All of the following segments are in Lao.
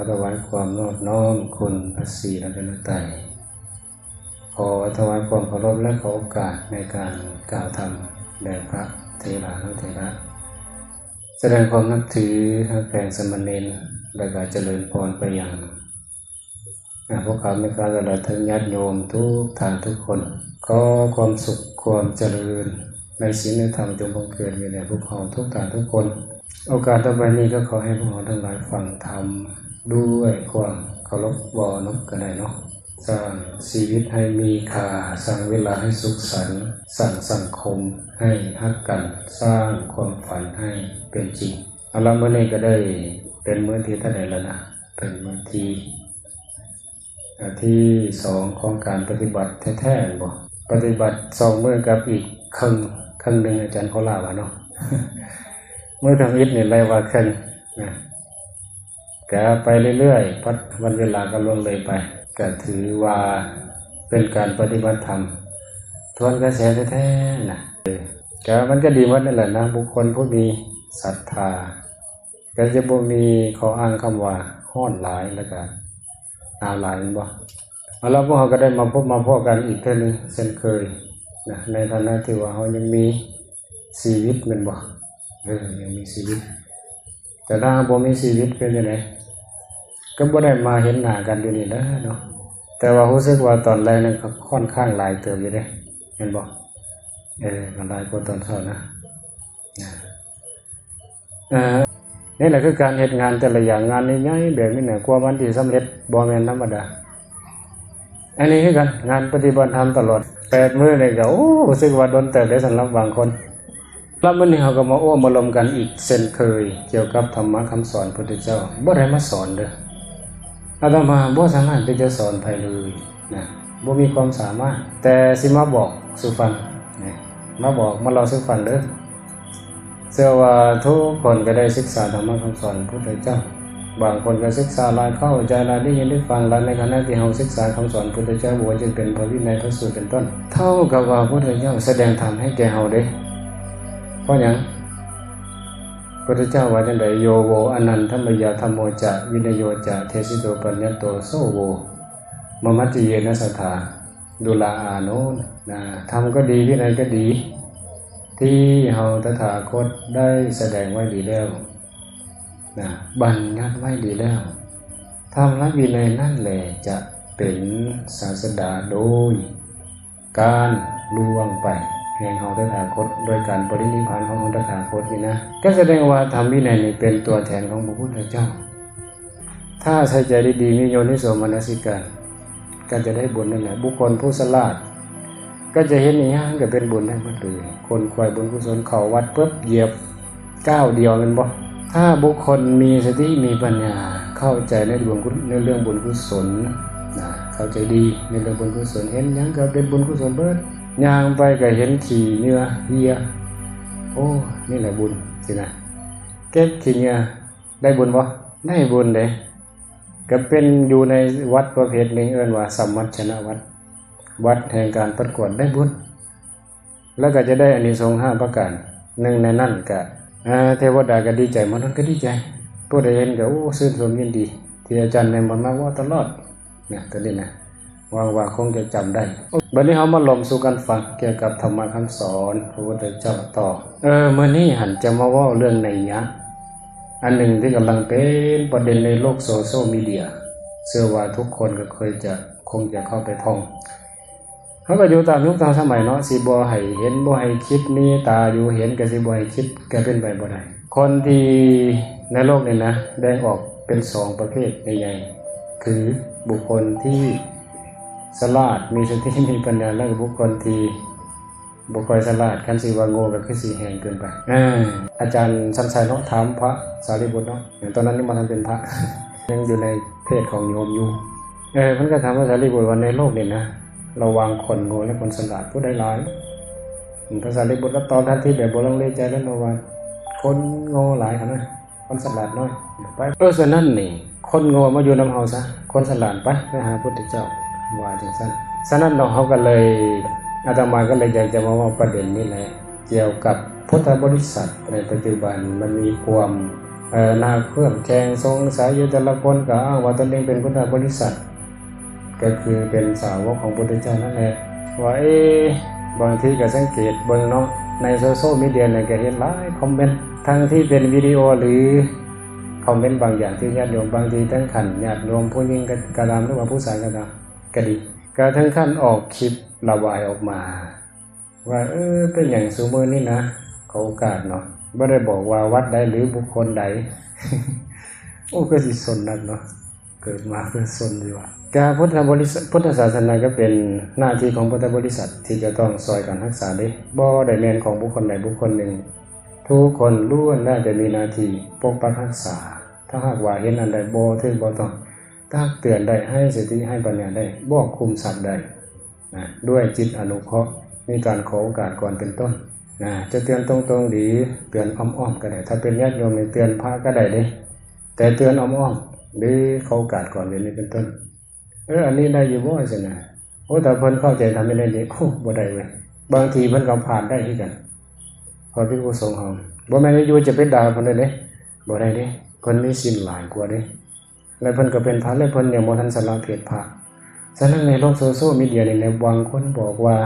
ຖວາຍຄວາມນອບນ້ອມຄຸນພະສີລັດຕະນະໄຕ. ຂໍຖວາຍຄວາມເຄົາລົບ ແລະ ຂໍໂອກາດໃນການກ່າວທຳແດ່ພະເຖລານຸເຖລະ, ສະແດງຄວາມນັບຖືຮັກແພງສາມະເນນ ແລະ ກໍຈະເລີນພອນໄປຍັງ ອາ ພວກຂ້າພະເຈົ້າ ແລະ ເຖິງຍາດໂຍມທຸກທ່ານທຸກຄົນ. ຂໍຄວາມສຸກຄວາມຈະເລີນໃນສິນໃນທຳຈົ່ງບັງເກີດມີແດ່ພວກເຮົາທຸກທ່ານທຸກຄົນ. ໂອກາດຕໍ່ໄປນີ້ກໍຂໍໃຫ້ພວກເຮົາທັງຫຼາຍຟັງທຳດ້ວຍຄວາມເຄົາລົບ ເວົ້ານຳກັນໄດ້ເນາະ. ສ້າງຊີວິດໃຫ້ມີຄ່າ, ສ້າງເວລາໃຫ້ສຸກສັນ, ສ້າງສັງຄົມໃຫ້ຮັກກັນ, ສ້າງຄວາມຝັນໃຫ້ເປັນຈິງ. ເອົາລະ ມື້ນີ້ກໍໄດ້ເປັນມື້ທີເທົ່າໃດແລ້ວນະ? ເປັນມື້ທີ ອາ ທີສອງຂອງການປະຕິບັດແທ້ໆ ແມ່ນບໍ່? ປະຕິບັດສອງມື້ກັບອີກເຄິ່ງ, ເຄິ່ງໜຶ່ງ ອາຈານຂໍລາວ່າເນາະ. ມື້ທຳອິດນີ້ໄລ່ວ່າເຄິ່ງນະ, ກະໄປເລື້ອຍໆ ພັດວັນເວລາກໍລ່ວງເລີຍໄປ, ກະຖືວ່າເປັນການປະຕິບັດທຳທວນກະແສແທ້ໆນະ. ເອີ ກະມັນກະດີໝົດນັ້ນແຫຼະນະ, ບຸກຄົນຜູ້ມີສັດທາ ກໍຈະບໍ່ມີຂໍ້ອ້າງຄຳວ່າຮ້ອນຫຼາຍ ແລ້ວກໍໜາວຫຼາຍ ແມ່ນບໍ່? ເອົາລະ ພວກເຮົາກໍໄດ້ມາພົບມາພໍ້ກັນອີກເທື່ອໜຶ່ງເຊັ່ນເຄີຍນະ, ໃນຖານະທີ່ວ່າເຮົາຍັງມີຊີວິດ ແມ່ນບໍ່? ເອີ ຍັງມີຊີວິດ. ແຕ່ຖ້າເຮົາບໍ່ມີຊີວິດເປັນຈັ່ງໃດ? ກໍບໍ່ໄດ້ມາເຫັນໜ້າກັນຢູ່ນີ້ແຫຼະເນາະ. ແຕ່ວ່າຮູ້ສຶກວ່າຕອນແລງນັ້ນກໍຂ້ອນຂ້າງຫຼາຍເຕີບຢູ່ເດ້ ແມ່ນບໍ່? ເອີ ກໍຫຼາຍກວ່າຕອນເຊົ້ານະ. ເອີ ນີ້ແຫຼະຄືການເຮັດງານແຕ່ລະຢ່າງ, ງານໃຫຍ່ໆແບບນີ້ນະ ກວ່າມັນຊິສຳເລັດບໍ່ແມ່ນທຳມະດາ. ອັນນີ້ຄືກັນ ງານປະຕິບັດທຳຕະຫຼອດແປດມື້ນີ້ກໍ ໂອ້ ຮູ້ສຶກວ່າດົນເຕີບເດ້ສຳລັບບາງຄົນ. ລະມື້ນີ້ເຮົາກໍມາໂອ້ມາລົມກັນອີກເຊັ່ນເຄີຍ ກ່ຽວກັບທຳມະຄຳສອນພຸດທະເຈົ້າ. ບໍ່ໄດ້ມາສອນເດີ້, ອາດຕະມາບໍ່ສາມາດທີ່ຈະສອນໃຜເລີຍນະ, ບໍ່ມີຄວາມສາມາດ, ແຕ່ຊິມາບອກສູ່ຟັງນະ, ມາບອກມາເລົ່າສູ່ຟັງເດີ້. ເຊື່ອວ່າທຸກຄົນກໍໄດ້ສຶກສາທຳມະຄຳສອນພຸດທະເຈົ້າ, ບາງຄົນກໍສຶກສາຫຼາຍ ເຂົ້າໃຈຫຼາຍ ໄດ້ຍິນໄດ້ຟັງຫຼາຍ. ໃນຂະນະທີ່ເຮົາສຶກສາຄຳສອນພຸດທະເຈົ້າ ບໍ່ວ່າຈະເປັນພະວິໄນ ພະສູດເປັນຕົ້ນ, ເທົ່າກັບວ່າພຸດທະເຈົ້າສະແດງທຳໃຫ້ແກ່ເຮົາເດ້. ເພາະຫຍັງ? ພຸດທະເຈົ້າວ່າຈັ່ງໃດ? ໂຍໂວ ອະນັນທະມະຍາທຳໂມຈະ ວິນະໂຍຈະ ເທສິໂຕ ປັນຍະໂຕ ໂສໂວ ມະມັດຈະເຍນະສັດຖາ ດຸລາອາໂນ ນະ. ທຳກໍດີ ວິໄນກໍດີ ທີ່ເຮົາຕະຖາຄົດໄດ້ສະແດງໄວ້ດີແລ້ວນະ, ບັນຍັດໄວ້ດີແລ້ວ. ທຳ ແລະ ວິໄນນັ້ນແຫຼະຈະເປັນສາດສະດາໂດຍ ການລ່ວງໄປແຫ່ງເຮົາຕະຖາຄົດ ໂດຍການປະລິນິບພານຂອງເຮົາຕະຖາຄົດນີ້ນະ, ກໍສະແດງວ່າທຳວິໄນນີ້ເປັນຕົວແທນຂອງພະພຸດທະເຈົ້າ. ຖ້າໃສ່ໃຈດີໆ ມີໂຍນິໂສມະນະສິການ ກໍຈະໄດ້ບຸນນັ້ນແຫຼະ. ບຸກຄົນຜູ້ສະຫຼາດກໍຈະເຮັດອີ່ຫຍັງກໍເປັນບຸນໄດ້ໝົດເລີຍ. ຂົນຂວາຍບຸນກຸສົນ ເຂົ້າວັດປຶບ ຢຽບ ກ້າວດຽວແມ່ນບໍ່? ຖ້າບຸກຄົນມີສະຕິມີປັນຍາ ເຂົ້າໃຈໃນບຸນ ໃນເລື່ອງບຸນກຸສົນນະ, ເຂົ້າໃຈດີໃນເລື່ອງບຸນກຸສົນ, ເຮັດຫຍັງກໍເປັນບຸນກຸສົນເບິດ, ຍ່າງໄປກໍເຫັນຂີ້ເຫຍື້ອເຫື່ອ, ໂອ້ ນີ້ແຫຼະບຸນ ຊີ້ນະ. ເກັບຂີ້ເຫຍື້ອໄດ້ບຸນບໍ່? ໄດ້ບຸນເດ້. ກໍເປັນຢູ່ໃນວັດປະເພດໜຶ່ງ ເອີ້ນວ່າສຳມັດຊະນະວັດ, ວັດແຫ່ງການປັດກວາດ, ໄດ້ບຸນ. ແລ້ວກໍຈະໄດ້ອານິສົງຫ້າປະການ. ໜຶ່ງໃນນັ້ນກະ ເທວະດາກໍດີໃຈ, ມະນຸດກໍດີໃຈ, ຜູ້ໃດເຫັນກໍ ໂອ້ ຊື່ນຊົມຍິນດີ ທີ່ອາຈານແມ່ນບໍ່ມາເວົ້າຕະຫຼອດນະ ຕົວນີ້ນະ. ຫວັງວ່າຄົງຈະຈຳໄດ້. ບັດນີ້ເຮົາມາລົມສູ່ກັນຟັງກ່ຽວກັບທຳມະຄຳສອນພະພຸດທະເຈົ້າຕໍ່. ເອີ ມື້ນີ້ຫັ້ນຈະມາເວົ້າເລື່ອງໄນຍະອັນໜຶ່ງທີ່ກຳລັງເປັນປະເດັນໃນໂລກໂຊຊຽວມີເດຍ. ເຊື່ອວ່າທຸກຄົນກໍເຄີຍຈະ ຄົງຈະເຂົ້າໄປທ່ອງ. ເຮົາກໍຢູ່ຕາມຍຸກຕາມສະໄໝເນາະ, ຊິບໍ່ໃຫ້ເຫັນ ບໍ່ໃຫ້ຄິດ, ມີຕາຢູ່ເຫັນກໍຊິບໍ່ໃຫ້ຄິດ ກໍເປັນໄປບໍ່ໄດ້. ຄົນທີ່ໃນໂລກນີ້ນະ ແບ່ງອອກເປັນສອງປະເພດໃຫຍ່ໆ ຄືບຸກຄົນທີ່ສະຫຼາດ ມີສະຕິ ມີປັນຍາ ແລ້ວກໍບຸກຄົນທີ່ບໍ່ຄ່ອຍສະຫຼາດ. ຄັນຊິວ່າໂງ່ກໍຄືຊິແຮງເກີນໄປ. ອາ ອາຈານສັນໄຊເນາະ ຖາມພະສາລີບຸດເນາະ, ຕອນນັ້ນຍັງບໍ່ທັນເປັນພະ ຍັງຢູ່ໃນເພດຂອງໂຍມຢູ່. ເອີ ເພິ່ນກໍຖາມພະສາລີບຸດວ່າ ໃນໂລກນີ້ນະ ລະຫວ່າງຄົນໂງ່ ແລະ ຄົນສະຫຼາດ ຜູ້ໃດຫຼາຍ? ພະສາລີບຸດລະຕອບທັນທີແບບບໍ່ລັງເລໃຈເລີຍເນາະວ່າ ຄົນໂງ່ຫຼາຍຫັ້ນນະ ຄົນສະຫຼາດນ້ອຍ. ໄປ ເອີ ສະນັ້ນນີ້ ຄົນໂງ່ມາຢູ່ນຳເຮົາຊະ, ຄົນສະຫຼາດໄປ ໄປຫາພຸດທະເຈົ້າ ວ່າຈັ່ງຊັ້ນ. ສະນັ້ນເນາະ ເຮົາກໍເລີຍ ອາດຕະມາກໍເລີຍຢາກຈະມາເວົ້າປະເດັນນີ້ແຫຼະ ກ່ຽວກັບພຸດທະບໍລິສັດໃນປັດຈຸບັນ ມັນມີຄວາມ ເອີ ໜ້າເຄື່ອງແຂ່ງສົງໄສຢູ່ ແຕ່ລະຄົນກໍອ້າງວ່າຕົນເອງເປັນພຸດທະບໍລິສັດ ກໍຄືເປັນສາວົກຂອງພຸດທະເຈົ້ານັ້ນແຫຼະ. ວ່າ ເອ ບາງທີກໍສັງເກດເບິ່ງເນາະ ໃນໂຊຊຽວມີເດຍນີ້ກໍເຫັນຫຼາຍຄອມເມັນ ທັງທີ່ເປັນວິດີໂອ ຫຼື ຄອມເມັນບາງຢ່າງທີ່ຍາດໂຍມ ບາງທີເຖິງຂັ້ນຍາດໂຍມຜູ້ຍິງກໍຕາມ ຫຼືວ່າຜູ້ຊາຍກໍຕາມ ກໍດີ ກໍເຖິງຂັ້ນອອກຄລິບລະບາຍອອກມາ ວ່າ ເອີ ເປັນຫຍັງຊຸມື້ນີ້ນະ ຂໍໂອກາດເນາະ ບໍ່ໄດ້ບອກວ່າວັດໃດ ຫຼື ບຸກຄົນໃດ. ໂອ້ ຄືຊິຊົນນັກເນາະ ເກີດມາເພື່ອຊົນຢູ່ວ່າ. ກະພຸດທະບໍລິສັດ ພຸດທະສາສະໜາກໍເປັນໜ້າທີ່ຂອງພຸດທະບໍລິສັດ ທີ່ຈະຕ້ອງຊ່ອຍກັນຮັກສາເດ້ ບໍ່ໄດ້ແມ່ນຂອງບຸກຄົນໃດບຸກຄົນໜຶ່ງ. ທຸກຄົນລ້ວນແລ້ວແຕ່ມີໜ້າທີ່ປົກປັກຮັກສາ. ຖ້າຫາກວ່າເຫັນອັນໃດບໍ່ຖືກບໍ່ຕ້ອງ ຕັກເຕືອນໄດ້ ໃຫ້ສະຕິໃຫ້ປັນຍາໄດ້ ບອກຄຸມຊັບໄດ້ ນະ ດ້ວຍຈິດອະນຸເຄາະ ມີການຂໍໂອກາດກ່ອນເປັນຕົ້ນ ນະ ຈະເຕືອນຕົງໆ ຫຼື ເຕືອນອ້ອມໆ ກໍໄດ້. ຖ້າເປັນຍາດໂຍມນີ້ ເຕືອນພະກໍໄດ້ເດ້ ແຕ່ເຕືອນອ້ອມໆ ຫຼື ຂໍໂອກາດກ່ອນ ແບບນີ້ເປັນຕົ້ນ. ເອີ ອັນນີ້ໄດ້ຢູ່ບໍ່ ຈັ່ງຊີ້ນະ? ໂອ້ ຖ້າເພິ່ນເຂົ້າໃຈທຳວິໄນນີ້ ໂອ້ ບໍ່ໄດ້ເວີຍ. ບາງທີເພິ່ນກໍພາດໄດ້ຄືກັນ ເພາະພິກຂຸສົງເຮົາ ບໍ່ແມ່ນຢູ່ໆ ຈະໄປດ່າເພິ່ນໄດ້ເດ້ ບໍ່ໄດ້ເດ້ ເພິ່ນມີສິນຫຼາຍກວ່າເດ້. ແລະເພິ່ນກໍເປັນພະ ແລະເພິ່ນຍັງບໍ່ທັນສະຫຼະເພດພະ. ສະນັ້ນໃນໂລກໂຊຊຽວມີເດຍນີ້ນະ ບາງຄົນບອກວ່າ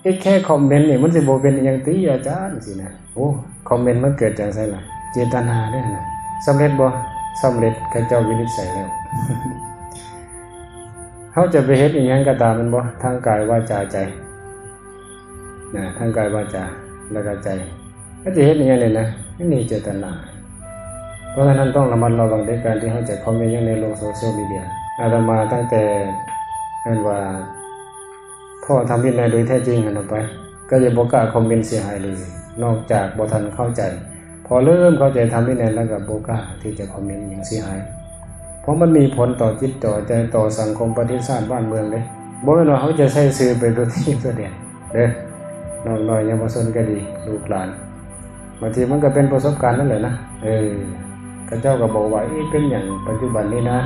ເອ ແຄ່ຄອມເມັນນີ້ມັນຊິບໍ່ເປັນອີ່ຫຍັງຕິອາຈານ ຊີ້ນະ. ໂອ້ ຄອມເມັນມັນເກີດຈາກໃສລະ? ເຈດຕະນາເດ້ຫັ້ນນະ. ສຳເລັດບໍ່? ສຳເລັດ ເຂົາເຈົ້າວິນິດໄສແລ້ວ. ເຮົາຈະໄປເຮັດອີ່ຫຍັງກໍຕາມແມ່ນບໍ່? ທາງກາຍ ວາຈາ ໃຈ ນະ ທາງກາຍ ວາຈາ ແລ້ວກໍໃຈ ເຮົາຈະເຮັດອີ່ຫຍັງນີ້ນະ ມັນມີເຈດຕະນາ. ເພາະສະນັ້ນຕ້ອງລະມັດລະວັງໃນການທີ່ເຮົາຈະຄອມເມັນຫຍັງໃນໂລກໂຊຊຽວມີເດຍ. ອາດຕະມາຕັ້ງແຕ່ ເອີ້ນວ່າ ພໍທຳວິໄນໂດຍແທ້ຈິງຫັ້ນນະໄປ ກໍຈະບໍ່ກ້າຄອມເມັນເສຍຫາຍເລີຍ ນອກຈາກບໍ່ທັນເຂົ້າໃຈ. ພໍເລີ່ມເຂົ້າໃຈທຳວິໄນແລ້ວກໍບໍ່ກ້າທີ່ຈະຄອມເມັນຫຍັງເສຍຫາຍ ເພາະມັນມີຜົນຕໍ່ຈິດຕໍ່ໃຈ ຕໍ່ສັງຄົມ ປະເທດຊາດ ບ້ານເມືອງເດ້. ບໍ່ແມ່ນວ່າເຮົາຈະໃຊ້ສື່ໄປໂດຍທີ່ຕົວແດນເດີ ນ້ອງນ້ອຍເຍົາວະຊົນກໍດີ ລູກຫຼານ ບາງທີມັນກໍເປັນປະສົບການນັ້ນແຫຼະນະ. ເອີ ເຂົາເຈົ້າກໍບອກວ່າ ເອີ ເປັນຫຍັງປັດຈຸບັນນີ້ນະ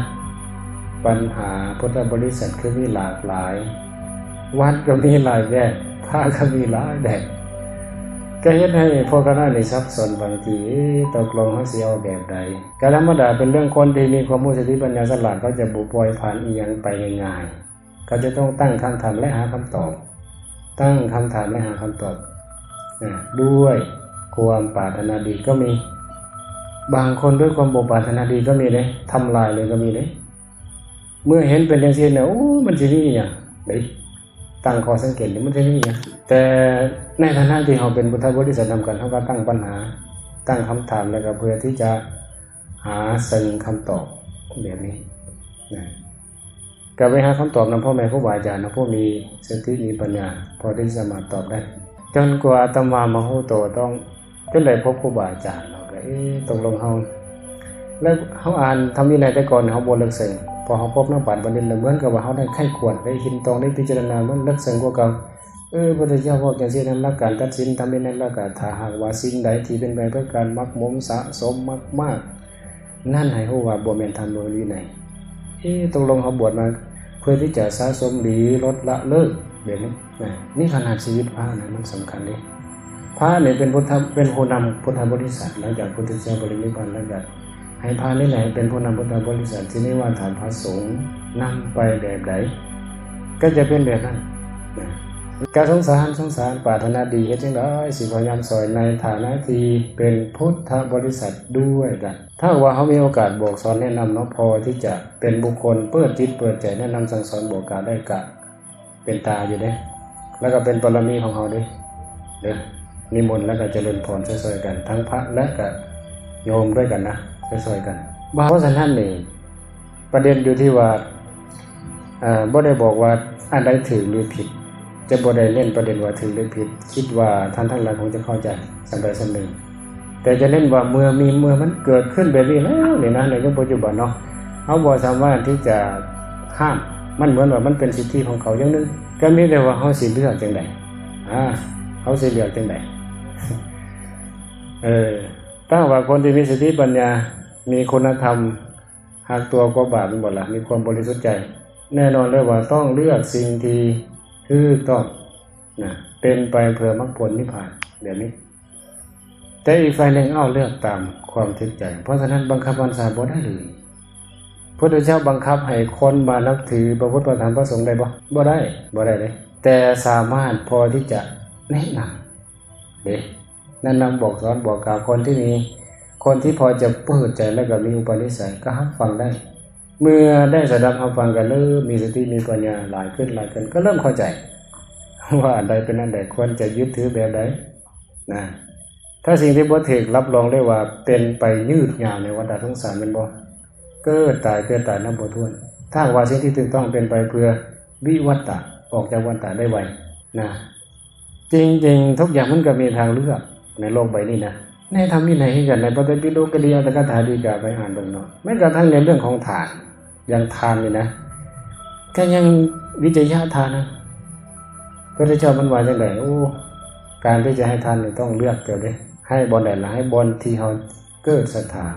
ບັນຫາພຸດທະບໍລິສັດຄືມີຫຼາກຫຼາຍ ວັດກໍມີຫຼາຍແບບ ພະກໍມີຫຼາຍແບບ ກໍເຮັດໃຫ້ພວກເຮົານີ້ສັບສົນ. ບາງທີ ເອີ ຕົກລົງເຮົາຊິເອົາແບບໃດ? ກໍທຳມະດາ ເປັນເລື່ອງຄົນທີ່ມີຄວາມຮູ້ສະຕິປັນຍາສະຫຼາດ ເຂົາຈະບໍ່ປ່ອຍຜ່ານອີ່ຫຍັງໄປງ່າຍໆ. ເຂົາຈະຕ້ອງຕັ້ງຄຳຖາມ ແລະ ຫາຄຳຕອບ ຕັ້ງຄຳຖາມ ແລະ ຫາຄຳຕອບ ນະ ດ້ວຍຄວາມປາດຖະໜາດີກໍມີ. ບາງຄົນດ້ວຍຄວາມບໍ່ປາດຖະໜາດີກໍມີເດ້ ທຳລາຍເລີຍກໍມີເດ້. ເມື່ອເຫັນເປັນຈັ່ງຊີ້ແລ້ວ ໂອ້ ມັນຊິມີອີ່ຫຍັງເດ້ ຕັ້ງຂໍ້ສັງເກດ ມັນຊິມີອີ່ຫຍັງ? ແຕ່ໃນຖານະທີ່ເຮົາເປັນພຸດທະບໍລິສັດນຳກັນ ເຮົາກໍຕັ້ງບັນຫາ ຕັ້ງຄຳຖາມ ແລ້ວກໍເພື່ອທີ່ຈະຫາເຊິ່ງຄຳຕອບແບບນີ້ນະ. ກໍໄປຫາຄຳຕອບນຳພໍ່ແມ່ຄູບາອາຈານເນາະ ຜູ້ມີສະຕິມີປັນຍາ ພໍທີ່ຈະສາມາດຕອບໄດ້. ຈົນກວ່າອາດຕະມາມະໂຫໂຕ ຕ້ອງ ຈົນໄດ້ພົບຄູບາອາຈານເນາະ ກໍ ເອ ຕົກລົງເຮົາ ແລ້ວເຮົາອ່ານທຳວິໄນແຕ່ກ່ອນເຮົາບໍ່ເລິກເຊິ່ງ ພໍເຮົາພົບນັກປາດບັນດິດແລ້ວ ເໝືອນກັບວ່າເຮົາໄດ້ໃຄ່ຄວນ ໄດ້ເຫັນຕອງ ໄດ້ພິຈາລະນາ ມັນເລິກເຊິ່ງກວ່າເກົ່າ. ເອີ ພຸດທະເຈົ້າບອກຈັ່ງຊີ້ນະ ຫຼັກການຕັດສິນທຳວິໄນ ແລ້ວກໍຖ້າຫາກວ່າສິ່ງໃດທີ່ເປັນໄປເພື່ອການໝັກໝົມສະສົມມາກໆ ນັ້ນໃຫ້ຮູ້ວ່າບໍ່ແມ່ນທຳ ບໍ່ແມ່ນວິໄນ. ເອ ຕົກລົງເຮົາບວດມາເພື່ອທີ່ຈະສະສົມ ຫຼື ລົດລະເລີກແບບນີ້ນະ. ນີ້ຂະໜາດຊີວິດພະນະ ມັນສຳຄັນເດ້. ພະນີ້ເປັນພຸດທະ ເປັນຜູ້ນຳພຸດທະບໍລິສັດ ຫຼັງຈາກພຸດທະເຈົ້າປະລິນິບພານແລ້ວ ກໍໃຫ້ພະນີ້ແຫຼະເປັນຜູ້ນຳພຸດທະບໍລິສັດ. ທີນີ້ວ່າຖ້າພະສົງນຳໄປແບບໃດ ກໍຈະເປັນແບບນັ້ນນະ. ກະສົງສານ ສົງສານ ປາດຖະໜາດີ ເຮັດຈັ່ງໃດຊິພະຍາຍາມຊ່ອຍໃນຖານະທີ່ເປັນພຸດທະບໍລິສັດດ້ວຍກັນ. ຖ້າຫາກວ່າເຮົາມີໂອກາດບອກສອນແນະນຳເນາະ ພໍທີ່ຈະເປັນບຸກຄົນເປີດຈິດເປີດໃຈແນະນຳສັ່ງສອນບອກກ່າວໄດ້ ກະເປັນຕາຢູ່ເດ້ ແລ້ວກໍເປັນບາລະມີຂອງເຮົາເດ້ ເດີ ນິມົນແລ້ວກໍຈະເລີນພອນຊ່ອຍໆກັນ ທັງພະ ແລະ ກໍໂຍມດ້ວຍກັນນະ ຊ່ອຍໆກັນ. ເພາະສະນັ້ນນີ້ ປະເດັນຢູ່ທີ່ວ່າ ເອີ ບໍ່ໄດ້ບອກວ່າອັນໃດຖືກ ຫຼື ຜິດ ຈະບໍ່ໄດ້ເນັ້ນປະເດັນວ່າຖືກ ຫຼື ຜິດ. ຄິດວ່າທ່ານທັງຫຼາຍຄົງຈະເຂົ້າໃຈສ່ຳໃດສ່ຳໜຶ່ງ ແຕ່ຈະເນັ້ນວ່າເມື່ອມີ ເມື່ອມັນເກີດຂຶ້ນແບບນີ້ແລ້ວນີ້ນະ ໃນຍຸກປັດຈຸບັນເນາະ ເຮົາບໍ່ສາມາດທີ່ຈະຫ້າມ ມັນເໝືອນວ່າມັນເປັນສິດທິຂອງເຂົາຢ່າງໜຶ່ງ ກໍມີແຕ່ວ່າເຮົາຊິເລືອກຈັ່ງໃດ ອາ ເຮົາຊິເລືອກຈັ່ງໃດ. ເອີ ຖ້າຫາກວ່າຄົນທີ່ມີສະຕິປັນຍາ ມີຄຸນນະທຳ ຮັກຕົວກວ່າບາບ ແມ່ນບໍ່ລະ ມີຄວາມບໍລິສຸດໃຈ ແນ່ນອນເລີຍວ່າຕ້ອງເລືອກສິ່ງທີ່ຖືກຕ້ອງນະ ເປັນໄປເພື່ອມັກຜົນນິບພານແບບນີ້. ແ ແຕ່ອີກຝ່າຍໜຶ່ງເອົາເລືອກຕາມຄວາມຖືກໃຈ. ເພາະສະນັ້ນບັງຄັບບັນຊາບໍ່ໄດ້ເລີຍ. ພຸດທະເຈົ້າບັງຄັບໃຫ້ຄົນມານັບຖືພະພຸດ ພະທຳ ພະສົງໄດ້ບໍ່? ບໍ່ໄດ້, ບໍ່ໄດ້ເດ້. ແຕ່ສາມາດພໍທີ່ຈະແນະນຳເດ້, ແນະນຳບອກສອນບອກກ່າວຄົນທີ່ມີ, ຄົນທີ່ພໍຈະເປີດໃຈ ແລ້ວກໍມີອຸປະນິໄສ ກໍຮັບຟັງໄດ້. ເມື່ອໄດ້ສະດັບຮັບຟັງ ກໍເລີ່ມມີສະຕິມີປັນຍາຫຼາຍຂຶ້ນ, ຫຼາຍຂຶ້ນ, ກໍເລີ່ມເຂົ້າໃຈວ່າອັນໃດເປັນອັນໃດ, ຄວນຈະຍຶດຖືແບບໃດນະ. ຖ້າສິ່ງທີ່ບໍ່ຖືກ ຮັບຮອງເລີຍວ່າເປັນໄປຍືດຍາວໃນວັດຕະສົງສານ ແມ່ນບໍ່? ເກີດຕາຍ ເກີດຕາຍນັບບໍ່ຖ້ວນ. ຖ້າຫາກວ່າສິ່ງທີ່ຖືກຕ້ອງເປັນໄປເພື່ອວິວັດຕະ, ອອກຈາກວັດຕະໄດ້ໄວນະ. ຈິງໆ ທຸກຢ່າງມັນກໍມີທາງເລືອກໃນໂລກໃບນີ້ນະ. ໃນທຳວິໄນຄືກັນ, ໃນພະໄຕປິໂດກກໍດີ, ອັດຖະກະຖາດີກາ ໄປອ່ານເບິ່ງເນາະ. ແມ່ນກະທັ່ງໃນເລື່ອງຂອງທານ, ຢ່າງທານນີ້ນະ, ກໍຍັງວິຈະຍະທານນະ. ພະພຸດທະເຈົ້າເພິ່ນວ່າຈັ່ງໃດ? ໂອ້ ການທີ່ຈະໃຫ້ທານນີ້ຕ້ອງເລືອກເຈົ້າເດ້. ໃຫ້ບ່ອນໃດລະ? ໃຫ້ບ່ອນທີ່ເຮົາເກີດສັດທາ.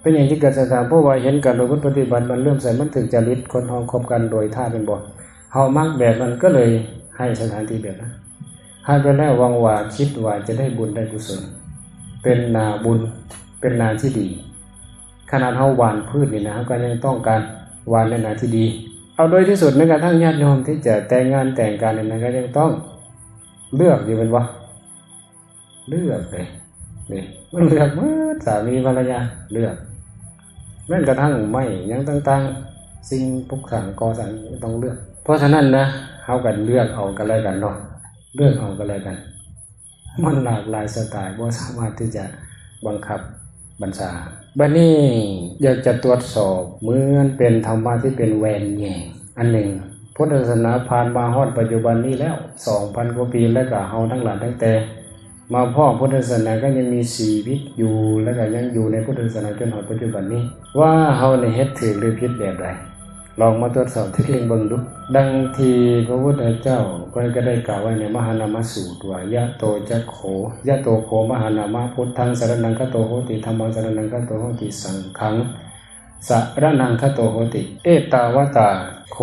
ເປັນຫຍັງຈຶ່ງເກີດສັດທາ? ເພາະວ່າເຫັນການປະພຶດປະຕິບັດມັນເລື່ອມໃສ, ມັນຖືກຈະລິດ, ຄົນເຮົາຄົບກັນໂດຍທາດ ແມ່ນບໍ່? ເຮົາມັກແບບນັ້ນ ກໍເລີຍໃຫ້ສະຖານທີ່ແບບນັ້ນ. ໃຫ້ໄປແລ້ວຫວັງວ່າ, ຄິດວ່າຈະໄດ້ບຸນໄດ້ກຸສົນ, ເປັນນາບຸນ, ເປັນນາທີ່ດີ. ຂະໜາດເຮົາຫວ່ານພືດນີ້ນະ, ເຮົາກໍຍັງຕ້ອງການຫວ່ານໃນນາທີ່ດີ. ເອົາໂດຍທີ່ສຸດ, ແມ້ກະທັ່ງຍາດໂຍມທີ່ຈະແຕ່ງງານແຕ່ງການນີ້ນະ, ກໍຍັງຕ້ອງເລືອກຢູ່ ແມ່ນບໍ່? ເລືອກເດ້. ນີ້ ມັນເລືອກໝົດ, ສາມີພັນລະຍາເລືອກ, ແມ່ນກະທັ່ງໄມ້ຫຍັງຕ່າງໆ, ສິ່ງປຸກສ້າງກໍ່ສ້າງຕ້ອງເລືອກ. ເພາະສະນັ້ນນະ, ເຮົາກໍເລືອກເອົາກັນແລະກັນເນາະ, ເລືອກເອົາກັນແລະກັນ. ມັນຫຼາກຫຼາຍສະໄຕລ໌, ບໍ່ສາມາດທີ່ຈະບັງຄັບບັນຊາ. ບັດນີ້ຢາກຈະກວດສອບ, ເໝືອນເປັນທຳມະທີ່ເປັນແວ່ນແຍງອັນໜຶ່ງ. ພຸດທະສາສະໜາຜ່ານມາຮອດປັດຈຸບັນນີ້ແລ້ວ ສອງພັນກວ່າປີ, ແລະກະເຮົາທັງຫຼາຍຕັ້ງແຕ່ ມາພ້ອມພຸດທະສາສະໜາກໍຍັງມີຊີວິດຢູ່ ແລະກໍຍັງຢູ່ໃນພຸດທະສາສະໜາຈົນຮອດປັດຈຸບັນນີ້, ວ່າເຮົານີ້ເຮັດຖືກຫຼືຜິດແບບໃດ? ລອງມາກວດສອບຕົວເອງເບິ່ງດູ. ດັ່ງທີ່ພະພຸດທະເຈົ້າເພິ່ນກໍໄດ້ກ່າວໄວ້ໃນມະຫານາມະສູດວ່າ ຍະໂຕຈັກໂຂ ຍະໂຕໂຂມະຫານາມະ ພຸດທັງສະລະນັງຄະໂຕໂຫຕິ ທຳມັງສະລະນັງຄະໂຕໂຫຕິ ສັງຄັງ ສະລະນັງຄະໂຕໂຫຕິ ເອຕາວະຕາໂຂ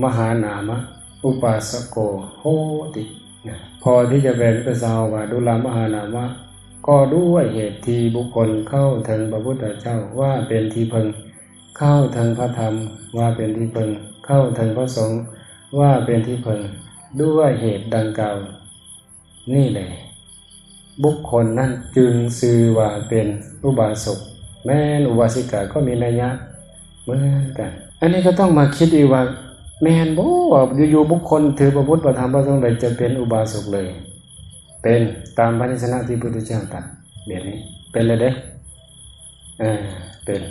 ມະຫານາມະ ອຸປາສະໂກໂຫຕິ. ນະ ພໍທີ່ຈະແປເປັນພາສາເຮົາວ່າ ດູລາມະຫານາມະ ກໍດ້ວຍເຫດທີ່ບຸກຄົນເຂົ້າເຖິງພະພຸດທະເຈົ້າວ່າເປັນທີ່ເພິ່ງ, ເຂົ້າເຖິງພະທຳວ່າເປັນທີ່ເພິ່ງ, ເຂົ້າເຖິງພະສົງວ່າເປັນທີ່ເພິ່ງ, ດ້ວຍເຫດດັ່ງກ່າວ ນີ້ແຫຼະ ບຸກຄົນນັ້ນຈຶ່ງຊື່ວ່າເປັນອຸບາສົກ, ແມ່ນອຸບາສິກາກໍມີໄນຍະເໝືອນກັນ. ອັນນີ້ກໍຕ້ອງມາຄິດອີກວ່າ ແມ່ນບໍ່ ຢູ່ໆ ບຸກຄົນຖືພະພຸດພະທຳພະສົງໄດ້ຈະເປັນອຸບາສົກເລີຍ? ເປັນ, ຕາມພະຍັນຊະນະທີ່ພຸດທະເຈົ້າຕັດແບບນີ້ ເປັນແລ້ວເດ້. ເອີ ເປັນ.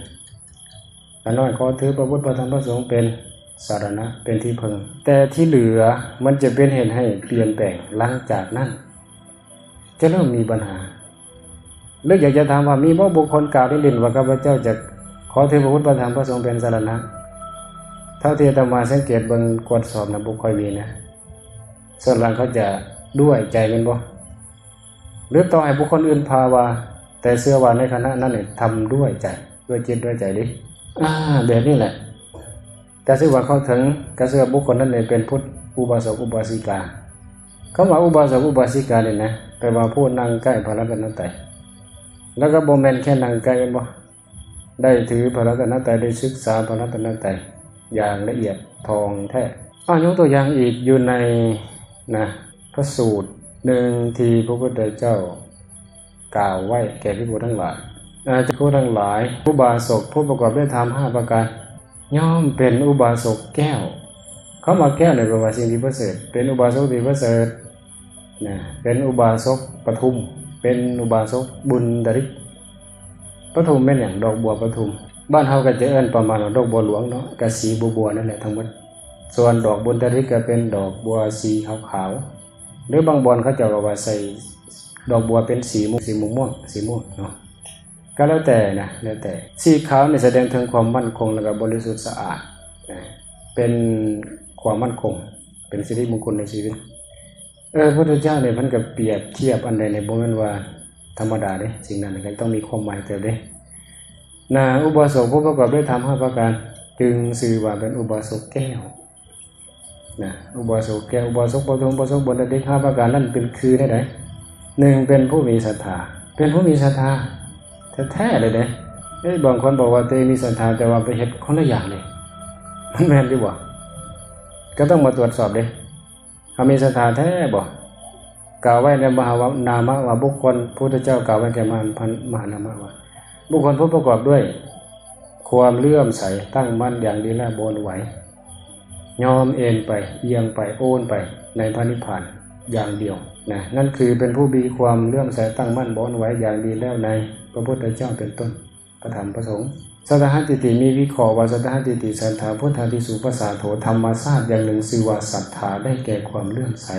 ຂ້ານ້ອຍຂໍຖືພະພຸດພະທຳພະສົງເປັນສາລະນະ ເປັນທີ່ເພິ່ງ, ແຕ່ທີ່ເຫຼືອມັນຈະເປັນເຫດໃຫ້ປ່ຽນແປງຫຼັງຈາກນັ້ນ ຈະເລີ່ມມີບັນຫາ. ຫຼືຢາກຈະຖາມວ່າ ມີບໍ່ບຸກຄົນກ່າວຫຼິ້ນໆວ່າ ຂ້າພະເຈົ້າຈະຂໍຖືພະພຸດພະທຳພະສົງເປັນສາລະນະ? ເທົ່າທີ່ອາດຕະມາສັງເກດເບິ່ງກວດສອບນະ ບໍ່ຄ່ອຍມີນະ. ສ່ວນຫຼາຍເຂົາຈະດ້ວຍໃຈແມ່ນບໍ່? ຫຼືຕໍ່ໃຫ້ບຸກຄົນອື່ນພາວ່າ ແຕ່ເຊື່ອວ່າໃນຂະນະນັ້ນນີ້ທຳດ້ວຍໃຈ ດ້ວຍຈິດດ້ວຍໃຈເດ້. ອ່າ ແບບນີ້ແຫຼະ ກະຊື່ວ່າເຂົ້າເຖິງ ກະຊື່ວ່າບຸກຄົນນັ້ນນີ້ເປັນພຸດ ອຸບາສົກ ອຸບາສິກາ. ຄຳວ່າອຸບາສົກ ອຸບາສິການີ້ນະ ແປວ່າຜູ້ນັ່ງໃກ້ພະລັດຕະນະໄຕ. ແລ້ວກໍບໍ່ແມ່ນແຄ່ນັ່ງໃກ້ແມ່ນບໍ່? ໄດ້ຖືພະລັດຕະນະໄຕ ໄດ້ສຶກສາພະລັດຕະນະໄຕຢ່າງລະອຽດທ່ອງແທ້. ເອົາ ຍົກຕົວຢ່າງອີກ ຢູ່ໃນນະ ພະສູດໜຶ່ງທີ່ພະພຸດທະເຈົ້າກ່າວໄວ້ແກ່ພິກຂຸທັງຫຼາຍ, ອາ ພິກຂຸທັງຫຼາຍ, ອຸບາສົກຜູ້ປະກອບດ້ວຍທຳຫ້າປະການ ຍ່ອມເປັນອຸບາສົກແກ້ວ. ຄຳວ່າແກ້ວນີ້ແປວ່າສິ່ງທີ່ປະເສີດ, ເປັນອຸບາສົກທີ່ປະເສີດ. ນະ ເປັນອຸບາສົກປະທຸມ, ເປັນອຸບາສົກບຸນດາລິກ. ປະທຸມແມ່ນຫຍັງ? ດອກບົວປະທຸມ. ບ້ານເຮົາກໍຈະເອີ້ນປະມານວ່າດອກບົວຫຼວງເນາະ, ກະສີບົວໆນັ້ນແຫຼະທັງໝົດ. ສ່ວນດອກບຸນດາລິກກໍເປັນດອກບົວສີຂາວໆ ຫຼືບາງບ່ອນເຂົາເຈົ້າກໍວ່າໃສ່ດອກບົວເປັນສີມ່ວງ, ສີມ່ວງ, ສີມ່ວງເນາະ. ກໍແລ້ວແຕ່ນະ, ແລ້ວແຕ່. ສີຂາວນີ້ສະແດງເຖິງຄວາມໝັ້ນຄົງ ແລ້ວກໍບໍລິສຸດສະອາດນະ, ເປັນຄວາມໝັ້ນຄົງ, ເປັນສິລິມຸງຄຸນໃນຊີວິດ. ເອີ ພຸດທະເຈົ້ານີ້ເພິ່ນກໍປຽບທຽບອັນໃດນີ້ ບໍ່ແມ່ນວ່າທຳມະດາເດ້, ສິ່ງນັ້ນກໍຕ້ອງມີຄວາມໝາຍເຕີບເດ້. ນະ ອຸບາສົກຜູ້ປະກອບດ້ວຍທຳຫ້າປະການ ຈຶ່ງຊື່ວ່າເປັນອຸບາສົກແກ້ວ. ນະ ອຸບາສົກແກ້ວ, ອຸບາສົກປະທຸມ, ອຸບາສົກບຸນດາລິກ, ຫ້າປະການນັ້ນເປັນຄືແນວໃດ? ໜຶ່ງ ເປັນຜູ້ມີສັດທາ, ເປັນຜູ້ມີສັດທາແທ້ໆເລີຍເດ້. ເອີ ບາງຄົນບອກວ່າຕົວເອງມີສັດທາ ແຕ່ວ່າໄປເຮັດຄົນລະຢ່າງເດ້ ມັນແມ່ນຢູ່ບໍ່? ກໍຕ້ອງມາກວດສອບເດ້. ເຮົາມີສັດທາແທ້ບໍ່? ກ່າວໄວ້ໃນມະຫານາມະວ່າ ບຸກຄົນ ພຸດທະເຈົ້າກ່າວໄວ້ແກ່ມະຫານາມະວ່າ ບຸກຄົນຜູ້ປະກອບດ້ວຍຄວາມເຫຼື້ອມໃສ ຕັ້ງໝັ້ນຢ່າງດີແລ້ວ ບໍ່ຫວັ່ນໄຫວ ຍອມເອນໄປ ອຽງໄປ ໂອນໄປໃນພະນິບພານຢ່າງດຽວນະ. ນັ້ນຄືເປັນຜູ້ມີຄວາມເຫຼື້ອມໃສ ຕັ້ງໝັ້ນ ບໍ່ຫວັ່ນໄຫວຢ່າງດີແລ້ວ ໃນພະພຸດທະເຈົ້າເປັນຕົ້ນ ພະທຳ ພະສົງ. ສັດຕາຫະທິດຖິ ມີວິເຄາະວ່າ ສັດຕາຫະທິດຖິ ສັດທາ ພຸດທາທິສຸ ປະສາໂທ ທຳມະຊາດຢ່າງໜຶ່ງຊື່ວ່າສັດທາ ໄດ້ແກ່ຄວາມເຫຼື້ອມໃສ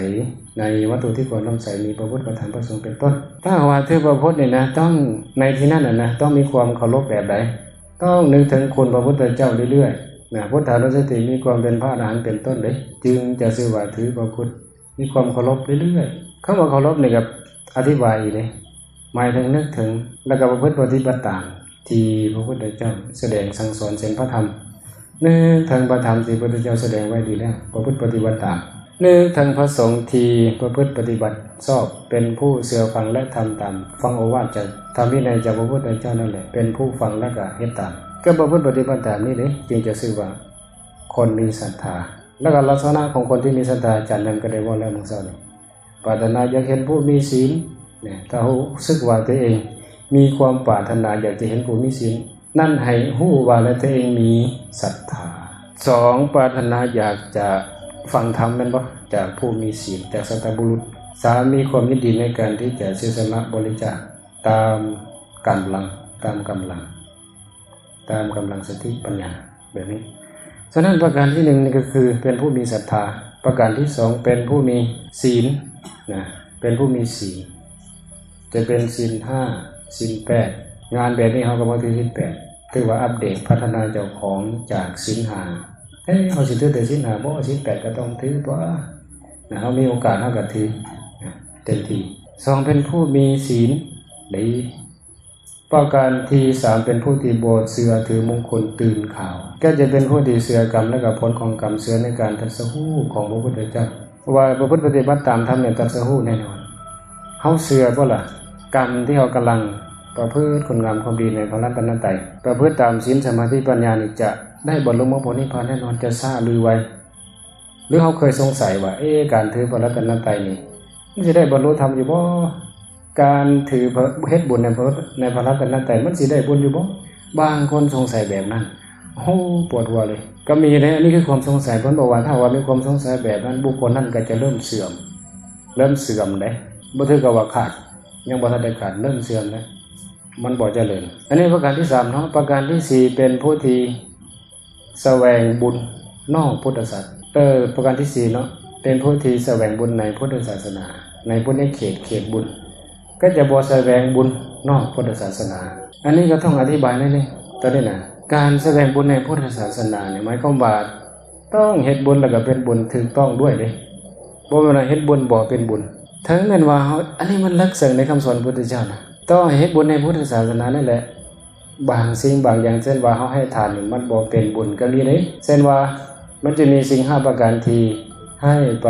ໃນວັດຖຸທີ່ຄວນເຫຼື້ອມໃສ ມີພະພຸດ ພະທຳ ພະສົງ ເປັນຕົ້ນ. ຖ້າຫາກວ່າຖືພະພຸດນີ້ນະ ຕ້ອງ ໃນທີ່ນັ້ນນະ ຕ້ອງມີຄວາມເຄົາລົບແບບໃດ? ຕ້ອງນຶກເຖິງຄຸນພະພຸດທະເຈົ້າເລື້ອຍໆນະ ພຸດທານຸສະຕິ ມີຄວາມເປັນພະອະລະຫັນເປັນຕົ້ນເດ້ ຈຶ່ງຈະຊື່ວ່າຖືພະພຸດ ມີຄວາມເຄົາລົບເລື້ອຍໆ. ຄຳວ່າເຄົາລົບນີ້ກໍອະທິບາຍອີກເດ້ ໝາຍເຖິງນຶກເຖິງ ແລ້ວກໍປະພຶດປະຕິບັດຕາມທີ່ພະພຸດທະເຈົ້າສະແດງສັ່ງສອນ ເຊັ່ນ ພະທຳ ນຶກເຖິງພະທຳທີ່ພະພຸດທະເຈົ້າສະແດງໄວ້ດີແລ້ວ ປະພຶດປະຕິບັດຕາມ, ນຶກເຖິງພະສົງທີ່ປະພຶດປະຕິບັດຊອບ ເປັນຜູ້ເຊື່ອຟັງ ແລະ ທຳຕາມ ຟັງໂອວາດຈາກທຳວິໄນຈາກພະພຸດທະເຈົ້ານັ້ນແຫຼະ ເປັນຜູ້ຟັງ ແລະ ກໍເຮັດຕາມ. ກໍປະພຶດປະຕິບັດຕາມນີ້ເດ້ ຈຶ່ງຈະຊື່ວ່າຄົນມີສັດທາ. ແລ້ວກໍລັກສະນະຂອງຄົນທີ່ມີສັດທາ ອາຈານນຳກໍໄດ້ເວົ້າແລ້ວມື້ເຊົ້ານີ້ ປາດຖະໜາຢາກເຫັນຜູ້ມີສິນນະ. ຖ້າຮູ້ສຶກວ່າຕົວເອງມີຄວາມປາດຖະໜາຢາກຈະເຫັນຜູ້ມີສິນ ນັ້ນໃຫ້ຮູ້ວ່າແລະຕົວເອງມີສັດທາ. ສອງ ປາດຖະໜາຢາກຈະຟັງທຳແມ່ນບໍ່ ຈາກຜູ້ມີສິນ ຈາກສັດຕະບຸລຸດ. ສາມ ມີຄວາມຍິນດີໃນການທີ່ຈະເສຍສະຫຼະບໍລິຈາກຕາມກຳລັງ ຕາມກຳລັງ ຕາມກຳລັງສະຕິປັນຍາແບບນີ້. ສະນັ້ນປະການທີໜຶ່ງນີ້ກໍຄືເປັນຜູ້ມີສັດທາ, ປະການທີສອງເປັນຜູ້ມີສິນນະ ເປັນຜູ້ມີສິນ ຈະເປັນສິນຫ້າ ສິນແປດ ງານແບບນີ້ເຮົາກໍມາຖືສິນແປດ ຖືວ່າອັບເດດພັດທະນາເຈົ້າຂອງຈາກສິນຫ້າ. ເອີ ເຮົາຊິຖືແຕ່ສິນຫ້າບໍ່? ສິນແປດກໍຕ້ອງຖືຕົວະນະ ເຮົາມີໂອກາດເຮົາກໍຖືນະ ເຕັມທີ່. ສອງ ເປັນຜູ້ມີສິນ ດີ. ປະການທີສາມ ເປັນຜູ້ທີ່ບໍ່ເຊື່ອຖືມຸງຄຸນຕື່ນຂ່າວ ກໍຈະເປັນຜູ້ທີ່ເຊື່ອກຳ ແລະ ກໍຜົນຂອງກຳ ເຊື່ອໃນການຕັດສະຮູ້ຂອງພະພຸດທະເຈົ້າ ວ່າປະພຶດປະຕິບັດຕາມທຳແມ່ນຕັດສະຮູ້ແນ່ນອນ. ເຮົາເຊື່ອບໍ່ລະ ກຳທີ່ເຮົາກຳລັງປະພຶດຄຸນງາມຄວາມດີໃນພະລັດຕະນະໄຕ ປະພຶດຕາມສິນສະມາທິປັນຍານີ້ ຈະໄດ້ບັນລຸມັກຜົນນິບພານແນ່ນອນ ຈະຊ້າຫຼືໄວ? ຫຼືເຮົາເຄີຍສົງໄສວ່າ ເອ ການຖືພະລັດຕະນະໄຕນີ້ ມັນຊິໄດ້ບັນລຸທຳຢູ່ບໍ່? ການຖືພະ ເຮັດບຸນໃນພະ ໃນພະລັດຕະນະໄຕ ມັນຊິໄດ້ບຸນຢູ່ບໍ່? ບາງຄົນສົງໄສແບບນັ້ນ. ໂອ້ ປວດຫົວເລີຍ. ກໍມີເດ້ ອັນນີ້ຄືຄວາມສົງໄສ. ເພິ່ນບອກວ່າ ຖ້າວ່າມີຄວາມສົງໄສແບບນັ້ນ ບຸກຄົນນັ້ນກໍຈະເລີ່ມເສື່ອມ ເລີ່ມເສື່ອມເດ້. ບໍ່ຖືກກັບວ່າຂາດ ຍັງບໍ່ທັນໄດ້ຂາດ ເລີ່ມເສື່ອມແລ້ວ ມັນບໍ່ຈະເລີນ. ອັນນີ້ປະການທີສາມເນາະ. ປະການທີສີ່ ເປັນຜູ້ທີ່ ສະແຫວງບຸນນອກພຸດທະສາສະໜາ. ເອີ ປະການທີສີ່ເນາະ ເປັນຜູ້ທີ່ສະແຫວງບຸນໃນພຸດທະສາສະໜາ ໃນພຸດໃນເຂດ ເຂດບຸນ ກໍຈະບໍ່ສະແຫວງບຸນນອກພຸດທະສາສະໜາ. ອັນນີ້ກໍຕ້ອງອະທິບາຍໜ້ອຍໜຶ່ງ ຕອນນີ້ນະ ການສະແຫວງບຸນໃນພຸດທະສາສະໜານີ້ ໝາຍຄວາມວ່າຕ້ອງເຮັດບຸນ ແລ້ວກໍເປັນບຸນຖືກຕ້ອງດ້ວຍເດ້ ບໍ່ແມ່ນວ່າເຮັດບຸນບໍ່ເປັນບຸນ. ເຖິງແມ່ນວ່າເຮົາ ອັນນີ້ມັນເລິກເຊິ່ງໃນຄຳສອນພຸດທະເຈົ້ານະ ຕໍ່ໃຫ້ເຮັດບຸນໃນພຸດທະສາສະໜານັ້ນແຫຼະ ບາງສິ່ງບາງຢ່າງ ເຊັ່ນວ່າເຮົາໃຫ້ທານນີ້ ມັນບໍ່ເປັນບຸນກໍມີເດ້. ເຊັ່ນວ່າ ມັນຈະມີສິ່ງຫ້າປະການທີ່ໃຫ້ໄປ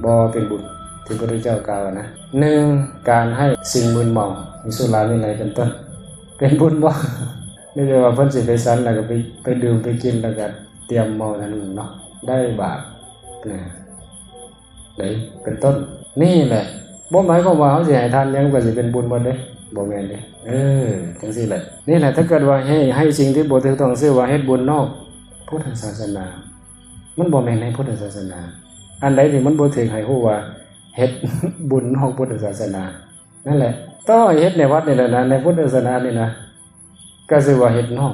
ບໍ່ເປັນບຸນ ທີ່ພະພຸດທະເຈົ້າກ່າວນະ. ໜຶ່ງ ການໃຫ້ສິ່ງມຶນເມົາ ມີສຸລາເມໄລເປັນຕົ້ນ ເປັນບຸນບໍ່? ມີແຕ່ວ່າເພິ່ນຊິໄປສັນ ແລ້ວກໍໄປ ໄປດື່ມໄປກິນ ແລ້ວກໍຕຽມເມົານັ້ນເນາະ ໄດ້ບາບນະ. ໃດ ເປັນຕົ້ນ. ນີ້ແຫຼະ ບໍ່ໝາຍຄວາມວ່າເຮົາຊິໃຫ້ທານຫຍັງກໍຊິເປັນບຸນໝົດເດ້ ບໍ່ແມ່ນເດ້. ເອີ ຈັ່ງຊີ້ແຫຼະ. ນີ້ແຫຼະ ຖ້າເກີດວ່າໃຫ້ ໃຫ້ສິ່ງທີ່ບໍ່ຖືກຕ້ອງ ຊື່ວ່າເຮັດບຸນນອກພຸດທະສາສະໜາ ມັນບໍ່ແມ່ນໃນພຸດທະສາສະໜາ. ອັນໃດທີ່ມັນບໍ່ຖືກ ໃຫ້ຮູ້ວ່າເຮັດບຸນນອກພຸດທະສາສະໜາ. ນັ້ນແຫຼະ ຕໍ່ໃຫ້ເຮັດໃນວັດນີ້ແຫຼະນະ ໃນພຸດທະສາສະໜານີ້ນະ ກໍຊື່ວ່າເຮັດນອກ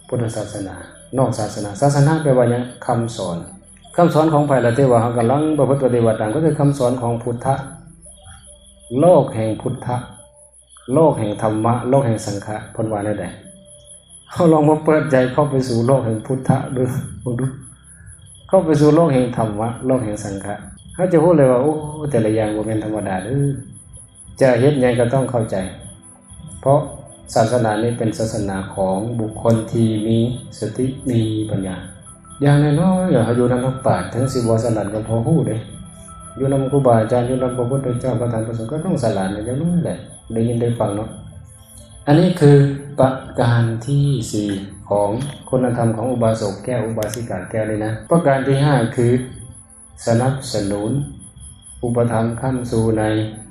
ພຸດທະສາສະໜາ ນອກສາສະໜາ. ສາສະໜາແປວ່າຫຍັງ? ຄຳສອນ. ຄຳສອນຂອງໃຜລະ? ທີ່ວ່າເຮົາກຳລັງປະພຶດປະຕິບັດຕາມ ກໍຄືຄຳສອນຂອງພຸດທະ ໂລກແຫ່ງພຸດທະ ໂລກແຫ່ງທຳມະ ໂລກແຫ່ງສັງຂະ. ເພິ່ນວ່າແນວໃດ? ເຮົາລອງມາເປີດໃຈເຂົ້າໄປສູ່ໂລກແຫ່ງພຸດທະເບິ່ງ ເບິ່ງດູ ເຂົ້າໄປສູ່ໂລກແຫ່ງທຳມະ ໂລກແຫ່ງສັງຂະ ເຮົາຈະຮູ້ເລີຍວ່າ ໂອ້ ແຕ່ລະຢ່າງບໍ່ແມ່ນທຳມະດາເດີ້. ຈະເຮັດຫຍັງກໍຕ້ອງເຂົ້າໃຈ ເພາະສາສະໜານີ້ເປັນສາສະໜາຂອງບຸກຄົນທີ່ມີສະຕິ ມີປັນຍາ. ຢ່າງນ້ອຍໆ ເຮົາຢູ່ນຳນັກປາດ ເຖິງຊິບໍ່ສະຫຼາດກໍພໍຮູ້ເດ້ ຢູ່ນຳຄູບາອາຈານ ຢູ່ນຳພະພຸດທະເຈົ້າ ພະທຳ ພະສົງ ກໍຕ້ອງສະຫຼາດແຫຼະ ຢ່າງນັ້ນແຫຼະ ໄດ້ຍິນໄດ້ຟັງເນາະ. ອັນນີ້ຄືປະການທີສີ່ຂອງຄຸນນະທຳຂອງອຸບາສົກແກ້ວ ອຸບາສິກາແກ້ວນີ້ນະ. ປະການທີຫ້າຄື ສະໜັບສະໜູນ ອຸປະຖຳຄ້ຳຊູໃນ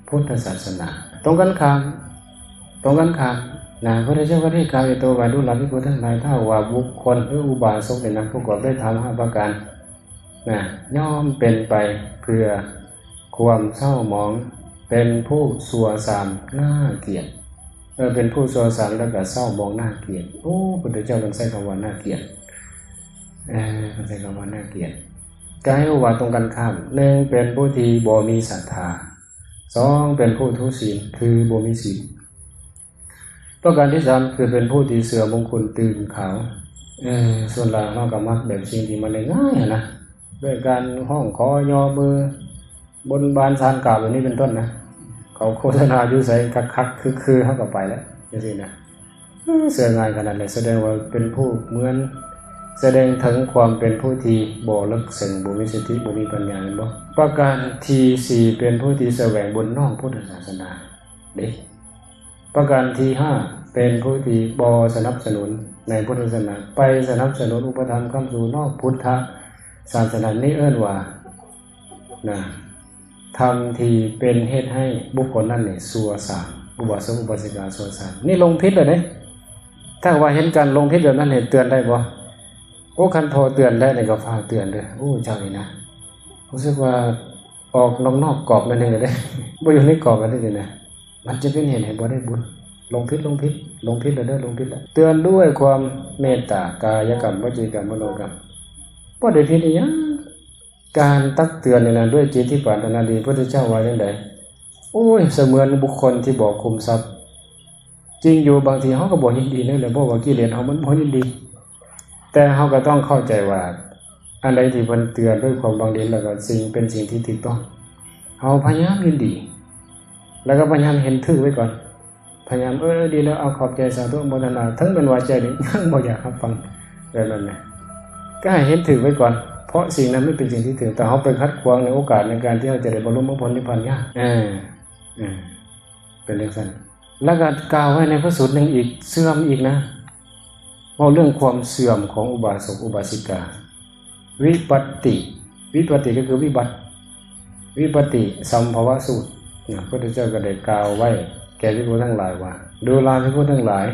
ພຸດທະສາສະໜາ. ຕົງກັນຂ້າມ ຕົງກັນຂ້າມນະ ພະພຸດທະເຈົ້າກໍໄດ້ກ່າວຢູ່ໂຕວ່າ ດູລາພິກຂຸທັງຫຼາຍ, ຖ້າວ່າບຸກຄົນ ຫຼື ອຸບາສົກນີ້ນະ ປະກອບດ້ວຍທຳຫ້າປະການນະ ຍ່ອມເປັນໄປເພື່ອຄວາມເສົ້າໝອງ, ເປັນຜູ້ຊົ່ວຊາມໜ້າກຽດ. ເອີ ເປັນຜູ້ຊົ່ວຊາມ ແລ້ວກໍເສົ້າໝອງໜ້າກຽດ. ໂອ້ ພຸດທະເຈົ້າເພິ່ນໃຊ້ຄຳວ່າໜ້າກຽດ. ເອີ ເພິ່ນໃຊ້ຄຳວ່າໜ້າກຽດ. ກໍໃຫ້ຮູ້ວ່າຕົງກັນຂ້າມ, ໜຶ່ງ ເປັນຜູ້ທີ່ບໍ່ມີສັດທາ, ສອງ ເປັນຜູ້ທຸສິນ ຄືບໍ່ມີສິນ. ປະການທີສາມ ຄືເປັນຜູ້ທີ່ເຊື່ອມົງຄຸນຕື່ມຂາວ. ເອີ ສ່ວນຫຼາຍເຮົາກໍມັກແບບສິ່ງທີ່ມັນງ່າຍໆຫັ້ນນະ, ດ້ວຍການຮ້ອງຂໍຍໍມື ບົນບານສານກ່າວແບບນີ້ເປັນຕົ້ນນະ. ເຂົາໂຄສະນາຢູ່ໃສຄັກໆ ຄືໆ ເຮົາກໍໄປແລ້ວ ຈັ່ງຊີ້ນະ. ເອີ ເຊື່ອງ່າຍຂະໜາດໃດ ສະແດງວ່າເປັນຜູ້ເໝືອນ ສະແດງເຖິງຄວາມເປັນຜູ້ທີ່ບໍ່ເລິກເຊິ່ງ, ບໍ່ມີສະຕິ, ບໍ່ມີປັນຍາ ແມ່ນບໍ່? ປະການທີສີ່ ເປັນຜູ້ທີ່ສະແຫວງບຸນນອກພຸດທະສາສະໜາເດ້. ປະການທີຫ້າ ເປັນຜູ້ທີ່ບໍ່ສະໜັບສະໜູນໃນພຸດທະສາສະໜາ, ໄປສະໜັບສະໜູນອຸປະຖຳຄ້ຳຊູນອກພຸດທະສາສະໜາ. ນີ້ເອີ້ນວ່າ ນະ ທຳທີ່ເປັນເຮັດໃຫ້ບຸກຄົນນັ້ນນີ້ຊົ່ວຊາມ, ອຸບາສົກອຸບາສິກາຊົ່ວຊາມ. ນີ້ຫຼົງຜິດແລ້ວເດ້. ຖ້າວ່າເຫັນການຫຼົງຜິດແບບນັ້ນ ເຫັນເຕືອນໄດ້ບໍ່? ໂອ້ ຄັນພໍເຕືອນໄດ້ນີ້ກໍຟ້າວເຕືອນເດີ້. ໂອ້ ເຈົ້ານີ້ນະ ຮູ້ສຶກວ່າອອກນອກໆກອບໜ້ອຍໜຶ່ງແລ້ວເດ້, ບໍ່ຢູ່ໃນກອບແລ້ວເດ້ນີ້ນະ. ມັນຈະເປັນເຫດໃຫ້ບໍ່ໄດ້ບຸນ. ຫຼົງຜິດ, ຫຼົງຜິດ, ຫຼົງຜິດແລ້ວເດີ້, ຫຼົງຜິດແລ້ວ. ເຕືອນດ້ວຍຄວາມເມດຕາ, ກາຍະກຳ, ວະຈີກຳ, ມະໂນກຳ, ບໍ່ໄດ້ຜິດອີ່ຫຍັງ. ການຕັກເຕືອນນີ້ນະ ດ້ວຍຈິດທີ່ປາດຖະໜາດີ. ພຸດທະເຈົ້າວ່າຈັ່ງໃດ? ໂອ້ຍ ສະເໝືອນບຸກຄົນທີ່ບໍ່ຄຸມຊັບ. ຈິງຢູ່ ບາງທີເຮົາກໍບໍ່ຍິນດີເນາະ, ແລ້ວເພາະວ່າກິເລດເຮົາມັນບໍ່ຍິນດີ, ແຕ່ເຮົາກໍຕ້ອງເຂົ້າໃຈວ່າ ອັນໃດທີ່ເພິ່ນເຕືອນດ້ວຍຄວາມຫວັງດີ ແລ້ວກໍສິ່ງ ເປັນສິ່ງທີ່ຖືກຕ້ອງ, ເຮົາພະຍາຍາມຍິນດີ ແລ້ວກໍພະຍາຍາມເຫັນຖືກໄວ້ກ່ອນ. ພະຍາຍາມ ເອີ ດີແລ້ວ ເອົາ ຂອບໃຈ ສາທຸ ອະນຸໂມທະນາ, ເຖິງແມ່ນວ່າໃຈນີ້ຍັງບໍ່ຢາກຮັບຟັງແບບນັ້ນນະ, ກໍໃຫ້ເຫັນຖືກໄວ້ກ່ອນ, ເພາະສິ່ງນັ້ນມັນເປັນສິ່ງທີ່ຖືກ. ແຕ່ເຮົາໄປຂັດຂວາງໃນໂອກາດໃນການທີ່ເຮົາຈະໄດ້ບັນລຸມາຜົນນິບພານຍາກ. ເອີ ເອີ ເປັນຈັ່ງຊັ້ນ. ແລ້ວກໍກ່າວໄວ້ໃນພະສູດໜຶ່ງອີກ, ເສື່ອມອີກນະ, ເວົ້າເລື່ອງຄວາມເສື່ອມຂອງອຸບາສົກອຸບາສິກາ. ວິປັດຕິ, ວິປັດຕິກໍຄືວິບັດ, ວິປັດຕິສຳພະວະສູດນະ. ພະພຸດທະເຈົ້າກໍໄດ້ກ່າວໄວ້ແກ່ພິກຂຸທັງຫຼາຍວ່າ ດູລາພິກຂຸທັງຫຼາຍ,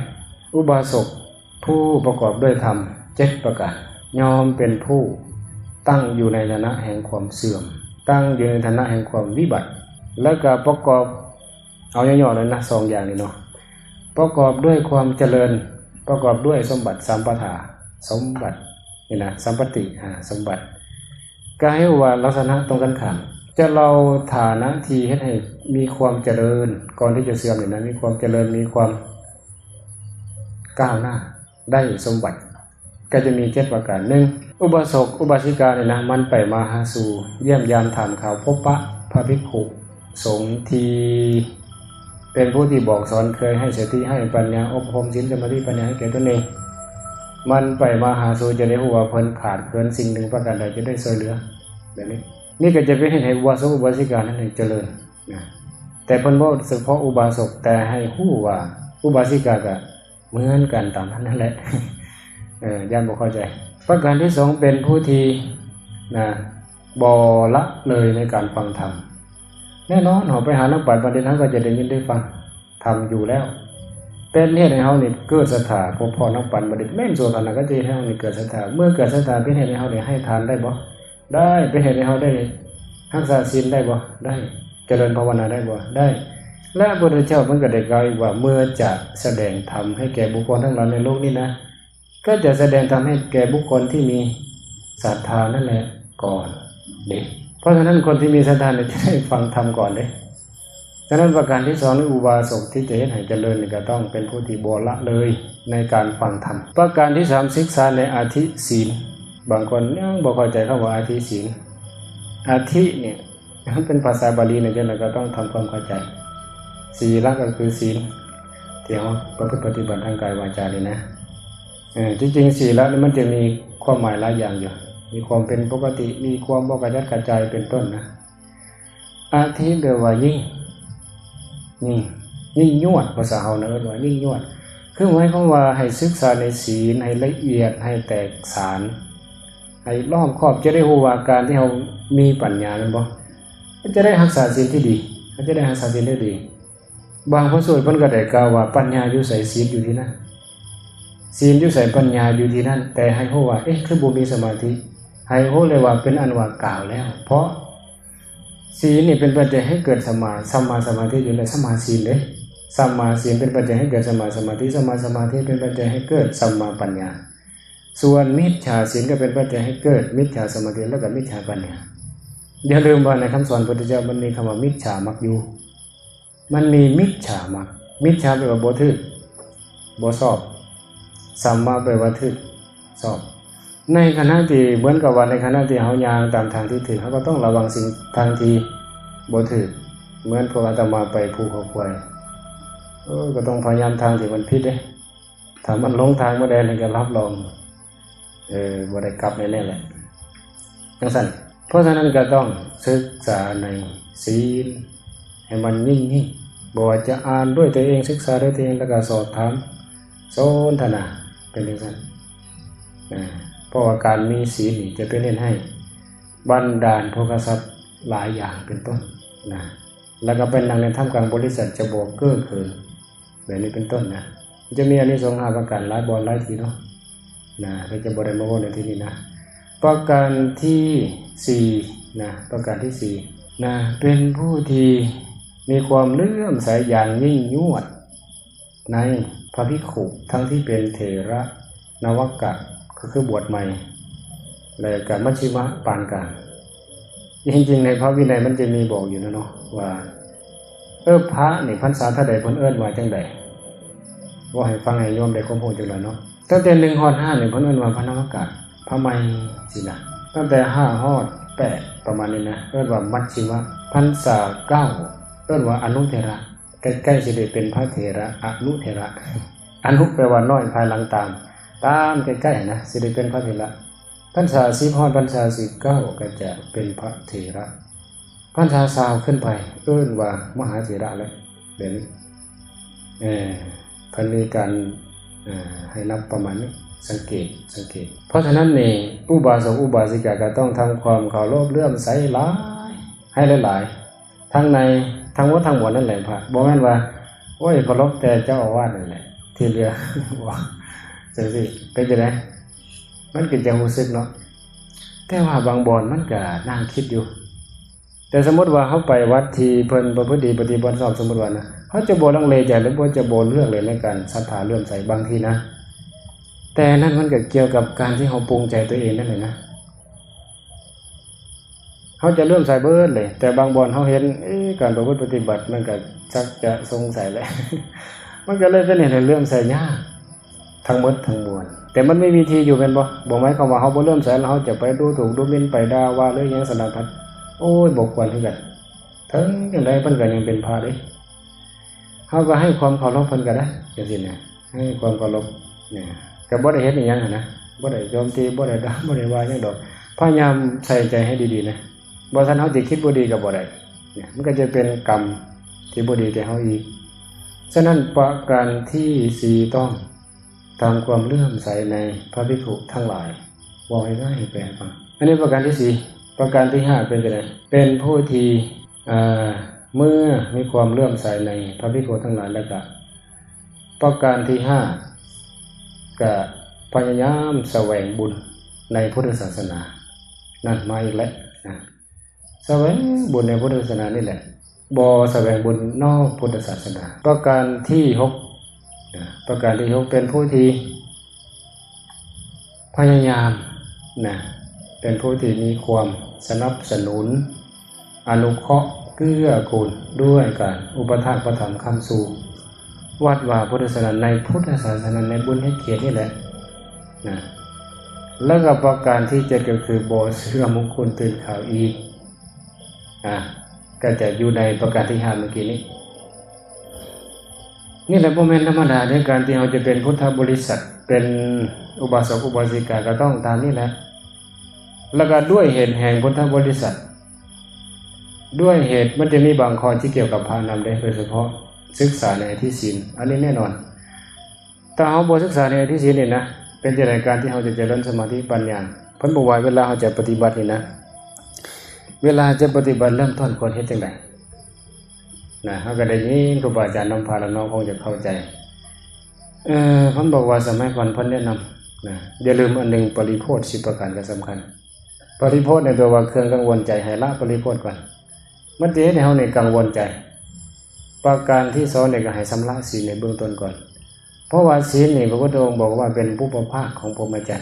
ອຸບາສົກຜູ້ປະກອບດ້ວຍທຳເຈັດປະການ ຍ່ອມເປັນຜູ້ຕັ້ງຢູ່ໃນຖານະແຫ່ງຄວາມເສື່ອມ, ຕັ້ງຢູ່ໃນຖານະແຫ່ງຄວາມວິບັດ, ແລ້ວກໍປະກອບ ເອົາຫຍໍ້ໆເລີຍນະ ສອງຢ່າງນີ້ເນາະ, ປະກອບດ້ວຍຄວາມຈະເລີນ, ປະກອບດ້ວຍສົມບັດສາມປະທານ, ສົມບັດນີ້ນະ, ສຳປະຕິ, ອາ, ສົມບັດ. ກໍໃຫ້ຮູ້ວ່າລັກສະນະຕົງກັນຂ້າມ, ຈະເລົ່າຖານະທີ່ເຮັດໃຫ້ມີຄວາມຈະເລີນ, ກ່ອນທີ່ຈະເສື່ອມນີ້ນະ, ມີຄວາມຈະເລີນ, ມີຄວາມກ້າວໜ້າ, ໄດ້ສົມບັດ. ກໍຈະມີເຈັດປະການ. ໜຶ່ງ ອຸບາສົກອຸບາສິການີ້ນະ ໝັ່ນໄປມາຫາສູ່, ຢ້ຽມຢາມຖາມຂ່າວ, ພົບປະພະພິກຂຸສົງທີ່ເປັນຜູ້ທີ່ບອກສອນ, ເຄີຍໃຫ້ສະຕິ, ໃຫ້ປັນຍາ, ອົບຮົມສິນ, ສະມາທິ, ປັນຍາໃຫ້ແກ່ຕົນເອງ. ໝັ່ນໄປມາຫາສູ່ ຈະໄດ້ຮູ້ວ່າເພິ່ນຂາດເຂີນສິ່ງໜຶ່ງປະການໃດ, ຈະໄດ້ຊ່ວຍເຫຼືອແບບນີ້. ນີ້ກໍຈະເປັນເຮັດໃຫ້ອຸບາສົກອຸບາສິການັ້ນຈະເລີນນະ. ແຕ່ເພິ່ນເວົ້າສະເພາະອຸບາສົກ, ແຕ່ໃຫ້ຮູ້ວ່າອຸບາສິກາກໍ ເໝືອນກັນຕາມນັ້ນນັ້ນແຫຼະ. ເອີ ຢ້ານບໍ່ເຂົ້າໃຈ. ປະການທີສອງ ເປັນຜູ້ທີ່ນະ ບໍ່ລະເລີຍໃນການຟັງທຳ. ແນ່ນອນ ເຮົາໄປຫານັກປາດບັນດິດ, ເຮົາກໍຈະໄດ້ຍິນໄດ້ຟັງທຳຢູ່ແລ້ວ. ເປັນເຮັດໃຫ້ເຮົານີ້ເກີດສັດທາ, ເພາະນັກປາດບັນດິດແມ່ນສ່ວນອັນນັ້ນ ກໍຈະເຮັດໃຫ້ເຮົານີ້ເກີດສັດທາ. ເມື່ອເກີດສັດທາ ເປັນເຮັດໃຫ້ເຮົາໄດ້ໃຫ້ທານໄດ້ບໍ່? ໄດ້. ເປັນເຮັດໃຫ້ເຮົາໄດ້ຮັກສາສິນໄດ້ບໍ່? ໄດ້. ຈະເລີນພາວະນາໄດ້ບໍ່? ໄດ້. ແລະ ພະພຸດທະເຈົ້າເພິ່ນກໍໄດ້ກ່າວອີກວ່າ ເມື່ອຈະສະແດງທຳໃຫ້ແກ່ບຸກຄົນທັງຫຼາຍໃນໂລກນີ້ນະ, ກໍຈະສະແດງທຳໃຫ້ແກ່ບຸກຄົນທີ່ມີສັດທານັ້ນແຫຼະກ່ອນເດ້. ເພາະສະນັ້ນ ຄົນທີ່ມີສັດທານີ້ຈະໄດ້ຟັງທຳກ່ອນເດ້. ສະນັ້ນ ປະການທີສອງ ໃນອຸບາສົກທີ່ຈະເຮັດໃຫ້ຈະເລີນນີ້ ກໍຕ້ອງເປັນຜູ້ທີ່ບໍ່ລະເລີຍໃນການຟັງທຳ. ປະການທີສາມ ສຶກສາໃນອາທິສີນ. ບາງຄົນຍັງບໍ່ເຂົ້າໃຈຄຳວ່າອາທິສີນ. ອາທິນີ້ ມັນເປັນພາສາບາລີນະ, ຈັ່ງໃດກໍຕ້ອງທຳຄວາມເຂົ້າໃຈ. ສີລະກໍຄືສີນທີ່ເຮົາປະພຶດປະຕິບັດທາງກາຍວາຈານີ້ນະ. ເອີ ຈິງໆ ສີລະນີ້ມັນຈະມີຄວາມໝາຍຫຼາຍຢ່າງຢູ່, ມີຄວາມເປັນປົກກະຕິ, ມີຄວາມບໍ່ກະຈັດກະຈາຍ ເປັນຕົ້ນນະ. ອະທິແປວ່າຍິ່ງ ຍິ່ງ ຍິ່ງຍວດ ພາສາເຮົານະເອີ້ນວ່າຍິ່ງຍວດ ຄືໝາຍຄວາມວ່າໃຫ້ສຶກສາໃນສີນໃຫ້ລະອຽດ ໃຫ້ແຕກສານ ໃຫ້ລອບຄອບ ຈະໄດ້ຮູ້ວ່າການທີ່ເຮົາມີປັນຍາແມ່ນບໍ່ ເຮົາຈະໄດ້ຮັກສາສິນທີ່ດີ ເຮົາຈະໄດ້ຮັກສາສິນທີ່ດີ. ບາງພະສູດເພິ່ນກໍໄດ້ກ່າວວ່າ ປັນຍາຢູ່ໃສ ສິນຢູ່ທີ່ນັ້ນ ສິນຢູ່ໃສ ປັນຍາຢູ່ທີ່ນັ້ນ ແຕ່ໃຫ້ຮູ້ວ່າ ເອະ ຄືບໍ່ມີສະມາທິ ໃຫ້ຮູ້ເລີຍວ່າເປັນອັນວ່າກາວແລ້ວ ເພາະສີນນີ້ເປັນປັດໄຈໃຫ້ເກີດສຳມາ ສຳມາສະມາທິຢູ່ໃນສຳມາສີນເດ້ ສຳມາສີນເປັນປັດໄຈໃຫ້ເກີດສຳມາສະມາທິ ສຳມາສະມາທິເປັນປັດໄຈໃຫ້ເກີດສຳມາປັນຍາ ສ່ວນມິດຈາສີນກໍເປັນປັດໄຈໃຫ້ເກີດມິດຈາສະມາທິ ແລ້ວກໍມິດຈາປັນຍາ. ຢ່າລືມວ່າໃນຄຳສອນພຸດທະເຈົ້າມັນມີຄຳວ່າມິດຈາມັກຢູ່ ມັນມີມິດຈາມັກ ມິດຈາແປວ່າບໍ່ຖືກ ບໍ່ຊອບ ສຳມາແປວ່າຖືກ ຊອບ ໃນຂະນະທີ່ ເໝືອນກັບວ່າໃນຂະນະທີ່ເຮົາຍ່າງຕາມທາງທີ່ຖືກ ເຮົາກໍຕ້ອງລະວັງສິ່ງທາງທີ່ບໍ່ຖືກ ເໝືອນພວກອາດຕະມາໄປພູເຂົາຄວາຍ ເອີ ກໍຕ້ອງພະຍາຍາມທາງທີ່ມັນຜິດເດ້ ຖ້າມັນຫຼົງທາງເມື່ອໃດນີ້ກໍຮັບຮອງ ເອີ ບໍ່ໄດ້ກັບແນ່ໆແຫຼະ ຈັ່ງຊັ້ນ ເພາະສະນັ້ນກໍຕ້ອງສຶກສາໃນສີນໃຫ້ມັນຍິ່ງໆ ບໍ່ວ່າຈະອ່ານດ້ວຍຕົວເອງ ສຶກສາດ້ວຍຕົວເອງ ແລ້ວກໍສອບຖາມສົນທະນາ ເປັນຈັ່ງຊັ້ນ ເພາະວ່າການມີສີນນີ້ຈະເປັນເຮັດໃຫ້ບັນດານໂພຄະຊັບຫຼາຍຢ່າງເປັນຕົ້ນນະ ແລ້ວກໍເປັນໜັງໃນຖ້ຳກາງບໍລິສັດຈະບໍ່ເກີດຂຶ້ນ ແບບນີ້ເປັນຕົ້ນນະ ຈະມີອານິສົງຫ້າປະການ ຫຼາຍບ່ອນຫຼາຍທີ່ເນາະ ນະ ກໍຈະບໍ່ໄດ້ມາເວົ້າໃນທີ່ນີ້ນະ. ປະການທີສີ່ນະ ປະການທີສີ່ນະ ເປັນຜູ້ທີ່ມີຄວາມເຫຼື້ອມໃສຢ່າງຍິ່ງຍວດໃນພະພິກຂຸ ທັງທີ່ເປັນເຖລະ ນະວະກະ ກໍຄືບວດໃໝ່ ແລະກະມັດຊິມະ ປານກາງ. ທີ່ຈິງໃນພະວິໄນມັນຈະມີບອກຢູ່ນະເນາະ ວ່າ ເອີ ພະນີ້ພັນສາເທົ່າໃດເພິ່ນເອີ້ນວ່າຈັ່ງໃດ ເວົ້າໃຫ້ຟັງໃຫ້ໂຍມໄດ້ຄວາມຮູ້ຈັກໜ້ອຍເນາະ. ຕັ້ງແຕ່ໜຶ່ງຮອດຫ້ານີ້ເພິ່ນເອີ້ນວ່າພະນະວະກະ ພະໃໝ່ຊີ້ນະ. ຕັ້ງແຕ່ຫ້າຮອດແປດປະມານນີ້ນະ ເອີ້ນວ່າມັດຊິມະ. ພັນສາເກົ້າເອີ້ນວ່າອະນຸເຖລະ ໃກ້ໆຊິໄດ້ເປັນພະເຖລະ ອະນຸເຖລະ ອະນຸແປວ່ານ້ອຍ ພາຍຫຼັງຕາມ ຕາມໃກ້ໆຫັ້ນນະ ຊິໄດ້ເປັນພະເຖລະ. ພັນສາສິບຮອດພັນສາສິບເກົ້າກໍຈະເປັນພະເຖລະ ພັນສາຊາວຂຶ້ນໄປເອີ້ນວ່າມະຫາເຖລະແຫຼະ ແບບນີ້ ເອີ ເພິ່ນມີການ ເອີ ໃຫ້ນັບປະມານນີ້ ສັງເກດ ສັງເກດ. ເພາະສະນັ້ນນີ້ ອຸບາສົກອຸບາສິກາກໍຕ້ອງທຳຄວາມເຄົາລົບເຫຼື້ອມໃສຫຼາຍ ໃຫ້ຫຼາຍໆ ທັງໃນ ທັງໝົດທັງມວນນັ້ນແຫຼະພະ ບໍ່ແມ່ນວ່າ ໂອ້ຍ ເຄົາລົບແຕ່ເຈົ້າອາວາດນັ້ນແຫຼະ ທີ່ເຫຼືອ ຈັ່ງຊີ້ ເປັນຈັ່ງໃດ? ມັນກໍຈະຮູ້ສຶກເນາະ ແຕ່ວ່າບາງບ່ອນມັນກໍໜ້າຄິດຢູ່. ແຕ່ສົມມຸດວ່າເຮົາໄປວັດທີ່ເພິ່ນປະພຶດດີປະຕິບັດຊອບ ສົມມຸດວ່ານະ ເຮົາຈະບໍ່ລັງເລໃຈ ຫຼືບໍ່ຈະບໍ່ເລືອກເລີຍໃນການສັດທາເຫຼື້ອມໃສບາງທີນະ ແຕ່ນັ້ນມັນກໍກ່ຽວກັບການທີ່ເຮົາປຸງໃຈຕົວເອງນັ້ນແຫຼະນະ. ເຮົາຈະເຫຼື້ອມໃສເບິດເລີຍ ແຕ່ບາງບ່ອນເຮົາເຫັນ ເອ ການປະພຶດປະຕິບັດມັນກໍຊັກຈະສົງໄສແຫຼະ ມັນກໍເລີຍເປັນເຫດໃຫ້ເຫຼື້ອມໃສຍາກທັງໝົດທັງມວນ. ແຕ່ມັນມີວິທີຢູ່ແມ່ນບໍ່? ບໍ່ໝາຍຄວາມວ່າເຮົາບໍ່ເຫຼື້ອມໃສແລ້ວເຮົາຈະໄປດູຖູກດູໝິ່ນ ໄປດ່າວ່າເລີຍຫຍັງສາລະພັດ ໂອ້ຍ ບໍ່ຄວນຄືກັນ. ເຖິງຈັ່ງໃດເພິ່ນກໍຍັງເປັນພະເດ້ ເຮົາກໍໃຫ້ຄວາມເຄົາລົບເພິ່ນກໍໄດ້ ຈັ່ງຊີ້ນະ ໃຫ້ຄວາມເຄົາລົບ ເນຍ ກໍບໍ່ໄດ້ເຮັດອີ່ຫຍັງຫັ້ນນະ ບໍ່ໄດ້ໂຈມຕີ ບໍ່ໄດ້ດ່າ ບໍ່ໄດ້ວ່າຫຍັງດອກ ພະຍາຍາມໃສ່ໃຈໃຫ້ດີໆນະ ບໍ່ຊັ້ນເຮົາຈະຄິດບໍ່ດີກໍບໍ່ໄດ້ ເນຍ ມັນກໍຈະເປັນກຳທີ່ບໍ່ດີແກ່ເຮົາອີກ. ສະນັ້ນປະການທີສີ່ ຕ້ອງທຳຄວາມເຫຼື້ອມໃສໃນພະພິກຂຸທັງຫຼາຍ ເວົ້າງ່າຍໆ ແປໃຫ້ຟັງ. ອັນນີ້ປະການທີສີ່. ປະການທີຫ້າເປັນຈັ່ງໃດ? ເປັນຜູ້ທີ່ ເອີ ເມື່ອມີຄວາມເຫຼື້ອມໃສໃນພະພິກຂຸທັງຫຼາຍແລ້ວກະ ປະການທີຫ້າ ກະພະຍາຍາມສະແຫວງບຸນໃນພຸດທະສາສະໜາ. ນັ້ນມາອີກແລ້ວນະ ສະແຫວງບຸນໃນພຸດທະສາສະໜານີ້ແຫຼະ ບໍ່ສະແຫວງບຸນນອກພຸດທະສາສະໜາ. ປະການທີຫົກນະ ປະການທີຫົກ ເປັນຜູ້ທີ່ ພະຍາຍາມນະ ເປັນຜູ້ທີ່ມີຄວາມສະໜັບສະໜູນ ອະນຸເຄາະເກື້ອກູນດ້ວຍການອຸປະຖາກປະຖຳຄ້ຳຊູ ວັດວາພຸດທະສາສະໜາ ໃນພຸດທະສາສະໜາ ໃນບຸນເຮັດເຂດນີ້ແຫຼະນະ. ແລ້ວກໍປະການທີເຈັດ ກໍຄືບໍ່ເຊື່ອມຸງຄຸນຕື່ນຂາວອີກ ອາ ກໍຈະຢູ່ໃນປະການທີຫ້າເມື່ອກີ້ນີ້. ນີ້ແຫຼະ ບໍ່ແມ່ນທຳມະດາເດ້ ການທີ່ເຮົາຈະເປັນພຸດທະບໍລິສັດ ເປັນອຸບາສົກອຸບາສິກາ ກໍຕ້ອງຕາມນີ້ແຫຼະ. ແລ້ວກໍດ້ວຍເຫດແຫ່ງພຸດທະບໍລິສັດ ດ້ວຍເຫດມັນຈະມີບາງຂໍ້ທີ່ກ່ຽວກັບພະນຳເດ້ ໂດຍສະເພາະສຶກສາໃນອະທິສິນ ອັນນີ້ແນ່ນອນ. ຖ້າເຮົາບໍ່ສຶກສາໃນອະທິສິນນີ້ນະ ເປັນຈັ່ງໃດການທີ່ເຮົາຈະຈະເລີນສະມາທິປັນຍາ? ເພິ່ນບອກວ່າເວລາເຮົາຈະປະຕິບັດນີ້ນະ ເວລາຈະປະຕິບັດເລີ່ມຕົ້ນຄວນເຮັດຈັ່ງໃດ? ນະ ເຮົາກໍໄດ້ຍິນຄູບາອາຈານນຳພາແລ້ວເນາະ ຄົງຈະເຂົ້າໃຈ. ເອີ ເພິ່ນບອກວ່າສະໄໝກ່ອນເພິ່ນແນະນຳນະ ຢ່າລືມອັນໜຶ່ງ ປະລິໂພດສິບປະການກໍສຳຄັນ. ປະລິໂພດໃນຕົວວ່າເຄື່ອງກັງວົນໃຈ ໃຫ້ລະປະລິໂພດກ່ອນ. ມັນຈະເຮັດໃຫ້ເຮົານີ້ກັງວົນໃຈ. ປະການທີສອງນີ້ກໍໃຫ້ຊຳລະສິນໃນເບື້ອງຕົ້ນກ່ອນ. ເພາະວ່າສິນນີ້ ພະພຸດທະອົງບອກວ່າເປັນບຸບພະພາກຂອງພົມມະຈັນ.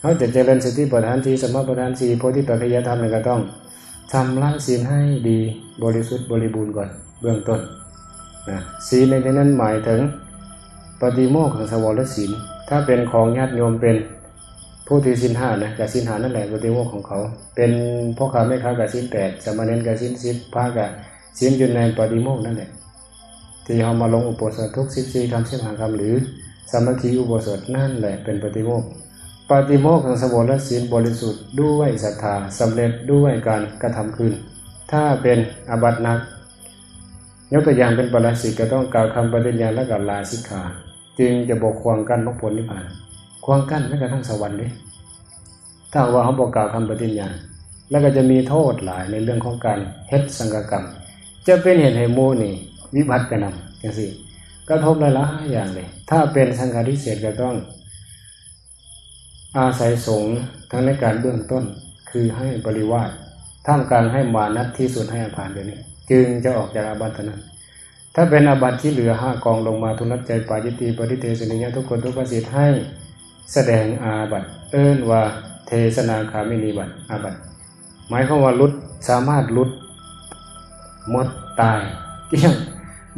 ເຮົາຈະຈະເລີນສະຕິປະທານສີ່ ສະມາປະທານສີ່ ໂພທິປັກຂະຍະທຳນີ້ ກໍຕ້ອງຊຳລະສິນໃຫ້ດີ ບໍລິສຸດ ບໍລິບູນກ່ອນ ເບື້ອງຕົ້ນນະ. ສິນໃນທີ່ນັ້ນໝາຍເຖິງປະຕິໂມກຂັງສະວອນລະສິນ. ຖ້າເປັນຂອງຍາດໂຍມເປັນຜູ້ຖືສິນຫ້ານະ ກໍສິນຫ້ານັ້ນແຫຼະ ປະຕິໂມກຂອງເຂົາ. ເປັນພໍ່ຄ້າແມ່ຄ້າກໍສິນແປດ ສາມະເນນກໍສິນສິບ ພະກໍສິນຢູ່ໃນປະຕິໂມກນັ້ນແຫຼະ. ທີ່ເຮົາມາລົງອຸໂບສົດທຸກສິບສີ່ຄ່ຳ ສິບຫ້າຄ່ຳ ຫຼື ສາມັກຄີອຸໂບສົດນັ້ນແຫຼະເປັນປະຕິໂມກ. ປະຕິໂມກຂັງສະວອນລະສິນບໍລິສຸດດ້ວຍສັດທາ ສຳເລັດດ້ວຍການກະທຳຄືນ. ຖ້າເປັນອາບັດໜັກ ຍົກຕົວຢ່າງເປັນປາລາຊິກ ກໍຕ້ອງກ່າວຄຳປະຕິນຍານ ແລ້ວກໍລາສິກຂາ ຈຶ່ງຈະບໍ່ຂວາງກັ້ນມັກຜົນນິບພານ. ຂວາງກັ້ນແມ່ນກະທັ່ງສະຫວັນເດ້. ຖ້າຫາກວ່າເຮົາບໍ່ກ່າວຄຳປະຕິນຍານ ແລ້ວກໍຈະມີໂທດຫຼາຍໃນເລື່ອງຂອງການເຮັດສັງຄະກຳ ຈະເປັນເຫດໃຫ້ໝູ່ນີ້ວິບັດໄປນຳ ຈັ່ງຊີ້ ກະທົບຫຼາຍໆຢ່າງເລີຍ. ຖ້າເປັນສັງຄາທິເສດກໍຕ້ອງອາໄສສົງທັງໃນການເບື້ອງຕົ້ນ ຄືໃຫ້ບໍລິວາດ ທ່າມກາງໃຫ້ມານັດ ທີ່ສຸດໃຫ້ອາພານ ແບບນີ້ ຈຶ່ງຈະອອກຈາກອາບັດເທົ່ານັ້ນ. ຖ້າເປັນອາບັດທີ່ເຫຼືອຫ້າກອງລົງມາ ທຸລະໄຈ ປາຈິດຕິ ປະລິເທສະນິຍະ ທຸກກົດ ທຸກພະສິດ ໃຫ້ສະແດງອາບັດ ເອີ້ນວ່າເທສະນາຄາມິນີບັດ ອາບັດ ໝາຍຄວາມວ່າຫຼຸດ ສາມາດຫຼຸດ ໝົດ ຕາຍ ກ້ຽງ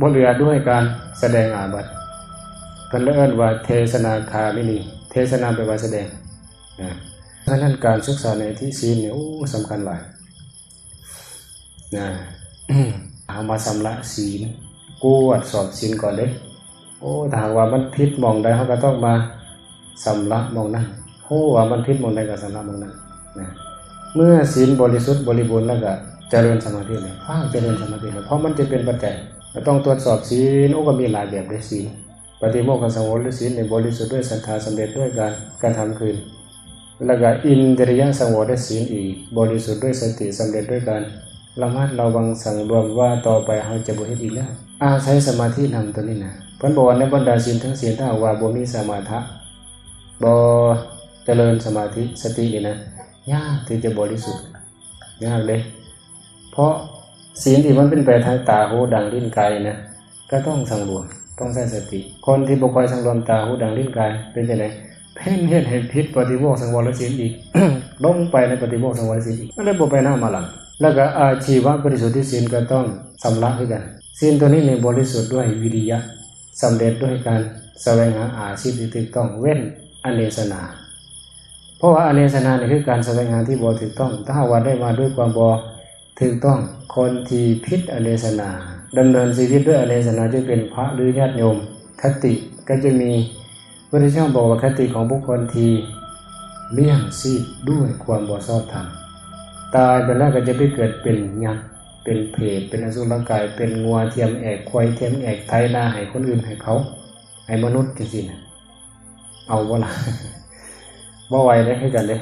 ບໍ່ເຫຼືອ ດ້ວຍການສະແດງອາບັດ. ເພິ່ນເລີຍເອີ້ນວ່າເທສະນາຄາມິນີ ເທສະນາແປວ່າສະແດງນະ. ສະນັ້ນການສຶກສາໃນອະທິສິນນີ້ ໂອ້ ສຳຄັນຫຼາຍ. ນະ ເຮົາມາຊຳລະສິນ ກວດສອບສິນກ່ອນເດ້. ໂອ້ ຖ້າຫາກວ່າມັນຜິດໝ່ອງໃດ ເຮົາກໍຕ້ອງມາຊຳລະໝ່ອງນັ້ນ. ຮູ້ວ່າມັນຜິດໝ່ອງໃດກໍຊຳລະໝ່ອງນັ້ນນະ. ເມື່ອສິນບໍລິສຸດບໍລິບູນແລ້ວ ກໍຈະເລີນສະມາທິເລີຍ. ຟ້າວຈະເລີນສະມາທິເລີຍ ເພາະມັນຈະເປັນປັດໄຈ. ກໍຕ້ອງກວດສອບສິນ. ໂອ້ ກໍມີຫຼາຍແບບເດ້ສິນ. ປະຕິໂມກຂະສັງໂວດ ຫຼື ສິນນີ້ບໍລິສຸດດ້ວຍສັດທາ ສຳເລັດດ້ວຍການກະທຳຄືນ. ແລ້ວກໍອິນທິລິຍະສັງໂວດ ແລະ ສິນອີກ ບໍລິສຸດດ້ວຍສະຕິ ສຳເລັດດ້ວຍການລະມັດລະວັງສັງລວມວ່າຕໍ່ໄປເຮົາຈະບໍ່ເຮັດອີກແລ້ວ. ອາໄສສະມາທິນຳຕົວນີ້ນະ. ເພິ່ນບອກວ່າໃນບັນດາສິນທັງສີ່ ຖ້າຫາກວ່າບໍ່ມີສະມາທະ ບໍ່ຈະເລີນສະມາທິ ສະຕິນີ້ນະ ຍາກທີ່ຈະບໍລິສຸດ ຍາກເດ້. ເພາະສິນທີ່ມັນເປັນໄປທາງຕາ ຫູ ດັງ ລີ້ນ ກາຍນີ້ນະ ກໍຕ້ອງສັງລວມ ຕ້ອງໃຊ້ສະຕິ. ຄົນທີ່ບໍ່ຄ່ອຍສັງລວມຕາ ຫູ ດັງ ລີ້ນ ກາຍ ເປັນຈັ່ງໃດ? ເປັນເຮັດໃຫ້ຜິດປະຕິໂມກສັງວອລະສິນອີກ ລົງໄປໃນປະຕິໂມກສັງວອລະສິນອີກ ມັນເລີຍບໍ່ໄປໜ້າມາຫຼັງ. ແລ້ວກໍອາຊີວະບໍລິສຸດທິສິນກໍຕ້ອງຊຳລະຄືກັນ. ສິນຕົວນີ້ນີ້ບໍລິສຸດດ້ວຍວິລິຍະ ສຳເລັດດ້ວຍການສະແຫວງຫາອາຊີບທີ່ຖືກຕ້ອງ ເວັ້ນອະເນສະນາ. ເພາະວ່າອະເນສະນານີ້ຄືການສະແຫວງຫາທີ່ບໍ່ຖືກຕ້ອງ. ຖ້າຫາກວ່າໄດ້ມາດ້ວຍຄວາມບໍ່ ຖືກຕ້ອງ, ຄົນທີ່ຜິດອະເນສະນາ ດຳເນີນຊີວິດດ້ວຍອະເນສະນາ ຈະເປັນພະ ຫຼື ຍາດໂຍມ. ຄະຕິກໍຈະມີ ພະພຸດທະເຈົ້າບອກວ່າ ຄະຕິຂອງບຸກຄົນທີ່ລ້ຽງຊີບດ້ວຍຄວາມບໍ່ຊອບທຳ ຕາຍໄປແລ້ວກໍຈະໄປເກີດເປັນຍັກ ເປັນເຜດ ເປັນອະສຸລະກາຍ ເປັນງົວທຽມແອກ ຄວາຍທຽມແອກ ໄຖນາໃຫ້ຄົນອື່ນ ໃຫ້ເຂົາ ໃຫ້ມະນຸດ ຈັ່ງຊີ້ນະ. ເອົາບໍ່ລະ? ບໍ່ໄຫວເດ້ ຄືກັນເດ້.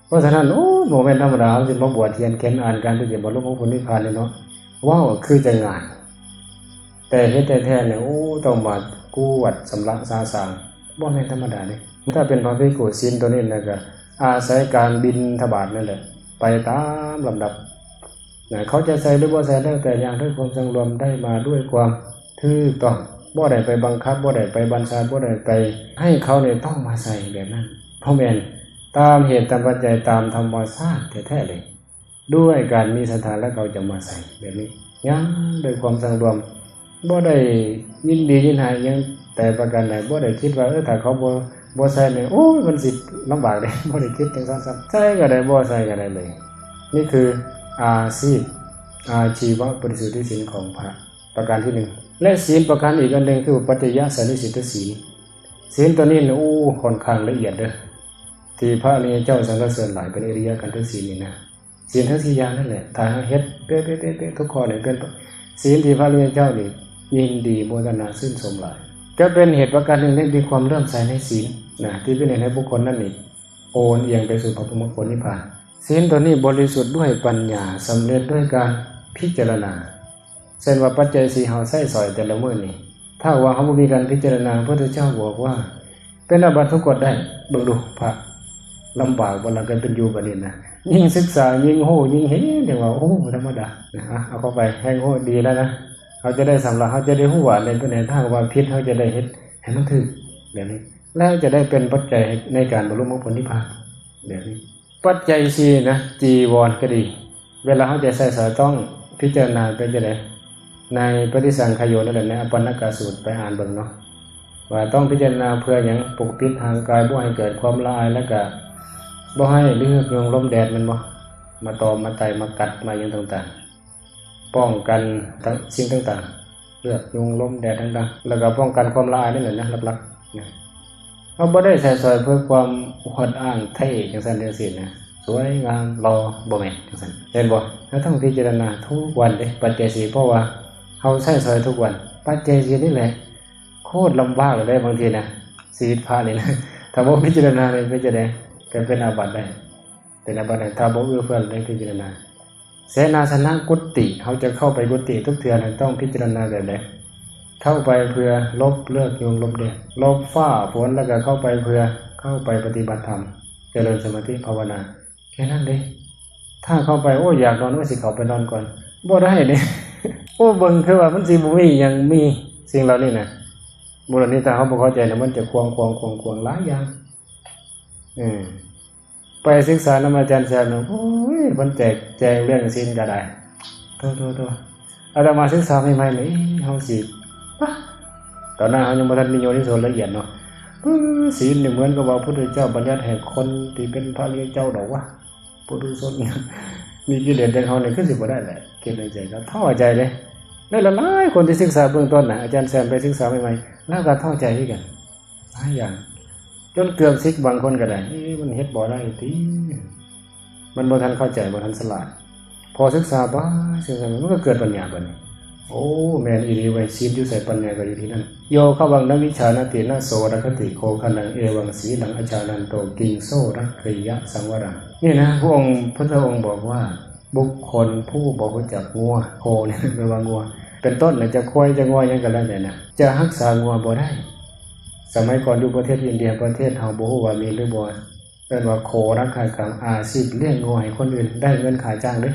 ເພາະສະນັ້ນ ໂອ້ ບໍ່ແມ່ນທຳມະດາ ເຮົາຊິມາບວດຮຽນຂຽນອ່ານການທີ່ຈະບັນລຸມັກຜົນນິບພານນີ້ເນາະ. ເວົ້າຄືຈະງ່າຍ ແຕ່ເຮັດແທ້ໆນີ້ ໂອ້ ຕ້ອງມາກວດຊຳລະສະສາງ ບໍ່ແມ່ນທຳມະດາເດ້. ຖ້າເປັນພະພິກຂຸ ສິນຕົວນີ້ນະ ກໍອາໄສການບິນທະບາດນັ້ນແຫຼະ ໄປຕາມລຳດັບນະ. ເຂົາຈະໃສ່ ຫຼື ບໍ່ໃສ່ ແລ້ວແຕ່ຢ່າງ ດ້ວຍຄວາມສັງລວມ ໄດ້ມາດ້ວຍຄວາມຖືກຕ້ອງ ບໍ່ໄດ້ໄປບັງຄັບ ບໍ່ໄດ້ໄປບັນຊາ ບໍ່ໄດ້ໄປໃຫ້ເຂົານີ້ຕ້ອງມາໃສ່ແບບນັ້ນ. ເພາະແມ່ນຕາມເຫດຕາມປັດໄຈ ຕາມທຳມະຊາດແທ້ໆເລີຍ. ດ້ວຍການມີສັດທາ ແລ້ວເຂົາຈະມາໃສ່ແບບນີ້ ຢ່າງດ້ວຍຄວາມສັງລວມ ບໍ່ໄດ້ຍິນດີຍິນຮ້າຍຫຍັງແຕ່ປະການໃດ. ບໍ່ໄດ້ຄິດວ່າ ເອີ ຖ້າເຂົາບໍ່ ບໍ່ໃສ່ນີ້ ໂອ້ຍ ມັນຊິລຳບາກເດ້. ບໍ່ໄດ້ຄິດຈັ່ງຊັ້ນຊ້ຳ. ໃສ່ກໍໄດ້ ບໍ່ໃສ່ກໍໄດ້ເລີຍ. ນີ້ຄືອາຊີບ ອາຊີວະບໍລິສຸດທິສິນຂອງພະ ປະການທີໜຶ່ງ. ແລະ ສິນປະການອີກອັນໜຶ່ງຄືປັດຈະຍະສະນິສິດຕະສິນ. ສິນຕົວນີ້ນີ້ ໂອ້ ຂ້ອນຂ້າງລະອຽດເດີ້ ທີ່ພະອະລິຍະເຈົ້າສັນລະເສີນຫຼາຍ ເປັນອະລິຍະກັນທະສິນນີ້ນະ. ສິນທັງສີ່ຢ່າງນັ້ນແຫຼະ ຖ້າເຮົາເຮັດເປະໆໆໆ ທຸກຂໍ້ນີ້ເປັນສິນທີ່ພະອະລິຍະເຈົ້ານີ້ຍິນດີໂມທະນາຊື່ນຊົມຫຼາຍ. ກໍເປັນເຫດປະການໜຶ່ງທີ່ມີຄວາມເຫຼື້ອມໃສໃນສິນນະ ທີ່ເປັນເຫດໃຫ້ບຸກຄົນນັ້ນນີ້ໂອນອຽງໄປສູ່ພະບຣມະໂພທິນິບພານ. ສິນຕົວນີ້ບໍລິສຸດດ້ວຍປັນຍາ ສຳເລັດດ້ວຍການພິຈາລະນາ. ເຊັ່ນວ່າປັດໄຈສີ່ເຮົາໃຊ້ສອຍແຕ່ລະມື້ນີ້ ຖ້າວ່າເຮົາບໍ່ມີການພິຈາລະນາ ພະພຸດທະເຈົ້າບອກວ່າເປັນອາບັດທຸກກົດໄດ້. ເບິ່ງດູ ພະລຳບາກບໍ່ລະ ກໍເປັນຢູ່ບັດນີ້ນະ ຍິ່ງສຶກສາຍິ່ງຮູ້ຍິ່ງເຫັນ ຈັ່ງວ່າ ໂອ້ ບໍ່ທຳມະດານະ. ເອົາເຂົ້າໄປ ແຮງຮູ້ດີແລ້ວນະ ເຮົາຈະໄດ້ຊຳລະ ເຮົາຈະໄດ້ຮູ້ວ່າອັນໃດເປັນອັນໃດ ຖ້າຫາກວ່າຜິດ ເຮົາຈະໄດ້ເຮັດໃຫ້ມັນຖືກແບບນີ້ ແລ້ວຈະໄດ້ເປັນປັດໄຈໃນການບັນລຸມຣກຜົນນິບພານແບບນີ້. ປັດໄຈສີ່ນະ ຈີວອນກໍດີ ເວລາເຮົາຈະໃຊ້ສອຍຕ້ອງພິຈາລະນາເປັນຈັ່ງໃດ? ໃນປະຕິສັງຂະໂຍ ນັ້ນແຫຼະ ໃນອະປັນນະກະສູດ ໄປອ່ານເບິ່ງເນາະ ວ່າຕ້ອງພິຈາລະນາເພື່ອຫຍັງ? ປົກປິດຮ່າງກາຍບໍ່ໃຫ້ເກີດຄວາມລະອາຍ ແລ້ວກະບໍ່ໃຫ້ເຫຼືອກຍຸງລົມແດດ ແມ່ນບໍ່? ມາຕອມ ມາໄຕ ມາກັດ ມາຫຍັງຕ່າງໆ ປ້ອງກັນສິ່ງຕ່າງໆ ເລືອກຍຸງລົມແດດຕ່າງໆ ແລ້ວກໍປ້ອງກັນຄວາມລະອາຍນັ້ນແຫຼະນະ ຫຼັກໆນະ. ເຮົາບໍ່ໄດ້ໃຊ້ສອຍເພື່ອຄວາມອວດອ້າງແທ້ຈັ່ງຊັ້ນຈັ່ງຊີ້ນະ ສວຍງາມຫຼໍ່ ບໍ່ແມ່ນຈັ່ງຊັ້ນ ເຫັນບໍ່? ເຮົາຕ້ອງພິຈາລະນາທຸກວັນເດ້ ປັດໄຈສີ່ ເພາະວ່າເຮົາໃຊ້ສອຍທຸກວັນ. ປັດໄຈສີ່ນີ້ແຫຼະໂຄດລຳບາກເລີຍເດ້ ບາງທີນະ ຊີວິດພະນີ້ນະ ຖ້າບໍ່ພິຈາລະນານີ້ເປັນຈັ່ງໃດ? ກໍເປັນອາບັດໄດ້ ເປັນອາບັດໄດ້ ຖ້າບໍ່ເອື້ອເຟື້ອໄດ້ພິຈາລະນາ. ເສນາສະນະກຸຕິ ເຮົາຈະເຂົ້າໄປກຸຕິທຸກເທື່ອນັ້ນ ຕ້ອງພິຈາລະນາແບບໃດ? ເຂົ້າໄປເພື່ອຫຼົບເລືອກຍຸງຫຼົບແດດ ຫຼົບຟ້າຝົນ ແລ້ວກໍເຂົ້າໄປເພື່ອເຂົ້າໄປປະຕິບັດທຳ ຈະເລີນສະມາທິພາວະນາ ແຄ່ນັ້ນເດ້. ຖ້າເຂົ້າໄປ ໂອ້ ຢາກນອນ ໂອ້ ຊິເຂົ້າໄປນອນກ່ອນ ບໍ່ໄດ້ເດ້. ໂອ້ ເບິ່ງຄືວ່າມັນຊິບໍ່ມີຫຍັງ ມີສິ່ງເຫຼົ່ານີ້ນະ. ບໍ່ ນີ້ຖ້າເຮົາບໍ່ເຂົ້າໃຈນະ ມັນຈະຂວາງໆໆໆຫຼາຍຢ່າງ. ເອີ ໄປສຶກສານຳອາຈານແຊມນະ ໂອ້ຍ ເພິ່ນແຈກແຈງເລື່ອງສິນກໍໄດ້ ໂທ້ໆໆ. ອາດຕະມາສຶກສາໃໝ່ໆນີ້ ເຮົາຊິ ຕອນນັ້ນເຮົາຍັງບໍ່ທັນມີໂຍນິໂສລະອຽດເນາະ. ເອີ ສິນນີ້ເໝືອນກັບວ່າພະພຸດທະເຈົ້າບັນຍັດໃຫ້ຄົນທີ່ເປັນພະອະລິຍະເຈົ້າດອກວະ ປຸຖຸຊົນ ມີກິເລດຢ່າງເຮົານີ້ຄືຊິບໍ່ໄດ້ແຫຼະ ຄິດໃນໃຈກໍທໍ້ໃຈເດ້. ຫຼາຍໆຄົນທີ່ສຶກສາເບື້ອງຕົ້ນນະ ອາຈານແຊມໄປສຶກສາໃໝ່ໆ ລາວກໍທໍ້ໃຈຄືກັນ ຫຼາຍຢ່າງ ຈົນເກືອບສິກ ບາງຄົນກໍໄດ້ ເອີ ມັນເຮັດບໍ່ໄດ້ຕິ ມັນບໍ່ທັນເຂົ້າໃຈ ບໍ່ທັນສະຫຼາດ. ພໍສຶກສາໄປ ສຶກສາໄປ ມັນກໍເກີດປັນຍາບັດນີ້ ໂອ້ ແມ່ນອີ່ຫຼີເວີຍ ສິນຢູ່ໃສ ປັນຍາກໍຢູ່ທີ່ນັ້ນ. ໂຍຄະວັງ ນະວິຈານາຕິ ນະໂສ ລັກຂະຕິ ໂຄຄະນັງ ເອວັງ ສີລັງ ອະຈານະໂຕ ກິງໂສ ລັກຂະເຍຍະ ສັງວະຣັງ. ນີ້ນະ ພະອົງ ພຸດທະອົງບອກວ່າ ບຸກຄົນຜູ້ບໍ່ຮູ້ຈັກງົວ ໂຄນີ້ແປວ່າງົວ ເປັນຕົ້ນນະ ຈະຄວາຍ ຈະງົວ ຫຍັງກໍແລ້ວແຕ່ນະ ຈະຮັກສາງົວບໍ່ໄດ້. ສະໄໝກ່ອນຢູ່ປະເທດອິນເດຍ ປະເທດເຮົາ ບໍ່ຮູ້ວ່າມີຫຼືບໍ່ ເອີ້ນວ່າໂຄລັກຂະກັງ ອາຊີບລ້ຽງງົວໃຫ້ຄົນອື່ນ ໄດ້ເງິນຄ່າຈ້າງເດ້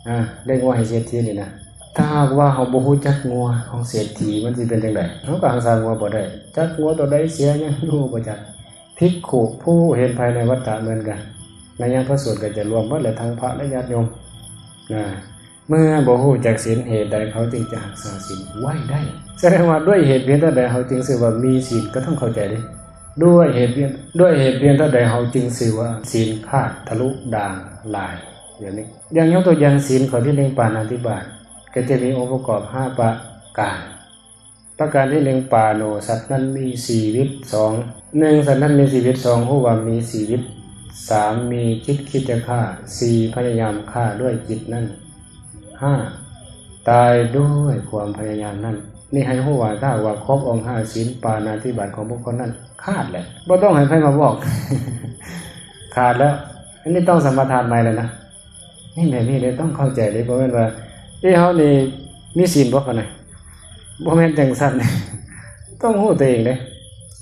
ອາ ລ້ຽງງົວໃຫ້ເສດຖີນີ້ນະ. ຖ້າຫາກວ່າເຮົາບໍ່ຮູ້ຈັກງົວຂອງເສດຖີ ມັນຊິເປັນຈັ່ງໃດ? ເຮົາກໍຮັກສາງົວບໍ່ໄດ້ ຈັກງົວໂຕໃດເສຍຍັງຢູ່ບໍ່ຈັກ. ພິກຂຸຜູ້ເຫັນພາຍໃນວັດຕະເໝືອນກັນ ໃນຍາມພະສູດກໍຈະລວມໝົດແຫຼະ ທັງພະ ແລະ ຍາດໂຍມນະ. ເມື່ອບໍ່ຮູ້ຈັກສິນ ເຫດໃດເຂົາຈຶ່ງຈະຮັກສາສິນໄວ້ໄດ້? ສະແດງວ່າດ້ວຍເຫດພຽງເທົ່າໃດເຮົາຈຶ່ງຊື່ວ່າມີສິນ ກໍຕ້ອງເຂົ້າໃຈເດ້ ດ້ວຍເຫດພຽງ ດ້ວຍເຫດພຽງເທົ່າໃດເຮົາຈຶ່ງຊື່ວ່າສິນຂາດທະລຸດ່າງລາຍ ແບບນີ້. ຢ່າງຍົກຕົວຢ່າງ ສິນຂໍ້ທີໜຶ່ງ ປານາທິບາດ ກໍຈະມີອົງປະກອບຫ້າປະການ. ປະການທີໜຶ່ງ ປາໂນ ສັດນັ້ນມີຊີວິດ. ສອງ ໜຶ່ງ ສັດນັ້ນມີຊີວິດ. ສອງ ຮູ້ວ່າມີຊີວິດ. ສາມ ມີຈິດຄິດຈະຂ້າ. ສີ່ ພະຍາຍາມຂ້າດ້ວຍຈິດນັ້ນ. ຫ້າ ຕາຍດ້ວຍຄວາມພະຍາຍາມນັ້ນ. ນີ້ໃຫ້ຮູ້ວ່າ ຖ້າຫາກວ່າຄົບອົງຫ້າສິນ ປານາທິບາດຂອງບຸກຄົນນັ້ນຂາດແລ້ວ ບໍ່ຕ້ອງໃຫ້ໃຜມາບອກ ຂາດແລ້ວ. ອັນນີ້ຕ້ອງສະມາທານໃໝ່ແລ້ວນະ. ນີ້ແຫຼະ ນີ້ແຫຼະ ຕ້ອງເຂົ້າໃຈເດ້ ບໍ່ແມ່ນວ່າ ເອີ ເຮົານີ້ມີສິນບໍ່ ປານນັ້ນ ບໍ່ແມ່ນຈັ່ງຊັ້ນ ຕ້ອງຮູ້ຕົວເອງເດ້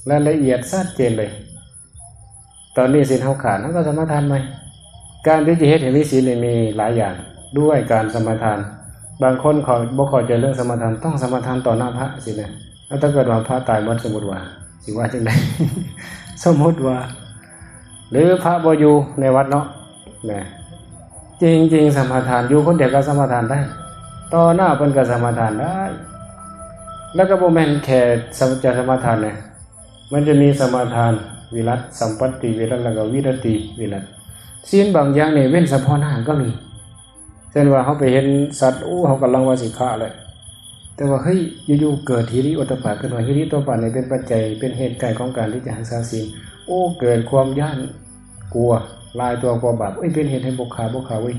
ລາຍລະອຽດຊັດເຈນເລີຍ. ຕອນນີ້ສິນເຮົາຂາດ ເຮົາກໍສະມາທານໃໝ່. ການທີ່ຈະເຮັດໃຫ້ມີສິນນີ້ມີຫຼາຍຢ່າງ ດ້ວຍການສະມາທານ. ບາງຄົນເຂົາບໍ່ເຂົ້າໃຈເລື່ອງສະມາທານ ຕ້ອງສະມາທານຕໍ່ໜ້າພະຊີ້ນະ. ແລ້ວຖ້າເກີດວ່າພະຕາຍໝົດ ສົມມຸດວ່າ ຊິວ່າຈັ່ງໃດ? ສົມມຸດວ່າ ຫຼືພະບໍ່ຢູ່ໃນວັດເນາະ ນະ ຈິງໆ ສະມາທານ ຢູ່ຄົນດຽວກໍສະມາທານໄດ້ ຕໍ່ໜ້າເພິ່ນກໍສະມາທານໄດ້. ແລ້ວກໍບໍ່ແມ່ນແຄ່ສະ ຈະສະມາທານນະ ມັນຈະມີສະມາທານວິລັດ ສຳປັດຕິວິລັດ ແລ້ວກໍວິລະຕິວິລັດ. ສິນບາງຢ່າງນີ້ເວັ້ນສະເພາະໜ້າກໍມີ. ເຊັ່ນວ່າເຮົາໄປເຫັນສັດ ໂອ້ ເຮົາກຳລັງວ່າຊິຂ້າແລ້ວ ແຕ່ວ່າ ເຮີ້ຍ ຢູ່ໆເກີດຫິລິໂອດຕະປະຂຶ້ນມາ. ຫິລິໂອດຕະປະນີ້ເປັນປັດໄຈ ເປັນເຫດໃກ້ຂອງການທີ່ຈະຮັກສາສິນ. ໂອ້ ເກີດຄວາມຢ້ານກົວ ຫຼາຍຕົວກວ່າບາບ. ໂອ້ຍ ເປັນເຫດໃຫ້ບໍ່ຂ້າ ບໍ່ຂ້າເວີຍ.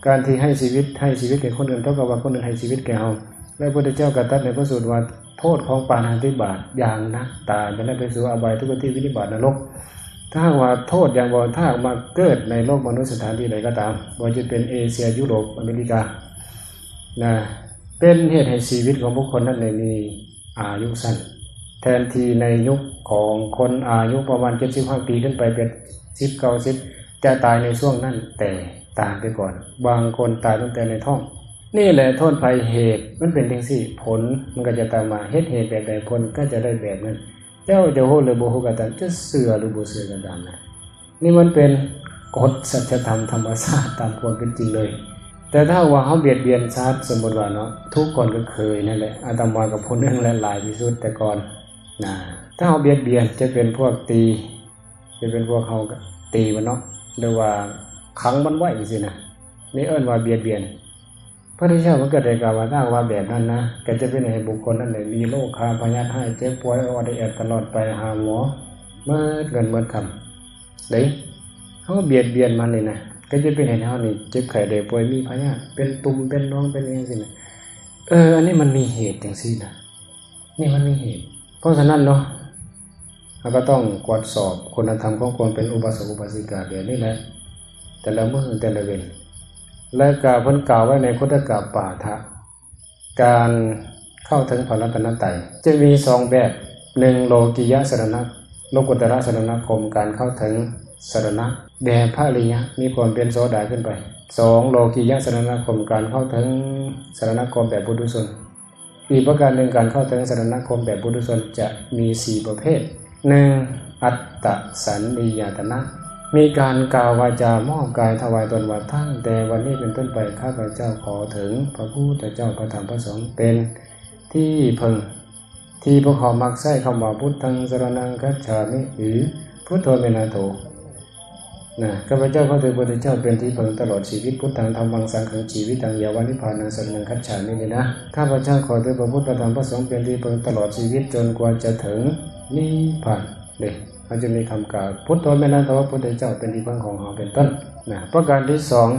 ການທີ່ໃຫ້ຊີວິດ ໃຫ້ຊີວິດແກ່ຄົນອື່ນ ເທົ່າກັບວ່າຄົນອື່ນໃຫ້ຊີວິດແກ່ເຮົາ. ແລະ ພະພຸດທະເຈາກໍຕັດໃນພະສູດວ່າ ໂທດຂອງປານາທິບາດຢ່າງໜັກ ຕາຍໄປແລ້ວໄປສູ່ອະບາຍທຸກຕິວິນິບາດນະລົກ. ຖ້າຫາກວ່າໂທດຢ່າງບໍ່ ຖ້າຫາກມາເກີດໃນໂລກມະນຸດສະຖານທີ່ໃດກໍຕາມ, ບໍ່ວ່າຈະເປັນເອເຊຍ, ຢູໂຣບ, ອາເມລິກາ ນະ ເປັນເຫດໃຫ້ຊີວິດຂອງບຸກຄົນນັ້ນໄດ້ມີອາຍຸສັ້ນ. ແທນທີ່ໃນຍຸກຂອງຄົນອາຍຸປະມານເຈັດສິບຫ້າປີຂຶ້ນໄປ ແປດສິບ ເກົ້າສິບ ຈະຕາຍໃນຊ່ວງນັ້ນ, ແຕ່ຕ່າງໄປກ່ອນ, ບາງຄົນຕາຍຕັ້ງແຕ່ໃນທ້ອງ. ນີ້ແຫຼະໂທດໄພເຫດ ມັນເປັນຈັ່ງຊີ້, ຜົນມັນກໍຈະຕາມມາ. ເຮັດເຫດແບບໃດ ຜົນກໍຈະໄດ້ແບບນັ້ນ. ເຈົ້າຈະຮູ້ຫຼືບໍ່ຮູ້ກໍຕາມ, ຈະເຊື່ອຫຼືບໍ່ເຊື່ອກໍຕາມນະ, ນີ້ມັນເປັນກົດສັດຈະທຳທຳມະຊາດຕາມຄວາມເປັນຈິງເລີຍ. ແຕ່ຖ້າວ່າເຮົາບຽດບຽນສັດ, ສົມມຸດວ່າເນາະ, ທຸກຄົນກໍເຄີຍນັ້ນແຫຼະ, ອາດຕະມາກໍຜູ້ໜຶ່ງແຫຼະ ຫຼາຍທີ່ສຸດແຕ່ກ່ອນນະ. ຖ້າເຮົາບຽດບຽນ ຈະເປັນພວກຕີ, ຈະເປັນພວກເຮົາກໍຕີມັນເນາະ ຫຼືວ່າຂັງມັນໄວ້ຈັ່ງຊີ້ນະ, ນີ້ເອີ້ນວ່າບຽດບຽນ. ພະພຸດທະເຈົ້າເພິ່ນກໍໄດ້ກ່າວວ່າ ຖ້າຫາກວ່າແບບນັ້ນນະ ກໍຈະເປັນເຫດໃຫ້ບຸກຄົນນັ້ນໄດ້ມີໂລຄາພະຍາດຮ້າຍ ເຈັບປ່ວຍ ອອດແອດຕະຫຼອດໄປຫາໝໍ ໝົດເງິນໝົດຄຳເດ້. ເຮົາບຽດບຽນມັນນີ້ນະ ກໍຈະເປັນເຫດໃຫ້ເຮົານີ້ເຈັບໄຂ້ໄດ້ປ່ວຍ ມີພະຍາດ ເປັນຕຸ່ມເປັນໜອງ ເປັນອີ່ຫຍັງຊີ້ນະ. ເອີ ອັນນີ້ມັນມີເຫດຈັ່ງຊີ້ນະ. ນີ້ມັນມີເຫດ. ເພາະສະນັ້ນເນາະ ເຮົາກໍຕ້ອງກວດສອບຄຸນນະທຳຂອງຄວາມເປັນອຸບາສົກອຸບາສິກາແບບນີ້ແຫຼະ ແຕ່ລະມື້ແຕ່ລະເວັນ. ແລະ ກໍເພິ່ນກ່າວໄວ້ໃນຄຸດທະກະປາຖະ ການເຂົ້າເຖິງພະລັດຕະນະໄຕ ຈະມີສອງແບບ, ໜຶ່ງ ໂລກິຍະສະລະນະ, ໂລກຸດຕະລະສະລະນະຄົມ, ການເຂົ້າເຖິງສະລະນະແບບພະອະລິຍະ ມີຄວາມເປັນໂສດາຂຶ້ນໄປ. ສອງ ໂລກິຍະສະລະນະຄົມ, ການເຂົ້າເຖິງສະລະນະຄົມແບບປຸຖຸຊົນ. ອີກປະການໜຶ່ງ, ການເຂົ້າເຖິງສະລະນະຄົມແບບປຸຖຸຊົນຈະມີສີ່ປະເພດ. ໜຶ່ງ ອັດຕະສັນນິຍາຕະນະ, ມີການກ່າວວາຈາມອບກາຍຖວາຍຕົນວ່າ ຕັ້ງແຕ່ວັນນີ້ເປັນຕົ້ນໄປ ຂ້າພະເຈົ້າຂໍເຖິງພະພຸດທະເຈົ້າ, ພະທຳ, ພະສົງເປັນທີ່ເພິ່ງ ທີ່ພວກເຮົາມັກໃຊ້ຄຳວ່າ ພຸດທັງສະຣະນັງຄັດສາມິ ຫຼື ພຸດໂທເມນາໂທ ນະ, ຂ້າພະເຈົ້າຂໍຖືພະພຸດທະເຈົ້າເປັນທີ່ເພິ່ງຕະຫຼອດຊີວິດ, ພຸດທັງທຳມັງສັງຄັງຊີວິຕັງ ຍາວະນິບພານັງສະຣະນັງຄັດສາມິ ນີ້ນະ. ຂ້າພະເຈົ້າຂໍຖືພະພຸດ ພະທຳ ພະສົງເປັນທີ່ເພິ່ງຕະຫຼອດຊີວິດ ຈົນກວ່າຈະເຖິງນິບພານເດ້. ເຮົາຈະມີຄຳກ່າວ ພຸດໂທເມນາໂທ, ພຸດທະເຈົ້າເປັນທີ່ເພິ່ງຂອງເຮົາ ເປັນຕົ້ນນະ. ປະການທີສອງ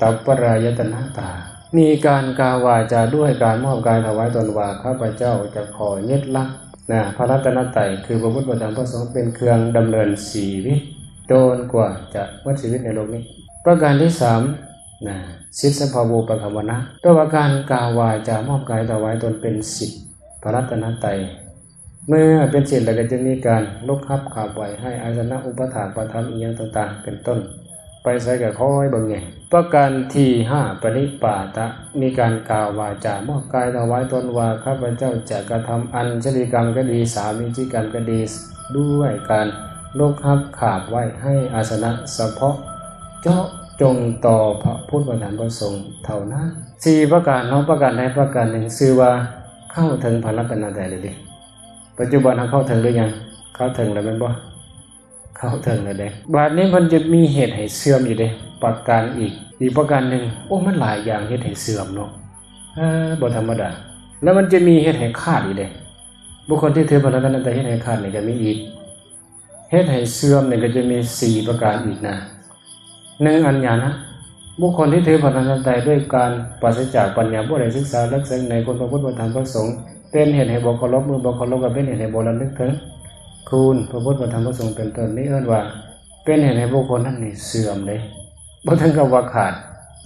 ຕັບປະລາຍະຕະນະຕາ ມີການກ່າວວາຈາດ້ວຍການມອບກາຍຖວາຍຕົນວ່າ ຂ້າພະເຈົ້າຈະຂໍຍຶດຫຼັກນະ ພະລັດຕະນະໄຕ ຄືພະພຸດ ພະທຳ ພະສົງ ເປັນເຄື່ອງດຳເນີນຊີວິດ ຈົນກວ່າຈະໝົດຊີວິດໃນໂລກນີ້. ປະການທີສາມນະ ສິດສະພາວູປະກຳມະນະ ແປວ່າການກ່າວວາຈາມອບກາຍຖວາຍຕົນເປັນສິດພະລັດຕະນະໄຕ. ເມື່ອເປັນສິດແລ້ວກໍຈະມີການລົບຮັບຂາບໄຫວ້ ໃຫ້ອາສະນະ ອຸປະຖາກປະທຳ ອີ່ຫຍັງຕ່າງໆ ເປັນຕົ້ນ ໄປໃສກໍຄອຍເບິ່ງແຍງ. ປະການທີຫ້າ ປະນິປາຕະ ມີການກ່າວວາຈາມອບກາຍຖວາຍຕົນວ່າ ຂ້າພະເຈົ້າຈະກະທຳອັນຊະລີກຳກໍດີ ສາມີຈິກຳກໍດີ ດ້ວຍການລົບຮັບຂາບໄຫວ້ ໃຫ້ອາສະນະສະເພາະເຈາະຈົງຕໍ່ພະພຸດ ພະທຳ ພະສົງເທົ່ານັ້ນ. ສີ່ປະການເນາະ, ປະການໃດປະການໜຶ່ງ ຊື່ວ່າເຂົ້າເຖິງພະລັດຕະນະໄຕແລ້ວເດ້. ປັດຈຸບັນເຮົາເຂົ້າເຖິງຫຼືຍັງ? ເຂົ້າເຖິງແລ້ວແມ່ນບໍ່? ເຂົ້າເຖິງແລ້ວເດ້. ບາດນີ້ເພິ່ນຈະມີເຫດໃຫ້ເສື່ອມອີກເດ້ ປະການອີກ, ອີກປະການໜຶ່ງ. ໂອ້ ມັນຫຼາຍຢ່າງເຮັດໃຫ້ເສື່ອມເນາະ, ເອີ ບໍ່ທຳມະດາ. ແລ້ວມັນຈະມີເຮັດໃຫ້ຂາດອີກເດ້. ບຸກຄົນທີ່ຖືພະລັດຕະນະໄຕເຮັດໃຫ້ຂາດນີ້ກໍມີອີກ. ເຮັດໃຫ້ເສື່ອມນີ້ກໍຈະມີສີ່ປະການອີກນະ. ໜຶ່ງ ອັນຍານະ, ບຸກຄົນທີ່ຖືພະລັດຕະນະໄຕດ້ວຍການປາສະຈາກປັນຍາ, ບໍ່ໄດ້ສຶກສາເລິກເຊິ່ງໃນຄຸນພະພຸດ ພະທຳ ພະສົງ, ເປັນເຫດໃຫ້ບໍ່ເຄົາລົບ, ເມື່ອບໍ່ເຄົາລົບກໍເປັນເຫດໃຫ້ບໍ່ລະນຶກເຖິງຄຸນພະພຸດ ພະທຳ ພະສົງ ເປັນຕົ້ນ, ນີ້ເອີ້ນວ່າເປັນເຫດໃຫ້ບຸກຄົນນັ້ນນີ້ເສື່ອມເດ້, ບໍ່ເຖິງກັບວ່າຂາດ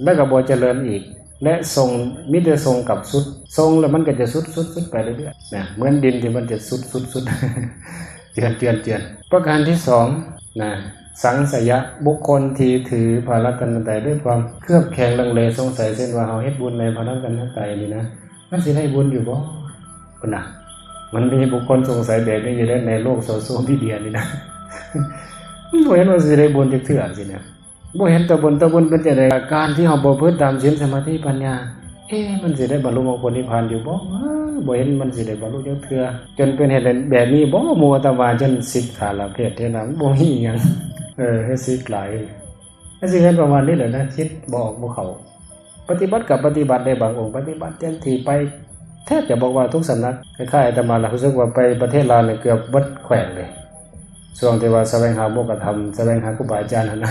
ແລ້ວກໍບໍ່ຈະເລີນອີກ ແລະ ຊົງ ມີແຕ່ຊົງກັບຊຸດ, ຊົງແລ້ວມັນກໍຈະຊຸດໆໆໄປເລື້ອຍໆນະ, ເໝືອນດິນທີ່ມັນຈະຊຸດໆໆ ເຈື່ອນໆໆ. ປະການທີສອງນະ ສັງສະຍະ, ບຸກຄົນທີ່ຖືພະລັດຕະນະໄຕດ້ວຍຄວາມເຄືອບແຄງລັງເລສົງໄສ ເຊັ່ນວ່າເຮົາເຮັດບຸນໃນພະລັດຕະນະໄຕນີ້ນະ ມັນຊິໄດ້ບຸນຢູ່ບໍ່? ພຸ້ນນະ, ມັນມີບຸກຄົນສົງໄສແບບນີ້ຢູ່ໃນໂລກໂຊຊຽວມີເດຍນີ້ນະ, ມັນບໍ່ເຫັນວ່າຊິໄດ້ບຸນຈັກເທື່ອຊີ້ນະ. ບໍ່ເຫັນຕົວບຸນ, ຕົວບຸນເປັນຈັ່ງໃດ? ການທີ່ເຮົາບໍ່ປະພຶດຕາມສິນສະມາທິປັນຍາ, ເອ ມັນຊິໄດ້ບັນລຸມັກຜົນນິບພານຢູ່ບໍ່? ບໍ່ເຫັນມັນຊິໄດ້ບັນລຸຈັກເທື່ອ. ຈົນເປັນເຫດໃຫ້ແບບນີ້ບໍ່? ໝູ່ອາດຕະມາຈົນສິກຂາລະເພດເທລະ, ມັນບໍ່ມີຫຍັງ. ເອີ ເຮັດສິກຫຼາຍ. ມັນຊິເປັນປະມານນີ້ແຫຼະນະ, ຄິດບໍ່ອອກບໍ່ເຂົ້າ. ປະຕິບັດກໍປະຕິບັດໄດ້, ບາງອົງປະຕິບັດເຕັມທີ່ໄປ ແທບຈະບອກວ່າທຸກສຳນັກ. ຄ້າຍໆອາດຕະມາລະ ຮູ້ສຶກວ່າໄປປະເທດລາວນີ້ເກືອບເບິດແຂວງເລີຍ. ຊ່ວງທີ່ວ່າສະແຫວງຫາໂມກຂະທຳ, ສະແຫວງຫາຄູບາອາຈານຫັ້ນນະ,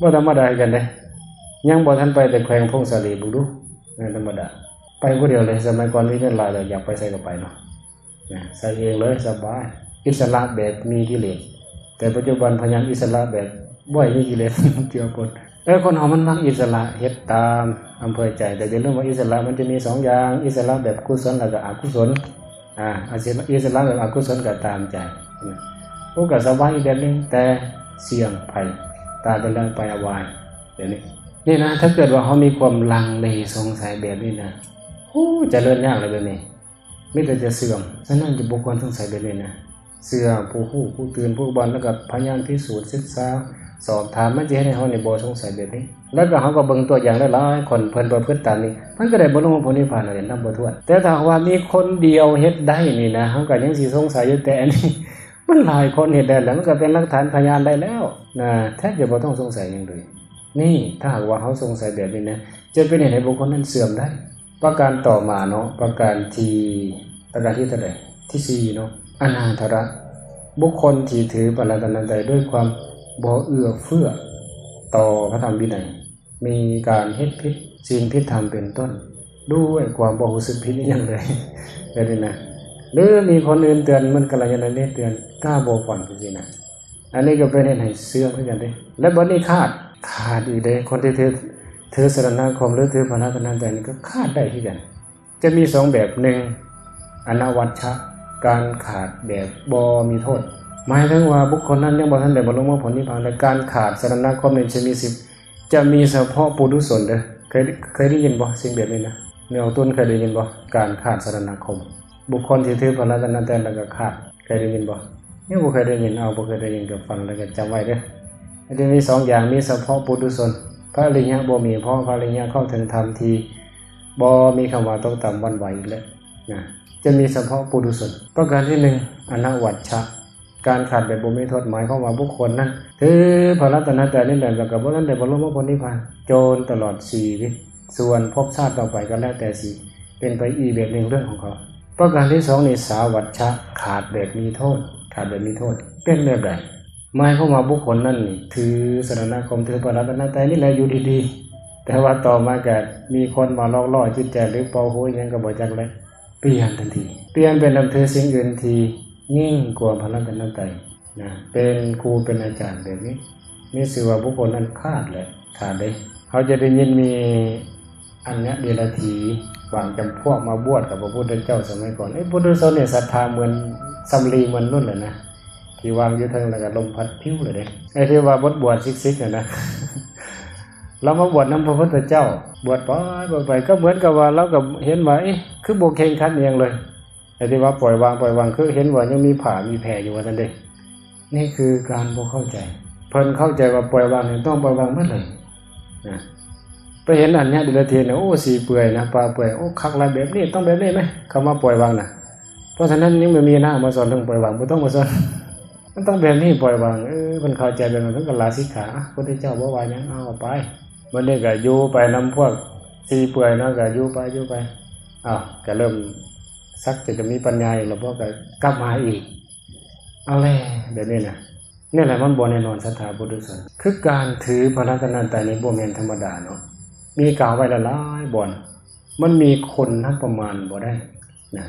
ບໍ່ທຳມະດາຄືກັນເດ້. ຍັງບໍ່ທັນໄປແຕ່ແຂວງຜົ້ງສາລີ ເບິ່ງດູ ແມ່ນທຳມະດາ ໄປຜູ້ດຽວເລີຍ. ສະໄໝກ່ອນມີເງິນຫຼາຍແລ້ວ ຢາກໄປໃສກໍໄປເນາະ ນະ ໃສ່ເອງເລີຍ ສະບາຍ ອິດສະຫຼະແບບມີກິເລດ. ແຕ່ປັດຈຸບັນພະຍາຍາມອິດສະຫຼະແບບບໍ່ໃຫ້ມີກິເລດ ເຈືອປົນ. ເອີ ຄົນເຮົາມັນມັກອິດສະຫຼະ ເຮັດຕາມອຳເພີໃຈ, ແຕ່ຢ່າລືມວ່າອິດສະຫຼະມັນຈະມີສອງຢ່າງ, ອິດສະຫຼະແບບກຸສົນ ແລ້ວກໍອະກຸສົນ. ອາ ອາ ອິດສະຫຼະແບບອະກຸສົນກໍຕາມໃຈ ໂອ້ ກໍສະບາຍອີກແບບໜຶ່ງ, ແຕ່ສ່ຽງໄພ ຕາຍໄປແລ້ວໄປອະວາຍ ແບບນີ້. ນີ້ນະ ຖ້າເກີດວ່າເຮົາມີຄວາມລັງເລສົງໄສແບບນີ້ນະ ໂອ້ ຈະເລີນຍາກເລີຍແບບນີ້. ມີແຕ່ຈະເສື່ອມ. ສະນັ້ນຈະບໍ່ຄວນສົງໄສແບບນີ້ນະ. ເຊື່ອຜູ້ຮູ້ຜູ້ຕື່ນຜູ້ບອນ ແລ້ວກໍພະຍາຍາມພິສູດສຶກສາສອບຖາມ ມັນຈະເຮັດໃຫ້ເຮົານີ້ບໍ່ສົງໄສແບບນີ້. ແລ້ວກໍເຮົາກໍເບິ່ງຕົວຢ່າງຫຼາຍໆຄົນ ເພິ່ນປະພຶດຕາມນີ້ ເພິ່ນກໍໄດ້ບັນລຸມາຜົນນິບພານເອົາເອງນຳບໍ່ຖ້ວນ. ແຕ່ຖ້າຫາກວ່າມີຄົນດຽວເຮັດໄດ້ນີ້ນະ ເຮົາກໍຍັງຊິສົງໄສຢູ່, ແຕ່ອັນນີ້ມັນຫຼາຍຄົນເຮັດໄດ້ແລ້ວ ມັນກໍເປັນຫຼັກຖານພະຍານໄດ້ແລ້ວນະ ແທບຈະບໍ່ຕ້ອງສົງໄສຫຍັງເລີຍ. ນີ້ ຖ້າຫາກວ່າເຮົາສົງໄສແບບນີ້ນະ ຈະເປັນເຫດໃຫ້ບຸກຄົນນັ້ນເສື່ອມໄດ້. ປະການຕໍ່ມາເນາະ ປະການທີ່ ປະການທີ່ເທົ່າໃດ? ທີສີ່ເນາະ ອະນາຖະຣະ. ບຸກຄົນທີ່ຖືພະລັດຕະນະໄຕດ້ວຍຄວາມບໍ່ເອື້ອເຟື້ອຕໍ່ພະທຳວິໄນ ມີການເຮັດຜິດສິນຜິດທຳເປັນຕົ້ນ ດ້ວຍຄວາມບໍ່ຮູ້ສຶກຜິດອີ່ຫຍັງເລີຍ ແບບນີ້ນະ ຫຼືມີຄົນອື່ນເຕືອນ ເໝືອນກັນລະຍານະເນດເຕືອນ ກໍບໍ່ຟັງຈັ່ງຊີ້ນະ. ອັນນີ້ກໍເປັນເຫດໃຫ້ເສື່ອມຄືກັນເດ້. ແລະ ບັດນີ້ຂາດ ຂາດອີກເດ້ ຄົນທີ່ຖື ຖືສະລະນະຄົມ ຫຼື ຖືພະລັດຕະນະໄຕນີ້ກໍຂາດໄດ້ຄືກັນ. ຈະມີສອງແບບ, ໜຶ່ງ ອະນະວັດຊະ ການຂາດແບບບໍ່ມີໂທດ ໝາຍເຖິງວ່າບຸກຄົນນັ້ນຍັງບໍ່ທັນໄດ້ບັນລຸມາຜົນນິບພານ ແລະ ການຂາດສະລະນະຄົມນີ້ຈະມີສິດ ຈະມີສະເພາະປຸຖຸຊົນເດີ້. ເຄີຍ ເຄີຍໄດ້ຍິນບໍ່ສິ່ງແບບນີ້ນະ? ແນວຕົນເຄີຍໄດ້ຍິນບໍ່? ການຂາດສະລະນະຄົມ ບຸກຄົນທີ່ຖືພະລັດຕະນະໄຕແລ້ວກໍຂາດ ເຄີຍໄດ້ຍິນບໍ່? ຍັງບໍ່ເຄີຍໄດ້ຍິນ. ເອົາ ບໍ່ເຄີຍໄດ້ຍິນກໍຟັງແລ້ວກໍຈຳໄວ້ເດີ້. ມັນຈະມີສອງຢ່າງ, ມີສະເພາະປຸຖຸຊົນ, ພະອະລິຍະບໍ່ມີ, ເພາະພະອະລິຍະເຂົ້າເຖິງທຳທີ່ບໍ່ມີຄຳວ່າຕົກຕ່ຳຫວັ່ນໄຫວອີກແລ້ວນະ. ຈະມີສະເພາະປຸຖຸຊົນ. ປະການທີໜຶ່ງ ອະນະວັດຊະ ການຂາດແບບບໍ່ມີໂທດ ໝາຍຄວາມວ່າບຸກຄົນນັ້ນຖືພະລັດຕະນະໄຕນີ້ແຫຼະ ແລ້ວກໍບໍ່ທັນໄດ້ບັນລຸມາຜົນນິບພານ ຈົນຕະຫຼອດຊີວິດ. ສ່ວນພົບຊາດຕໍ່ໄປກໍແລ້ວແຕ່ຊິເປັນໄປອີກແບບໜຶ່ງເລື່ອງຂອງເຂົາ. ປະການທີສອງນີ້ ສາວັດຊະ ຂາດແບບມີໂທດ. ຂາດແບບມີໂທດ ເປັນແບບໃດ? ໝາຍຄວາມວ່າບຸກຄົນນັ້ນນີ້ຖືສະລະນະຄົມ ຖືພະລັດຕະນະໄຕນີ້ແຫຼະຢູ່ດີໆ ແຕ່ວ່າຕໍ່ມາກໍມີຄົນມາຫຼອກຫຼໍ້ຈິດໃຈ ຫຼື ເປົ່າໂຮຍຫຍັງກໍບໍ່ຈັກແຫຼະ ປ່ຽນທັນທີ ປ່ຽນໄປນັບຖືສິ່ງອື່ນທີ່ຍິ່ງກວ່າພະລັດຕະນະໄຕນະ ເປັນຄູເປັນອາຈານແບບນີ້ ມີຊື່ວ່າບຸກຄົນນັ້ນຂາດແຫຼະ ຂາດເດ້. ເຮົາຈະໄດ້ຍິນມີອັນຍະເດລະຖີບາງຈຳພວກມາບວດກັບພະພຸດທະເຈົ້າສະໄໝກ່ອນ. ເອີ ພຸດທະຊົນນີ້ສັດທາເໝືອນສຳລີເໝືອນນຸ່ນແຫຼະນະ ທີ່ວາງຢູ່ເທິງແລ້ວກໍລົມພັດປິວເລີຍເດ້. ໄອ້ທີ່ວ່າບົດບວດຊິກໆຫັ້ນນະ ລາວມາບວດນຳພະພຸດທະເຈົ້າ ບວດໄປ ບວດໄປ ກໍເໝືອນກັບວ່າລາວກໍເຫັນວ່າ ເອະ ຄືບໍ່ເຄັ່ງຄັດອີ່ຫຍັງເລີຍ. ໄອ້ທີ່ວ່າປ່ອຍວາງ ປ່ອຍວາງ ຄືເຫັນວ່າຍັງມີຜ້າມີແພຢູ່ວ່າຊັ້ນເດ້. ນີ້ຄືການບໍ່ເຂົ້າໃຈ. ເພິ່ນເຂົ້າໃຈວ່າປ່ອຍວາງນີ້ຕ້ອງປ່ອຍວາງໝົດເລີຍນະ. ໄປເຫັນອັນຍະເດລະທີນະ ໂອ້ ຊີເປື່ອຍນະ ປາເປື່ອຍ ໂອ້ ຄັກຫຼາຍ ແບບນີ້ຕ້ອງແບບນີ້ແມ ຄຳວ່າປ່ອຍວາງນະ. ເພາະສະນັ້ນຍັງບໍ່ມີນະມາສອນເລື່ອງປ່ອຍວາງ ບໍ່ຕ້ອງມາສອນ ມັນຕ້ອງແບບນີ້ ປ່ອຍວາງ. ເອີ ເພິ່ນເຂົ້າໃຈແບບນັ້ນ ເພິ່ນກໍລາສິກຂາ ພຸດທະເຈົ້າບໍ່ວ່າຫຍັງ ເອົາໄປ. ບັດນີ້ກໍຢູ່ໄປນຳພວກຊີເປື່ອຍເນາະ ກໍຢູ່ໄປ ຢູ່ໄປ ອ້າວ ກໍເລີ່ມສັກຈະ ຈະມີປັນຍາອີກແລ້ວ ພວກກໍກັບມາອີກ ເອົາແຫຼະ ແບບນີ້ນະ. ນີ້ແຫຼະມັນບໍ່ແນ່ນອນສັດທາປຸຖຸຊົນ. ຄືການຖືພະລັດຕະນະໄຕນີ້ບໍ່ແມ່ນທຳມະດາເນາະ ມີກ່າວໄວ້ຫຼາຍໆບ່ອນ ມັນມີຄົນນັບປະມານບໍ່ໄດ້ນະ.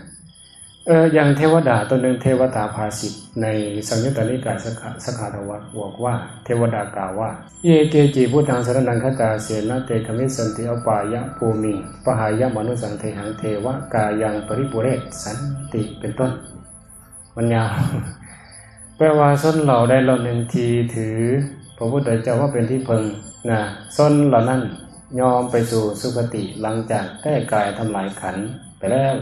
ເອີ ຢ່າງເທວະດາຕົນໜຶ່ງ ເທວະຕາພາສິດ ໃນສັງຍຸດຕະນິກາຍ ສະຂະ ສະຂາທະວັດ ບອກວ່າ ເທວະດາກ່າວວ່າ ເຢ ເກຈິ ພຸດທັງ ສະຣະນັງ ຄັດຕາເສນະ ເຕ ຄະມິດສັນຕິ ອະປາຍະພູມິງ ປະຫາຍະ ມະນຸດສັງ ເທຫັງ ເທວະກາຍັງ ປະລິປຸເຣດສັນຕິ ເປັນຕົ້ນ. ມັນຍາວ ແປວ່າຊົນເຫຼົ່າໃດເຫຼົ່າໜຶ່ງທີ່ຖືພະພຸດທະເຈົ້າວ່າເປັນທີ່ເພິ່ງນະ ຊົນເຫຼົ່ານັ້ນຍອມໄປສູ່ສຸຄະຕິ ຫຼັງຈາກແຕກກາຍທຳລາຍຂັນໄປແລ້ວ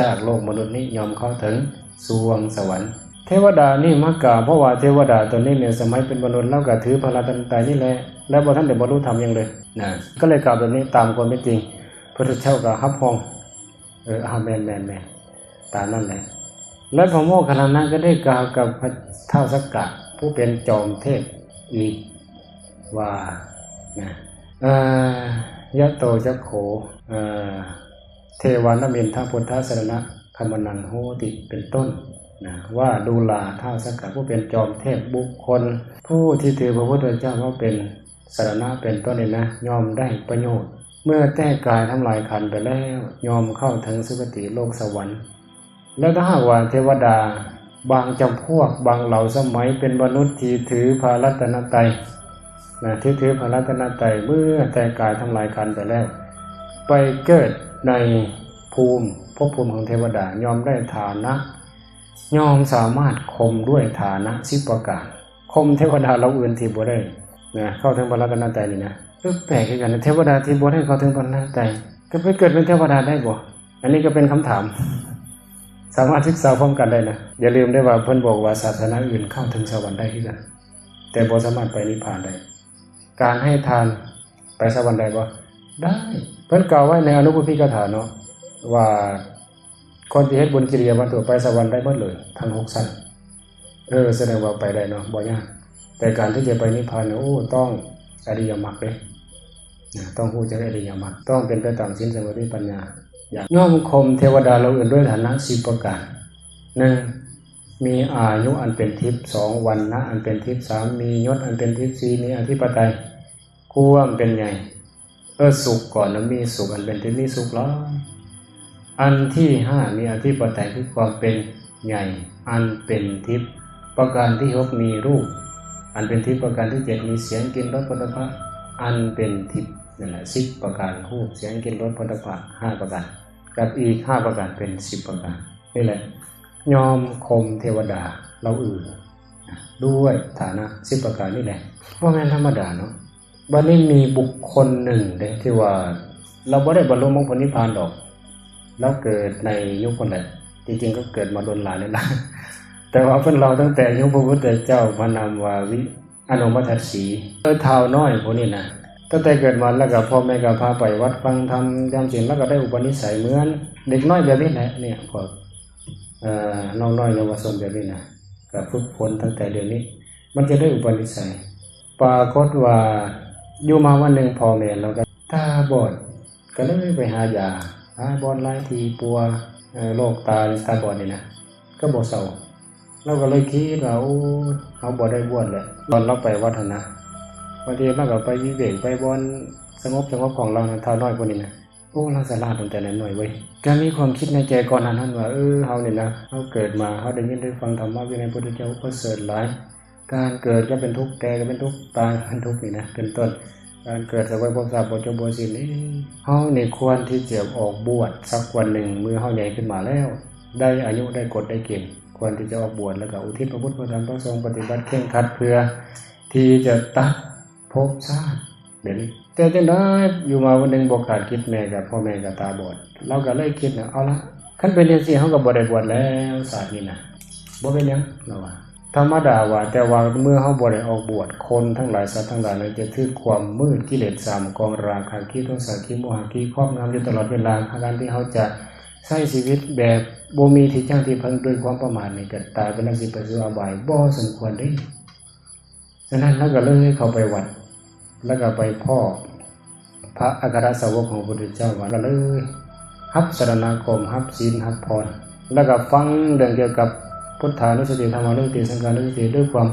ຈາກໂລກມະນຸດນີ້ຍອມເຂົ້າເຖິງສວງສະຫວັນ. ເທວະດານີ້ມາກ່າວ ເພາະວ່າເທວະດາຕົນນີ້ໃນສະໄໝເປັນມະນຸດ ລາວກໍຖືພະລັດຕະນະໄຕນີ້ແຫຼະ ແລະ ບໍ່ທັນໄດ້ບັນລຸທຳຫຍັງເລີຍນະ ກໍເລີຍກ່າວແບບນີ້ຕາມຄວາມເປັນຈິງ. ພຸດທະເຈົ້າກໍຮັບຮອງ ເອີ ອາ ແມ່ນໆໆ ຕາມນັ້ນແຫຼະ. ແລະ ພະໂມກຄັນລານະກໍໄດ້ກ່າວກັບພະທ້າວສັກກະ ຜູ້ເປັນຈອມເທບອີກວ່ານະ ເອີ ຍະໂຕຈັກໂຂ ເອີ ເທວານະມິນທະພຸດທະສະຣະນະຄະມະນັງໂຫຕິ ເປັນຕົ້ນນະ ວ່າດູລາທ້າວສັກກະ ຜູ້ເປັນຈອມເທບ ບຸກຄົນຜູ້ທີ່ຖືພະພຸດທະເຈົ້າວ່າເປັນ ສະລະນະເປັນຕົ້ນນີ້ນະ ຍ່ອມໄດ້ປະໂຫຍດ ເມື່ອແຕກກາຍທຳລາຍຂັນໄປແລ້ວ ຍ່ອມເຂົ້າເຖິງສຸຄະຕິໂລກສະຫວັນ. ແລະ ຖ້າຫາກວ່າເທວະດາບາງຈຳພວກ ບາງເຫຼົ່າສະໄໝ ເປັນມະນຸດທີ່ຖືພະລັດຕະນະໄຕນະ ທີ່ຖືພະລັດຕະນະໄຕ ເມື່ອແຕກກາຍທຳລາຍຂັນໄປແລ້ວ ໄປເກີດໃນພູມ ພົບພູມຂອງເທວະດາ ຍ່ອມໄດ້ຖານະ ຍ່ອມສາມາດຂົ່ມດ້ວຍຖານະສິບປະການ ຂົ່ມເທວະດາເຫຼົ່າອື່ນທີ່ບໍ່ໄດ້ນະ ເຂົ້າເຖິງພະລັດຕະນະໄຕນີ້ນະ. ເອີ ແປກຄືກັນນະ ເທວະດາທີ່ບໍ່ໄດ້ເຂົ້າເຖິງພະລັດຕະນະໄຕ ກໍໄປເກີດເປັນເທວະດາໄດ້ບໍ່? ອັນນີ້ກໍເປັນຄຳຖາມ ສາມາດສຶກສາພ້ອມກັນໄດ້ນະ. ຢ່າລືມເດີ້ວ່າເພິ່ນບອກວ່າສາສະໜາອື່ນເຂົ້າເຖິງສະຫວັນໄດ້ຄືກັນ ແຕ່ບໍ່ສາມາດໄປນິບພານໄດ້. ການໃຫ້ທານໄປສະຫວັນໄດ້ບໍ່? ໄດ້. ເພິ່ນກ່າວໄວ້ໃນອະນຸປະພິກະຖາເນາະ ວ່າຄົນທີ່ເຮັດບຸນກິລິຍາວັດຖຸໄປສະຫວັນໄດ້ໝົດເລີຍ ທັງຫົກຊັ້ນ. ເອີ ສະແດງວ່າໄປໄດ້ເນາະ ບໍ່ຍາກ. ແຕ່ການທີ່ຈະໄປນິບພານນີ້ ໂອ້ ຕ້ອງອະລິຍະມັກເດ້ນະ ຕ້ອງຮູ້ຈັກອະລິຍະມັກ ຕ້ອງເປັນໄປຕາມສິນ ສະມາທິ ປັນຍາ. ຢ່າງ ຍ່ອມຂົ່ມເທວະດາເຫຼົ່າອື່ນດ້ວຍຖານະສິບປະການ. ໜຶ່ງ ມີອາຍຸອັນເປັນທິບ, ສອງ ວັນນະອັນເປັນທິບ, ສາມ ມີຍົດອັນເປັນທິບ, ສີ່ ມີອະທິປະໄຕ ຄວາມເປັນໃຫຍ່. ເອີ ສຸກກ່ອນນະ ມີສຸກອັນເປັນທິບ ມີສຸກຫຼາຍ. ອັນທີຫ້າ ມີອະທິປະໄຕ ຄືຄວາມເປັນໃຫຍ່ອັນເປັນທິບ. ປະການທີຫົກ ມີຮູບອັນເປັນທິບ. ປະການທີເຈັດ ມີສຽງ ກິ່ນ ລົດ ໂຜດຖະພະ ອັນເປັນທິບ. ນັ້ນແຫຼະ ສິບປະການ ຮູບ ສຽງ ກິ່ນ ລົດ ໂຜດຖະພະ ຫ້າປະການ ກັບອີກຫ້າປະການ ເປັນສິບປະການ. ນີ້ແຫຼະ ຍອມຂົ່ມເທວະດາເຫຼົ່າອື່ນດ້ວຍຖານະສິບປະການນີ້ແຫຼະ ບໍ່ແມ່ນທຳມະດາເນາະ. ບັດນີ້ມີບຸກຄົນໜຶ່ງເດ້ ທີ່ວ່າລາວບໍ່ໄດ້ບັນລຸມັກຜົນນິບພານດອກ ລາວເກີດໃນຍຸກພຸ້ນແຫຼະ. ຈິງໆ ກໍເກີດມາດົນຫຼາຍແລ້ວລະ ແຕ່ວ່າເພິ່ນເລົ່າຕັ້ງແຕ່ຍຸກພະພຸດທະເຈົ້າ ພະນາມວ່າວິ ອະໂນມະທັດສີ ເອີ ທ້າວນ້ອຍຜູ້ນີ້ນະ ຕັ້ງແຕ່ເກີດມາແລ້ວກໍພໍ່ແມ່ກໍພາໄປວັດຟັງທຳຈຳສິນ ແລ້ວກໍໄດ້ອຸປະນິໄສເໝືອນເດັກນ້ອຍແບບນີ້ແຫຼະ ເນີ້ຍ ພວກ ເອີ ນ້ອງນ້ອຍເຍົາວະຊົນແບບນີ້ນະ ກໍຝຶກຝົນຕັ້ງແຕ່ດຽວນີ້ ມັນຈະໄດ້ອຸປະນິໄສ. ປາກົດວ່າຢູ່ມາວັນໜຶ່ງ ພໍ່ແມ່ລາວກໍຕາບອດ ກໍເລີຍໄປຫາຢາ ຫຼາຍບ່ອນຫຼາຍທີ່ ປົວ ເອີ ໂລກຕາ ຕາບອດນີ້ນະ ກໍບໍ່ເຊົາ. ລາວກໍເລີຍຄິດວ່າ ໂອ້ຍ ເຮົາບໍ່ໄດ້ບວດແຫຼະ ຕອນລາວໄປວັດຫັ້ນນະ ບາງທີລາວກໍໄປວິເວກ ໄປບ່ອນສະຫງົບໆຂອງລາວນະ ທ້າວນ້ອຍຜູ້ນີ້ນະ. ໂອ້ ລາວສະຫຼາດຕັ້ງແຕ່ນ້ອຍໆເວີຍ ກໍມີຄວາມຄິດໃນໃຈກ່ອນໜ້ານັ້ນວ່າ ເອີ ເຮົານີ້ນະ ເຮົາເກີດມາ ເຮົາໄດ້ຍິນໄດ້ຟັງທຳມະວິໄນພຸດທະເຈົ້າປະເສີດຫຼາຍ ການເກີດກໍເປັນທຸກ ແກ່ກໍເປັນທຸກ ຕາຍກໍເປັນທຸກ ນີ້ນະ ເປັນຕົ້ນ ການເກີດສະເຫວີຍພົບຊາດບໍ່ຈົບບໍ່ສິ້ນ. ເອີ ເຮົານີ້ຄວນທີ່ຈະອອກບວດສັກວັນໜຶ່ງ ເມື່ອເຮົາໃຫຍ່ຂຶ້ນມາແລ້ວ ໄດ້ອາຍຸ ໄດ້ກົດໄດ້ເກນ ຄວນທີ່ຈະອອກບວດ ແລ້ວກໍອຸທິດພະບຸດພະທຳພະສົງ ປະຕິບັດເຄັ່ງຄັດ ເພື່ອທີ່ຈະຕັດພົບຊາດແບບນີ້. ແຕ່ຈັ່ງໃດຢູ່ມາວັນໜຶ່ງບໍ່ຄາດຄິດ ແມ່ກັບພໍ່ແມ່ກໍຕາບອດ ລາວກໍເລີຍຄິດວ່າ ເອົາລະ ຄັນເປັນຈັ່ງຊີ້ ເຮົາກໍບໍ່ໄດ້ບວດແລ້ວຊາດນີ້ນະ ບໍ່ເປັນຫຍັງ ລາວວ່າ ທຳມະດາວ່າ ແຕ່ວ່າເມື່ອເຮົາບໍ່ໄດ້ອອກບວດ ຄົນທັງຫຼາຍ ສັດທັງຫຼາຍນັ້ນຈະຖືກຄວາມມືດ ກິເລດສາມກອງ ລາຄະ ຄີ ໂທສະ ຄີ ໂມຫະ ຄີ ຄອບງຳຢູ່ຕະຫຼອດເວລາ. ການທີ່ເຮົາຈະໃຊ້ຊີວິດແບບບໍ່ມີທີ່ຈັ້ງທີ່ເພິ່ງ ດ້ວຍຄວາມປະໝາດນີ້ ກໍຕາຍໄປແລ້ວ ຊິໄປສູ່ອະບາຍ ບໍ່ສົມຄວນເດ້. ສະນັ້ນລາວກໍເລີຍເຂົ້າໄປວັດ ແລ້ວກໍໄປພໍ້ພະອັກຄະສາວົກຂອງພະພຸດທະເຈົ້າ ກໍເລີຍຮັບສະລະນາຄົມ ຮັບສິນ ຮັບພອນ ແລ້ວກໍຟັງເລື່ອງກ່ຽວກັບພຸດທານຸສະຕິ ທຳມານຸສະຕິ ສັງຄານຸສະຕິ ດ້ວຍຄວາມ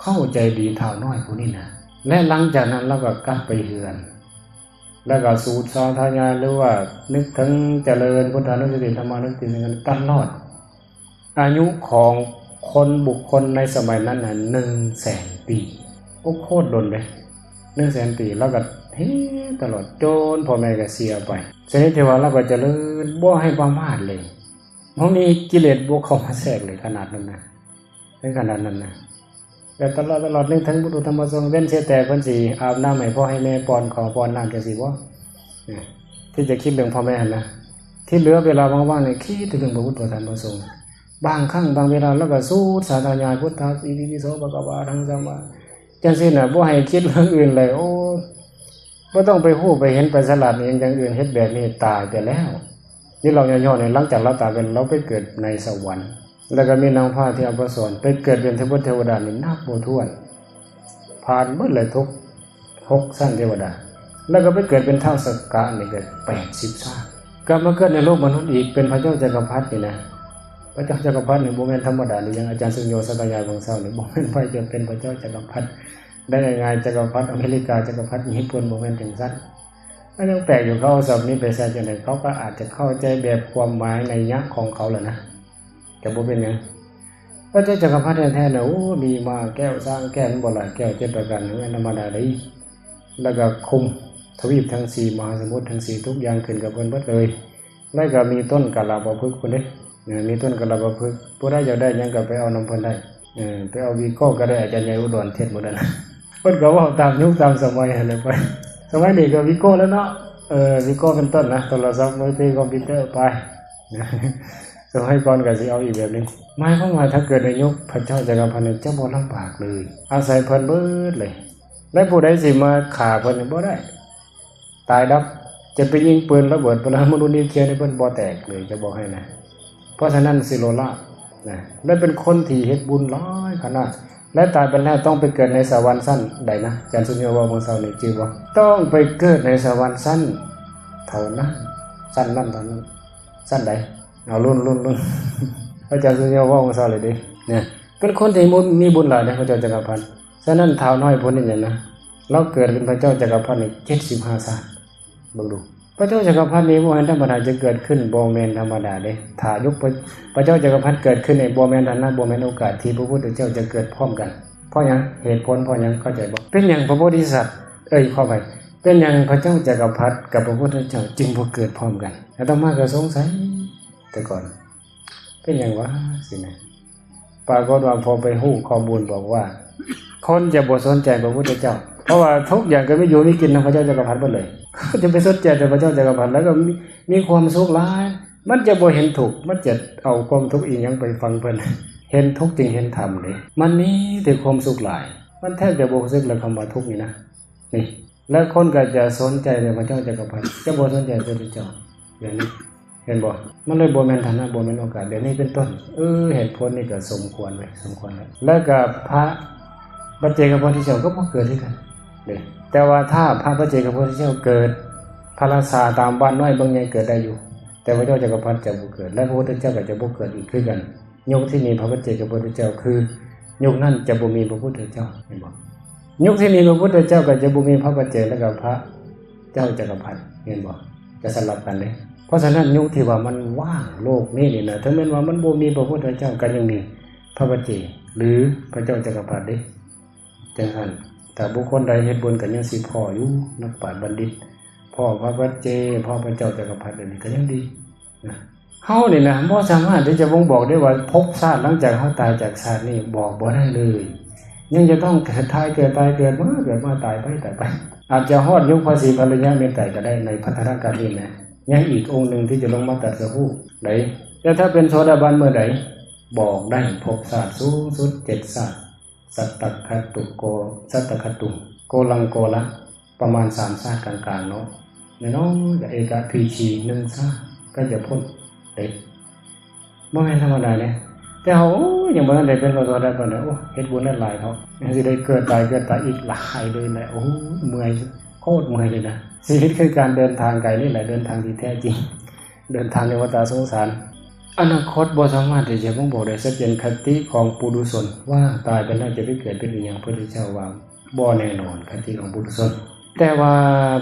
ເຂົ້າໃຈດີ ທ້າວນ້ອຍຜູ້ນີ້ນະ. ແລະ ຫຼັງຈາກນັ້ນລາວກໍກັບໄປເຮືອນ ແລ້ວກໍສູດສາທະຍາຍ ຫຼືວ່ານຶກເຖິງຈະເລີນພຸດທານຸສະຕິ ທຳມານຸສະຕິ ສັງຄານຸສະຕິ ຕະຫຼອດ ອາຍຸຂອງຄົນ ບຸກຄົນໃນສະໄໝນັ້ນນະ ໜຶ່ງແສນປີ. ໂອ້ ໂຄດດົນເດ້ ໜຶ່ງແສນປີ ລາວກໍເຮັດຕະຫຼອດ ຈົນພໍ່ແມ່ກໍເສຍໄປ. ຊະນິດທີ່ວ່າລາວກໍຈະເລີນ ບໍ່ໃຫ້ປະມາດເລີຍ ບໍ່ມີກິເລດບໍ່ເຂົ້າມາແຊກເລີຍ ຂະໜາດນັ້ນນະ ເຖິງຂະໜາດນັ້ນນະ. ແບບຕະຫຼອດ ຕະຫຼອດ ນຶກເຖິງພຸດທະທຳມະສົງ ເວັ້ນເສຍແຕ່ເພິ່ນຊິອາບນ້ຳໃຫ້ພໍ່ໃຫ້ແມ່ ປ້ອນເຂົ້າປ້ອນນ້ຳ ຈັ່ງຊີ້ບໍ່ ທີ່ຈະຄິດເລື່ອງພໍ່ແມ່ຫັ້ນນະ. ທີ່ເຫຼືອເວລາວ່າງໆນີ້ ຄິດແຕ່ເລື່ອງພະພຸດທະທຳມະສົງ. ບາງຄັ້ງບາງເວລາລາວກໍສູດສາທະຍາຍ ພຸດທາ ອິຕິປິໂສ ພະຄະວາ ອະລະຫັງ ສຳມາ ຈັ່ງຊີ້ນະ ບໍ່ໃຫ້ຄິດເລື່ອງອື່ນເລີຍ. ໂອ້ ບໍ່ຕ້ອງໄປຮູ້ໄປເຫັນໄປສະຫຼາດອີ່ຫຍັງຢ່າງອື່ນ ເຮັດແບບນີ້ຕາຍໄປແລ້ວ. ນີ້ເລົ່າຫຍໍ້ໆນີ້ ຫຼັງຈາກລາວຕາຍໄປ ລາວໄປເກີດໃນສະຫວັນ ແລ້ວກໍມີນາງຟ້າທີ່ເອົາໄປສອນ ໄປເກີດເປັນເທວະບຸດເທວະດານີ້ນັບບໍ່ຖ້ວນ ຜ່ານເບິດເລີຍທຸກຫົກຊັ້ນເທວະດາ ແລ້ວກໍໄປເກີດເປັນທ້າວສັກກະນີ້ກໍແປດສິບຊາດ ກັບມາເກີດໃນໂລກມະນຸດອີກ ເປັນພະເຈົ້າຈັກກະພັດນີ້ນະ. ພະເຈົ້າຈັກກະພັດນີ້ບໍ່ແມ່ນທຳມະດາເລີຍ ຢ່າງອາຈານສຸນໂຍ ສັດທະຍາຍເບິ່ງເຊົ້ານີ້ ບໍ່ແມ່ນໃຜຈະເປັນພະເຈົ້າຈັກກະພັດ ໄດ້ງ່າຍໆ ຈັກກະພັດອາເມລິກາ ຈັກກະພັດຍີ່ປຸ່ນ ບໍ່ແມ່ນຈັ່ງຊັ້ນ. ມັນຍັງແປກຢູ່ ເຂົາເອົາສັບນີ້ໄປໃສ່ຈັ່ງໃດ? ເຂົາກໍອາດຈະເຂົ້າໃຈແບບຄວາມໝາຍໄນຍະຂອງເຂົາແຫຼະນະ, ກໍບໍ່ເປັນຫຍັງ. ພະເຈົ້າຈັກກະພັດແທ້ໆນະ ໂອ້ ມີມ້າແກ້ວຊ້າງແກ້ວ ມັນບໍ່ຫຼາຍແກ້ວ ເຈັດປະການ ແມ່ນທຳມະດາເດ້. ແລ້ວກໍຄຸມທະວີບທັງສີ່ ມະຫາສະໝຸດທັງສີ່ ທຸກຢ່າງຂຶ້ນກັບເພິ່ນເບິດເລີຍ. ແລ້ວກໍມີຕົ້ນກາລະປະພຶກພຸ້ນເດ້, ເອີ ມີຕົ້ນກາລະປະພຶກ ຜູ້ໃດຢາກໄດ້ຫຍັງກໍໄປເອົານຳເພິ່ນໄດ້. ເອີ ໄປເອົາວີໂກ້ກໍໄດ້ ອາຈານໃຫຍ່ອຸດອນເທດໝົດນັ້ນນະ. ເພິ່ນກໍເວົ້າຕາມຍຸກຕາມສະໄໝຫັ້ນແຫຼະໄປ. ສະໄໝນີ້ກໍວີໂກ້ແລ້ວເນາະ, ເອີ ວີໂກ້ເປັນຕົ້ນນະ, ໂທລະສັບ ມືຖື ຄອມພິວເຕີ ໄປ. ສະໄໝກ່ອນກໍຊິເອົາອີກແບບໜຶ່ງ. ໝາຍຄວາມວ່າ ຖ້າເກີດໃນຍຸກພະເຈົ້າຈັກກະພັດນີ້ ຈະບໍ່ລຳບາກເລີຍ, ອາໄສເພິ່ນເບິດເລີຍ. ແລະ ຜູ້ໃດຊິມາຂ້າເພິ່ນນີ້ບໍ່ໄດ້, ຕາຍດັບ. ຈະໄປຍິງປືນລະເບີດປະລະມະນຸດນິວເຄຍໃຫ້ເພິ່ນບໍ່ແຕກເລີຍ, ຈະບອກໃຫ້ນະ. ເພາະສະນັ້ນ ຊິໂລລາບນະ ແລະ ເປັນຄົນທີ່ເຮັດບຸນຫຼາຍຂະໜາດ, ແລະ ຕາຍໄປແລ້ວຕ້ອງໄປເກີດໃນສະຫວັນຊັ້ນໃດນະ? ອາຈານສຸນໂຍເວົ້າມື້ເຊົ້ານີ້ ຈື່ບໍ່? ຕ້ອງໄປເກີດໃນສະຫວັນຊັ້ນເທົ່ານັ້ນ, ຊັ້ນນັ້ນເທົ່ານັ້ນ. ຊັ້ນໃດ? ເອົາ ລຸ້ນ ລຸ້ນ ລຸ້ນ. ອາຈານສຸນໂຍເວົ້າມື້ເຊົ້າເລີຍເດ້. ເປັນຄົນທີ່ມີບຸນຫຼາຍເດ້ ພະເຈົ້າຈັກກະພັດ. ສະນັ້ນ ທ້າວນ້ອຍຜູ້ນີ້ນະ ລາວເກີດເປັນພະເຈົ້າຈັກກະພັດນີ້ ເຈັດສິບຫ້າຊາດ. ເບິ່ງດູ ພະເຈົ້າຈັກກະພັດນີ້ບໍ່ແມ່ນທຳມະດາຈະເກີດຂຶ້ນ, ບໍ່ແມ່ນທຳມະດາເດ້. ຖ້າຍຸກພະ ພະເຈົ້າຈັກກະພັດເກີດຂຶ້ນນີ້ ບໍ່ແມ່ນຖານະ ບໍ່ແມ່ນໂອກາດທີ່ພະພຸດທະເຈົ້າຈະເກີດພ້ອມກັນ. ເພາະຫຍັງ? ເຫດຜົນເພາະຫຍັງ? ເຂົ້າໃຈບໍ່? ເປັນຫຍັງພະໂພທິສັດ ເອີຍ ຂໍອະໄພ, ເປັນຫຍັງພະເຈົ້າຈັກກະພັດກັບພະພຸດທະເຈົ້າຈຶ່ງບໍ່ເກີດພ້ອມກັນ? ອາດຕະມາກໍສົງໄສແຕ່ກ່ອນ. ເປັນຫຍັງວະ? ຊີ້ນະ. ປາກົດວ່າພໍໄປຮູ້ຂໍ້ມູນບອກວ່າ ຄົນຈະບໍ່ສົນໃຈພະພຸດທະເຈົ້າ, ເພາະວ່າທຸກຢ່າງກໍມີຢູ່ມີກິນນຳພະເຈົ້າຈັກກະພັດເບິດເລີຍ. ເຂົາຈະໄປສົນໃຈແຕ່ພະເຈົ້າຈັກກະພັດ ແລ້ວກໍມີ ມີຄວາມສຸກຫຼາຍ. ມັນຈະບໍ່ເຫັນທຸກ, ມັນຈະເອົາຄວາມທຸກອີ່ຫຍັງໄປຝັງເພິ່ນ? ເຫັນທຸກຈຶ່ງເຫັນທຳເດ້. ມັນມີແຕ່ຄວາມສຸກຫຼາຍ, ມັນແທບຈະບໍ່ຮູ້ສຶກແລ້ວ ຄຳວ່າທຸກນີ້ນະ. ນີ້ ແລະ ຄົນກໍຈະສົນໃຈແຕ່ພະເຈົ້າຈັກກະພັດ, ຈະບໍ່ສົນໃຈພະພຸດທະເຈົ້າ. ດຽວນີ້ ເຫັນບໍ່? ມັນເລີຍບໍ່ແມ່ນຖານະ ບໍ່ແມ່ນໂອກາດ ແບບນີ້ເປັນຕົ້ນ. ເອີ ເຫດຜົນນີ້ກໍສົມຄວນເວີຍ ສົມຄວນເລີຍ. ແລ້ວກໍພະປັດເຈກະໂພທິສັດກໍບໍ່ເກີດຄືກັນເດ້. ແຕ່ວ່າຖ້າພະປັດເຈກະໂພທິສັດເກີດ, ພະລາຊາຕາມບ້ານນ້ອຍເມືອງໃຫຍ່ເກີດໄດ້ຢູ່, ແຕ່ພະເຈົ້າຈັກກະພັດຈະບໍ່ເກີດ ແລະ ພະພຸດທະເຈົ້າກໍຈະບໍ່ເກີດອີກຄືກັນ. ຍຸກທີ່ມີພະປັດເຈກະພຸດທະເຈົ້າ ຄືຍຸກນັ້ນຈະບໍ່ມີພະພຸດທະເຈົ້າ, ເຫັນບໍ່? ຍຸກທີ່ມີພະພຸດທະເຈົ້າກໍຈະບໍ່ມີພະປັດເຈກ ແລະ ກໍພະເຈົ້າຈັກກະພັດ, ເຫັນບໍ່? ຈະສະຫຼັບກັນເດ້. ເພາະສະນັ້ນ ຍຸກທີ່ວ່າມັນວ່າງໂລກນີ້ນີ້ນະ, ເຖິງແມ່ນວ່າມັນບໍ່ມີພະພຸດທະເຈົ້າ ກໍຍັງມີພະປັດເຈກ ຫຼື ພະເຈົ້າຈັກກະພັດເດ້. ຈັ່ງຊັ້ນ ຖ້າບຸກຄົນໃດເຮັດບຸນ ກໍຍັງຊິພໍ້ຢູ່ ນັກປາດບັນດິດ, ພໍ້ພະປັດເຈກ, ພໍ້ພະເຈົ້າຈັກກະພັດ ແບບນີ້ກໍຍັງດີ. ນະ ເຮົານີ້ນະ ບໍ່ສາມາດທີ່ຈະບົ່ງບອກໄດ້ວ່າ ພົບຊາດຫຼັງຈາກເຮົາຕາຍຈາກຊາດນີ້ ບອກບໍ່ໄດ້ເລີຍ. ຍັງຈະຕ້ອງເກີດຕາຍ ເກີດຕາຍ ເກີດມາ ເກີດມາ ຕາຍໄປ ຕາຍໄປ. ອາດຈະຮອດຍຸກພະສີພະລິຍະເມດໄຕກໍໄດ້ ໃນພັດທະນາການນີ້ນະ. ຍັງອີກອົງໜຶ່ງທີ່ຈະລົງມາຕັດສະຮູ້ໄດ້. ແຕ່ຖ້າເປັນໂສດາບັນເມື່ອໃດ ບອກໄດ້ພົບຊາດສູງສຸດເຈັດຊາດ. ສັດຕະຄະຕຸໂກ ສັດຕະຄະຕຸ ໂກລັງໂກລະ ປະມານສາມຊາດກາງໆເນາະ. ແນ່ນອນ ເອກະພີຊີ ໜຶ່ງຊາດກໍຈະພົ້ນເດ້. ບໍ່ແມ່ນທຳມະດາເດ້. ແຕ່ເຮົາ ໂອ້ຍ ຍັງບໍ່ທັນໄດ້ເປັນພະໂສດາບັນເດ້. ໂອ້ ເຮັດບຸນຫຼາຍໆເນາະ. ຍັງຊິໄດ້ເກີດຕາຍ ເກີດຕາຍອີກຫຼາຍເລີຍນະ. ໂອ້ ເມື່ອຍ ໂຄດເມື່ອຍເລີຍນະ. ຊີວິດຄືການເດີນທາງໄກນີ້ແຫຼະ ເດີນທາງທີ່ແທ້ຈິງ. ເດີນທາງໃນວັດຕະສົງສານ. ອະນາຄົດບໍ່ສາມາດທີ່ຈະບົ່ງບອກໄດ້ຊັດເຈນ. ຄະຕິຂອງປຸຖຸຊົນວ່າ ຕາຍໄປແລ້ວຈະໄປເກີດເປັນອີ່ຫຍັງ? ພະພຸດທະເຈົ້າວ່າບໍ່ແນ່ນອນ ຄະຕິຂອງປຸຖຸຊົນ. ແຕ່ວ່າ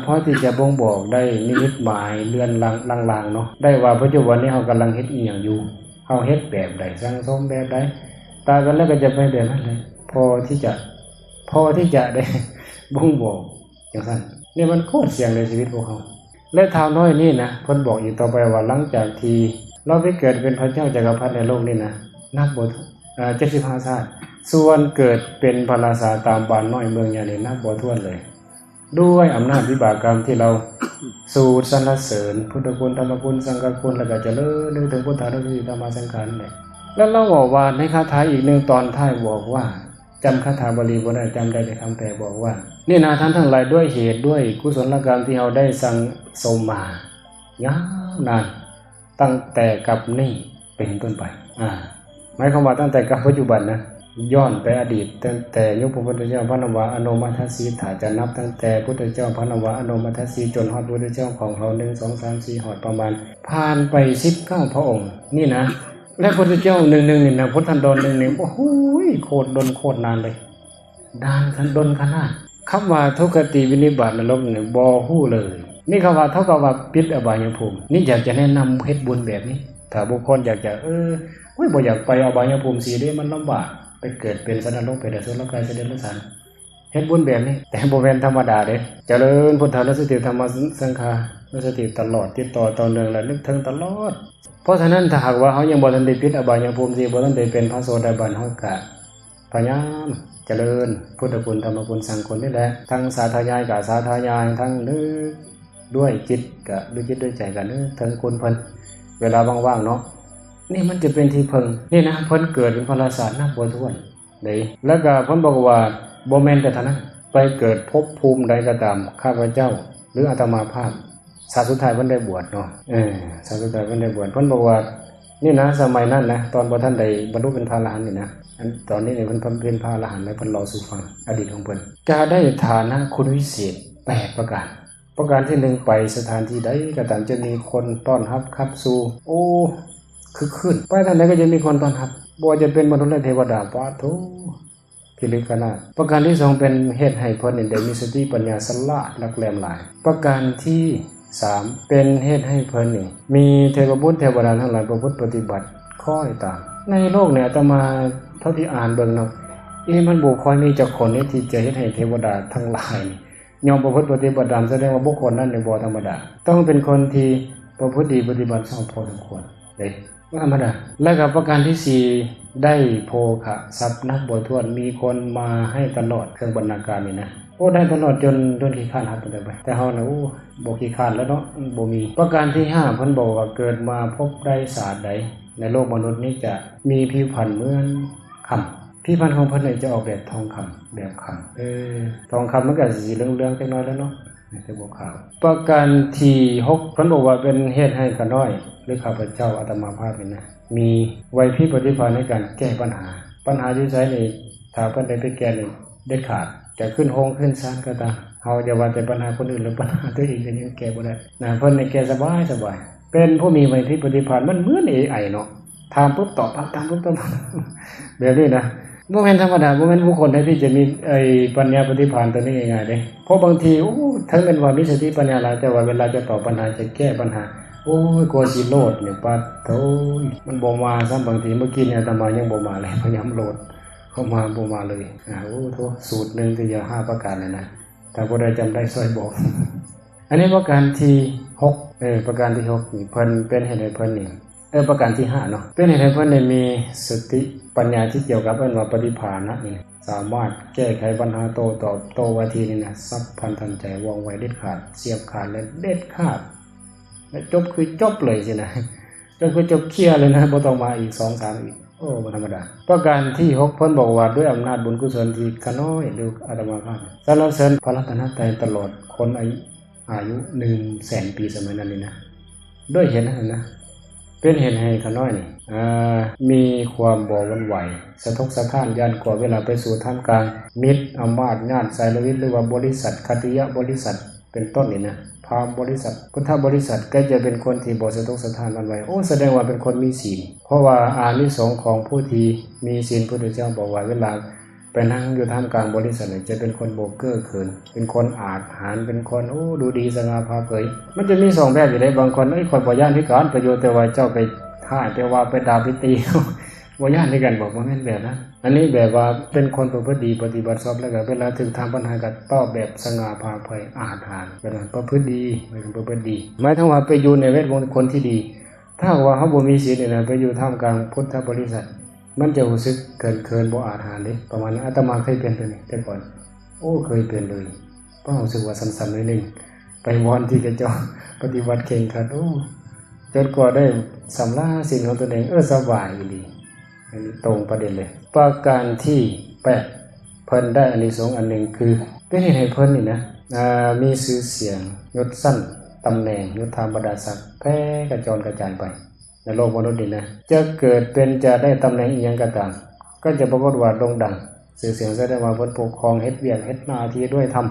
ພໍທີ່ຈະບົ່ງບອກໄດ້ນິມິດໝາຍເລື່ອນລາງ ລາງໆເນາະ ໄດ້ວ່າປັດຈຸບັນນີ້ເຮົາກຳລັງເຮັດອີ່ຫຍັງຢູ່, ເຮົາເຮັດແບບໃດ ສັງສົມແບບໃດ, ຕາຍໄປແລ້ວກໍຈະໄປແບບນັ້ນແຫຼະ. ພໍທີ່ຈະ ພໍທີ່ຈະໄດ້ບົ່ງບອກ ຈັ່ງຊັ້ນ ນີ້ມັນໂຄດສ່ຽງໃນຊີວິດພວກເຮົາ. ແລະ ທ້າວນ້ອຍນີ້ນະ ເພິ່ນບອກອີກຕໍ່ໄປວ່າ ຫຼັງຈາກທີ່ລາວໄປເກີດເປັນພະເຈົ້າຈັກກະພັດໃນໂລກນີ້ນະ ນັບບໍ່ຖ້ວນ ເອີ ເຈັດສິບຫ້າຊາດ, ສ່ວນເກີດເປັນພະລາຊາຕາມບ້ານນ້ອຍເມືອງໃຫຍ່ນີ້ ນັບບໍ່ຖ້ວນເລີຍ. ດ້ວຍອຳນາດວິບາກກຳທີ່ລາວສູດສັນລະເສີນພຸດທະຄຸນ ທຳມະຄຸນ ສັງຄະຄຸນ ແລ້ວກໍຈະເລີນນຶກເຖິງພຸດທານຸສະຕິທຳມະສັງຂານນັ້ນແຫຼະ. ແລະ ລາວເວົ້າວ່າໃນຄາຖາອີກໜຶ່ງຕອນທ້າຍບອກວ່າ ຈຳຄາຖາບາລີບໍ່ໄດ້, ຈຳໄດ້ແຕ່ຄຳແປ ບອກວ່າ ນີ້ນາ ທ່ານທັງຫຼາຍ, ດ້ວຍເຫດ ດ້ວຍກຸສົນລະກຳທີ່ເຮົາໄດ້ສັ່ງສົມມາຍາວນານ, ຕັ້ງແຕ່ກັບນີ້ເປັນຕົ້ນໄປ. ອາ ໝາຍຄວາມວ່າຕັ້ງແຕ່ກັບປັດຈຸບັນນະ, ຍ້ອນໄປອະດີດ, ຕັ້ງແຕ່ຍຸກພະພຸດທະເຈົ້າພະນະວາອະໂນມະທັດສີ, ຖ້າຈະນັບຕັ້ງແຕ່ພຸດທະເຈົ້າພະນະວາອະໂນມະທັດສີ ຈົນຮອດພຸດທະເຈົ້າຂອງເຮົາ ໜຶ່ງ ສອງ ສາມ ສີ່ ຮອດປະມານ ຜ່ານໄປສິບເກົ້າພະອົງນີ້ນະ. ແລະ ພຸດທະເຈົ້າໜຶ່ງໆນີ້ນະ, ພຸດທັນດອນໜຶ່ງນີ້ ໂອ້ໂຫ ໂຄດດົນໂຄດນານເລີຍ. ນານຄັນດົນຂະໜາດ. ຄຳວ່າທຸກຄະຕິວິນິບາດນະລົກນີ້ບໍ່ຮູ້ເລີຍ. ນີ້ຄຳວ່າເທົ່າກັບວ່າປິດອະບາຍຍະພູມ. ນີ້ຢາກຈະແນະນຳເຮັດບຸນແບບນີ້. ຖ້າບຸກຄົນຢາກຈະ ເອີ ໂອ້ຍ ບໍ່ຢາກໄປອະບາຍຍະພູມສີ່ເດ້ ມັນລຳບາກ ໄປເກີດເປັນສັດນະລົກ ເປັນອະສຸລະກາຍ ສະເດັດສານ ເຮັດບຸນແບບນີ້ ແຕ່ບໍ່ແມ່ນທຳມະດາເດ້. ຈະເລີນພຸດທານຸສະຕິ ທຳມະສັງຄານຸສະຕິຕະຫຼອດ ຕິດຕໍ່ຕໍ່ເນື່ອງ ແລະ ນຶກເຖິງຕະຫຼອດ. ເພາະສະນັ້ນ ຖ້າຫາກວ່າເຮົາຍັງບໍ່ທັນໄດ້ປິດອະບາຍຍະພູມສີ່ ບໍ່ທັນໄດ້ເປັນພະໂສດາບັນ ເຮົາກະພະຍາຍາມຈະເລີນພຸດທະຄຸນ ທຳມະຄຸນ ສັງຄຸນນີ້ແຫຼະ ທັງສາທະຍາຍກະສາທະຍາຍ ທັງນຶກດ້ວຍຈິດກະ ດ້ວຍຈິດດ້ວຍໃຈກະນຶກເຖິງຄຸນເພິ່ນ ເວລາວ່າງໆເນາະ. ນີ້ມັນຈະເປັນທີ່ເພິ່ງ. ນີ້ນະ ເພິ່ນເກີດເປັນພະລາຊານັບບໍ່ຖ້ວນ. ເດ້ ແລ້ວກໍເພິ່ນບອກວ່າ ບໍ່ແມ່ນແຕ່ເທົ່ານັ້ນ ໄປເກີດພົບພູມໃດກໍຕາມ ຂ້າພະເຈົ້າ ຫຼື ອາດຕະມາພາບ ຊາດສຸດທ້າຍເພິ່ນໄດ້ບວດເນາະ ເອີ ຊາດສຸດທ້າຍເພິ່ນໄດ້ບວດ ເພິ່ນບອກວ່າ ນີ້ນະ ສະໄໝນັ້ນນະ ຕອນບໍ່ທັນໄດ້ບັນລຸເປັນພະອະລະຫັນນີ້ນະ ອັນຕອນນີ້ເພິ່ນເປັນພະອະລະຫັນແລ້ວ ເພິ່ນເລົ່າສູ່ຟັງອະດີດຂອງເພິ່ນ ຈະໄດ້ຖານະຄຸນວິເສດແປດປະການ. ປະການທີໜຶ່ງ ໄປສະຖານທີ່ໃດກໍຕາມ ຈະມີຄົນຕ້ອນຮັບຂັບສູ່ ໂອ້ ຄຶກຄື້ນ ໄປທາງໃດກໍຈະມີຄົນຕ້ອນຮັບ ບໍ່ວ່າຈະເປັນມະນຸດ ແລະ ເທວະດາ ປາດໂທ ພິລຶກຂະໜາດ. ປະການທີສອງ ເປັນເຮັດໃຫ້ເພິ່ນນີ້ໄດ້ມີສະຕິປັນຍາສະຫຼາດຫຼັກແຫຼມຫຼາຍ. ປະການທີສາມ ເປັນເຮັດໃຫ້ເພິ່ນນີ້ມີເທວະບຸດເທວະດາທັງຫຼາຍປະພຶດປະຕິບັດຄ້ອຍຕາມ. ໃນໂລກນີ້ອາດຕະມາເທົ່າທີ່ອ່ານເບິ່ງເນາະ ເອ ມັນບໍ່ຄ່ອຍມີຈັກຄົນເດທີ່ຈະເຮັດໃຫ້ເທວະດາທັງຫຼາຍນີ້ ຍອມປະພຶດປະຕິບັດຕາມ ສະແດງວ່າບຸກຄົນນັ້ນນີ້ບໍ່ທຳມະດາ ຕ້ອງເປັນຄົນທີ່ປະພຶດດີປະຕິບັດຊອບພໍສົມຄວນເດ້ ບໍ່ທຳມະດາ. ແລ້ວກໍປະການທີສີ່ ໄດ້ໂພຄະຊັບນັບບໍ່ຖ້ວນ ມີຄົນມາໃຫ້ຕະຫຼອດ ເຄື່ອງບັນນາການນີ້ນະ ໂອ້ ໄດ້ຕະຫຼອດຈົນ ຈົນຂີ້ຄ້ານຮັບໄປ ແຕ່ເຮົານະ ໂອ້ ບໍ່ຂີ້ຄ້ານແລ້ວເນາະ ບໍ່ມີ. ປະການທີຫ້າ ເພິ່ນບອກວ່າເກີດມາພົບໃດຊາດໃດ ໃນໂລກມະນຸດນີ້ຈະມີຜິວພັນເໝືອນຄຳ ຜິວພັນຂອງເພິ່ນນີ້ຈະອອກແບບທອງຄຳ ແບບຄຳ ເອີ ທອງຄຳມັນກໍຊິເຫຼືອງໆຈັກໜ້ອຍແລ້ວເນາະ ແຕ່ບໍ່ຂາວ. ປະການທີຫົກ ເພິ່ນບອກວ່າເປັນເຮັດໃຫ້ຂ້ານ້ອຍ ຫຼື ຂ້າພະເຈົ້າອາດຕະມາພາບນີ້ນະ ມີໄຫວພິປະຕິພານໃນການແກ້ບັນຫາ. ບັນຫາຢູ່ໃສນີ້ ຖ້າເພິ່ນໄດ້ໄປແກ້ນີ້ເດັດຂາດ ຈະຂຶ້ນໂຮງຂຶ້ນສານກໍຕາມ ເຮົາຢ່າວ່າແຕ່ບັນຫາຄົນອື່ນ ຫຼື ບັນຫາຕົວເອງກໍຍັງແກ້ບໍ່ໄດ້ນະ ເພິ່ນນີ້ແກ້ສະບາຍໆ ເປັນຜູ້ມີໄຫວພິປະຕິພານ ມັນເໝືອນເອໄອເນາະ ຖາມປຸບຕອບປັບ ຖາມປຸບຕອບປັບ ແບບນີ້ນະ ບໍ່ແມ່ນທຳມະດາ ບໍ່ແມ່ນບຸກຄົນໃດທີ່ຈະມີໄອ້ປັນຍາປະຕິພານຕົວນີ້ງ່າຍໆເດ້ ເພາະບາງທີ ໂອ້ ເຖິງແມ່ນວ່າມີສະຕິປັນຍາຫຼາຍ ແຕ່ວ່າເວລາຈະຕອບບັນຫາ ຈະແກ້ບັນຫາ ໂອ້ຍ ກວ່າຊິໂລດນີ້ ປາດໂທ ມັນບໍ່ມາຊ້ຳ. ບາງທີເມື່ອກີ້ນີ້ອາດຕະມາຍັງບໍ່ມາເລີຍ ພະຍາຍາມໂຫຼດເຂົ້າມາ ບໍ່ມາເລີຍ ໂອ້ໂທ ສູດໜຶ່ງທີ່ຈະຫ້າປະການນີ້ນະ ຖ້າຜູ້ໃດຈຳໄດ້ຊ່ອຍບອກ. ອັນນີ້ປະການທີຫົກ ເອີ ປະການທີຫົກນີ້ ເພິ່ນເປັນເຮັດໃຫ້ເພິ່ນນີ້ ເອີ ປະການທີຫ້າເນາະ ເປັນເຮັດໃຫ້ເພິ່ນໄດ້ມີສະຕິປັນຍາທີ່ກ່ຽວກັບ ເອີ້ນວ່າປະຕິພານະນີ້ ສາມາດແກ້ໄຂບັນຫາໂຕ້ຕອບໂຕ້ວາທີນີ້ນະ ສັບພັນທັນໃຈ ວ່ອງໄວ ເດັດຂາດ ສຽບຂາດ ແລະ ເດັດຂາດ ແລະ ຈົບຄືຈົບເລີຍຊີ້ນະ ຈົບຄືຈົບ ເຄລຍເລີຍນະ ບໍ່ຕ້ອງມາອີກສອງສາມອີກ. ໂອ້ ບໍ່ທຳມະດາ. ປະການທີຫົກ ເພິ່ນບອກວ່າ ດ້ວຍອຳນາດບຸນກຸສົນທີ່ຂ້ານ້ອຍ ຫຼື ອາດຕະມາພາບ ສັນລະເສີນພະລັດຕະນະໄຕຕະຫຼອດຄົນອາຍຸ ອາຍຸໜຶ່ງແສນປີສະໄໝນັ້ນນີ້ນະ ດ້ວຍເຫດນັ້ນນະ ເປັນເຫດໃຫ້ຂ້ານ້ອຍນີ້ ເອີ ມີຄວາມບໍ່ຫວັ່ນໄຫວ ສະທົກສະທ້ານ ຢ້ານກົວເວລາໄປສູ່ທ່າມກາງມິດ ອາມາດ ຍາດ ສາຍໂລຫິດ ຫຼືວ່າບໍລິສັດ ຂັດຕິຍະບໍລິສັດ ເປັນຕົ້ນນີ້ນະ ພາມບໍລິສັດ ພຸດທະບໍລິສັດ ກໍຈະເປັນຄົນທີ່ບໍ່ສະທົກສະທ້ານຫວັ່ນໄຫວ. ໂອ້ ສະແດງວ່າເປັນຄົນມີສິນ ເພາະວ່າອານິສົງຂອງຜູ້ທີ່ມີສິນ ພຸດທະເຈົ້າບອກວ່າ ເວລາໄປນັ່ງຢູ່ທ່າມກາງບໍລິສັດນີ້ ຈະເປັນຄົນບໍ່ເກ້ອເຂີນ ເປັນຄົນອາດຫານ ເປັນຄົນ ໂອ້ ດູດີສະຫງ່າຜ່າເຜີຍ. ມັນຈະມີສອງແບບຢູ່ເດ້ ບາງຄົນ ເອີຍ ຂ້ອຍບໍ່ຢ້ານຄືກັນ ໄປຢູ່ ແຕ່ວ່າເຈົ້າໄປຮ້າຍ ໄປວ່າ ໄປດ່າ ໄປຕີ ບໍ່ຢ້ານຄືກັນບໍ? ບໍ່ແມ່ນແບບນັ້ນ. ອັນນີ້ແບບວ່າເປັນຄົນປະພຶດດີ ປະຕິບັດຊອບ ແລ້ວກໍເວລາຖືກຖາມບັນຫາກໍຕອບແບບສະຫງ່າຜ່າເຜີຍ ອາດຫານ ແບບນັ້ນປະພຶດດີ ປະພຶດດີ ໝາຍເຖິງວ່າໄປຢູ່ໃນແວດວົງຄົນທີ່ດີ. ຖ້າຫາກວ່າເຮົາບໍ່ມີສິນນີ້ນະ ໄປຢູ່ທ່າມກາງພຸດທະບໍລິສັດ ມັນຈະຮູ້ສຶກເຂີນໆ ບໍ່ອາດຫານເດ້ ປະມານນັ້ນ. ອາດຕະມາເຄີຍເປັນຕົວນີ້ແຕ່ກ່ອນ ໂອ້ ເຄີຍເປັນເລີຍ ກໍຮູ້ສຶກວ່າສັ່ນໆໜ້ອຍໜຶ່ງ ໄປບ່ອນທີ່ເຂົາເຈົ້າປະຕິບັດເຄັ່ງຄັດ ໂອ້ ຈົນກວ່າໄດ້ສຳລາສິນຂອງຕົນເອງ ເອີ ສະບາຍອີ່ຫຼີ. ອັນນີ້ຕົງປະເດັນເລີຍ. ປະການທີແປດ ເພິ່ນໄດ້ອານິສົງອັນໜຶ່ງຄື ເປັນເຮັດໃຫ້ເພິ່ນນີ້ນະ ເອີ ມີຊື່ສຽງ ຍົດຊັ້ນ ຕຳແໜ່ງ ຍົດຖາ ບັນດາສັກ ແຜ່ກະຈອນກະຈາຍໄປໃນໂລກມະນຸດນີ້ນະ ຈະເກີດເປັນ ຈະໄດ້ຕຳແໜ່ງອີ່ຫຍັງກໍຕາມ ກໍຈະປາກົດວ່າໂດ່ງດັງ ຊື່ສຽງ ສະແດງວ່າເພິ່ນປົກຄອງ ເຮັດວຽກ ເຮັດໜ້າທີ່ດ້ວຍທຳ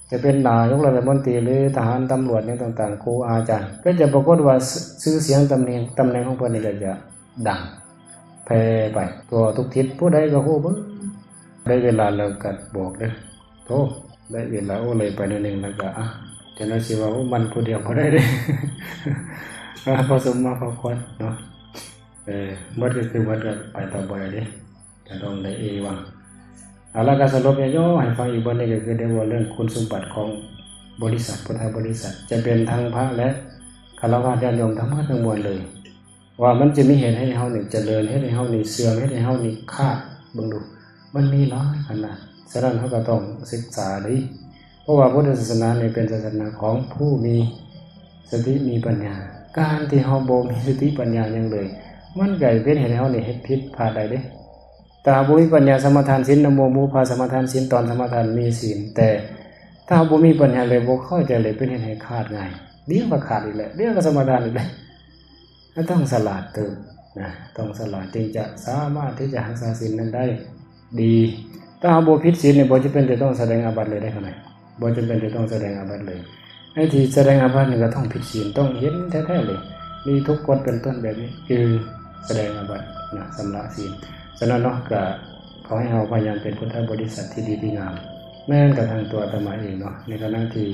ຈະເປັນນາຍົກລັດຖະມົນຕີ ຫຼື ທະຫານ ຕຳຫຼວດ ຫຍັງຕ່າງໆ ຄູອາຈານ ກໍຈະປາກົດວ່າ ຊື່ສຽງ ຕຳແໜ່ງ ຕຳແໜ່ງຂອງເພິ່ນນີ້ກໍຈະດັງແຜ່ໄປທົ່ວທຸກທິດ ຜູ້ໃດກໍຮູ້ເບິດ ໄດ້ເວລາແລ້ວກໍບອກເດີ້. ໂທ ໄດ້ເວລາ ໂອ້ ເລີຍໄປໜ້ອຍໜຶ່ງແລ້ວກໍ ອ່ະ ຈັກໜ້ອຍຊິເວົ້າ ໂອ້ ມັນຜູ້ດຽວບໍ່ໄດ້ເດ້. ອ່ະ ພໍສົມມາພໍຄວນເນາະ. ເອີ ໝົດກໍຄືໝົດ ກໍໄປຕໍ່ບໍ່ໄດ້ເດ້ ຈະຕ້ອງໄດ້ເອວັງ. ເອົາລະ ກໍສະຫຼຸບຫຍໍ້ໆໃຫ້ຟັງອີກ ບັດນີ້ກໍຄືໄດ້ເວົ້າເລື່ອງຄຸນສົມບັດຂອງບໍລິສັດ ພຸດທະບໍລິສັດ ຈະເປັນທັງພະ ແລະ ຄາລະວາດຍາດໂຍມທັງໝົດທັງມວນເລີຍ ວ່າມັນຈະມີເຫດໃຫ້ເຮົານີ້ຈະເລີນ ເຮັດໃຫ້ເຮົານີ້ເສື່ອມ ເຮັດໃຫ້ເຮົານີ້ຂາດ. ເບິ່ງດູ ມັນມີຫຼາຍຂະໜາດ. ສະນັ້ນເຮົາກໍຕ້ອງສຶກສາເດ້ ເພາະວ່າພຸດທະສາສະໜານີ້ເປັນສາສະໜາຂອງຜູ້ມີສະຕິມີປັນຍາ. ການທີ່ເຮົາບໍ່ມີສະຕິປັນຍາຫຍັງເລີຍ ມັນກໍເປັນເຫດໃຫ້ເຮົານີ້ເຮັດຜິດພາດໄດ້ເດ້. ຖ້າເຮົາບໍ່ມີປັນຍາສະມາທານສິນ ນະໂມ ໝູ່ພາສະມາທານສິນ ຕອນສະມາທານມີສິນ ແຕ່ຖ້າເຮົາບໍ່ມີປັນຍາເລີຍ ບໍ່ເຂົ້າໃຈເລີຍ ເປັນເຫດໃຫ້ຂາດງ່າຍ. ດຽວກໍຂາດອີກແລ້ວ ດຽວກໍສະມາທານອີກແລ້ວ. ເຮົາຕ້ອງສະຫຼາດຕື່ມນະ ຕ້ອງສະຫຼາດຈຶ່ງຈະສາມາດທີ່ຈະຮັກສາສິນນັ້ນໄດ້ດີ. ຖ້າເຮົາບໍ່ຜິດສິນນີ້ ບໍ່ຈຳເປັນຈະຕ້ອງສະແດງອາບັດເລີຍໄດ໋ ຂ້ານ້ອຍ ບໍ່ຈຳເປັນຈະຕ້ອງສະແດງອາບັດເລີຍ. ໃນທີ່ສະແດງອາບັດນີ້ກໍຕ້ອງຜິດສິນ ຕ້ອງເຫັນແທ້ໆເລີຍ ມີທຸກກົດເປັນຕົ້ນແບບນີ້ ຄືສະແດງອາບັດນະ ຊຳລະສິນ. ສະນັ້ນເນາະ ກໍຂໍໃຫ້ເຮົາພະຍາຍາມເປັນພຸດທະບໍລິສັດທີ່ດີທີ່ງາມ ແມ່ນກະທັງຕົວອາດຕະມາເອງເນາະ ໃນຂະນະທີ່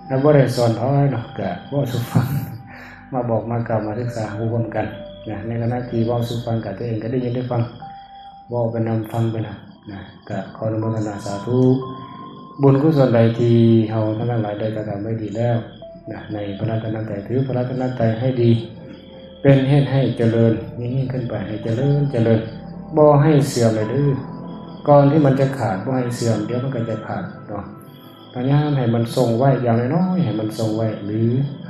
ແລະ ບໍ່ໄດ້ສອນໃຜເນາະ ກະເວົ້າສູ່ຟັງ ມາບອກມາກ່າວມາສຶກສາຮູ້ຮ່ວມກັນນະ. ໃນຂະນະທີ່ເວົ້າສູ່ຟັງ ກະຕົວເອງກະໄດ້ຍິນໄດ້ຟັງ ເວົ້າໄປນຳ ຟັງໄປນຳນະ. ກະຂໍອະນຸໂມທະນາສາທຸ ບຸນກຸສົນໃດທີ່ເຮົາທັງຫຼາຍໄດ້ກະທຳໄວ້ດີແລ້ວນະ ໃນພະລັດຕະນະໄຕ ຖືພະລັດຕະນະໄຕໃຫ້ດີ ເປັນເຫດໃຫ້ຈະເລີນຍິ່ງໆຂຶ້ນໄປ ໃຫ້ຈະເລີນ ຈະເລີນ ບໍ່ໃຫ້ເສື່ອມເລີຍເດີ້. ກ່ອນທີ່ມັນຈະຂາດ ບໍ່ໃຫ້ເສື່ອມ ດຽວມັນກໍຈະຂາດເນາະ. ພະຍາຍາມໃຫ້ມັນຊົງໄວ້ ຢ່າງໜ້ອຍໆໃຫ້ມັນຊົງໄວ້ ຫຼື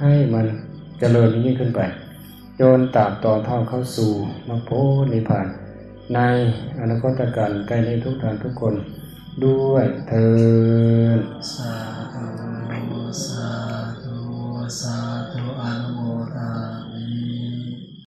ໃຫ້ມັນຈະເລີນຍິ່ງໆຂຶ້ນໄປ ຈົນຕາບຕໍ່ເທົ່າເຂົ້າສູ່ມັກຜົນນິບພານ ໃນອະນາຄົດຕະການໃກ້ນີ້ທຸກທ່ານທຸກຄົນດ້ວຍເທີ້ນ. ສາທຸ ສາທຸ ສາ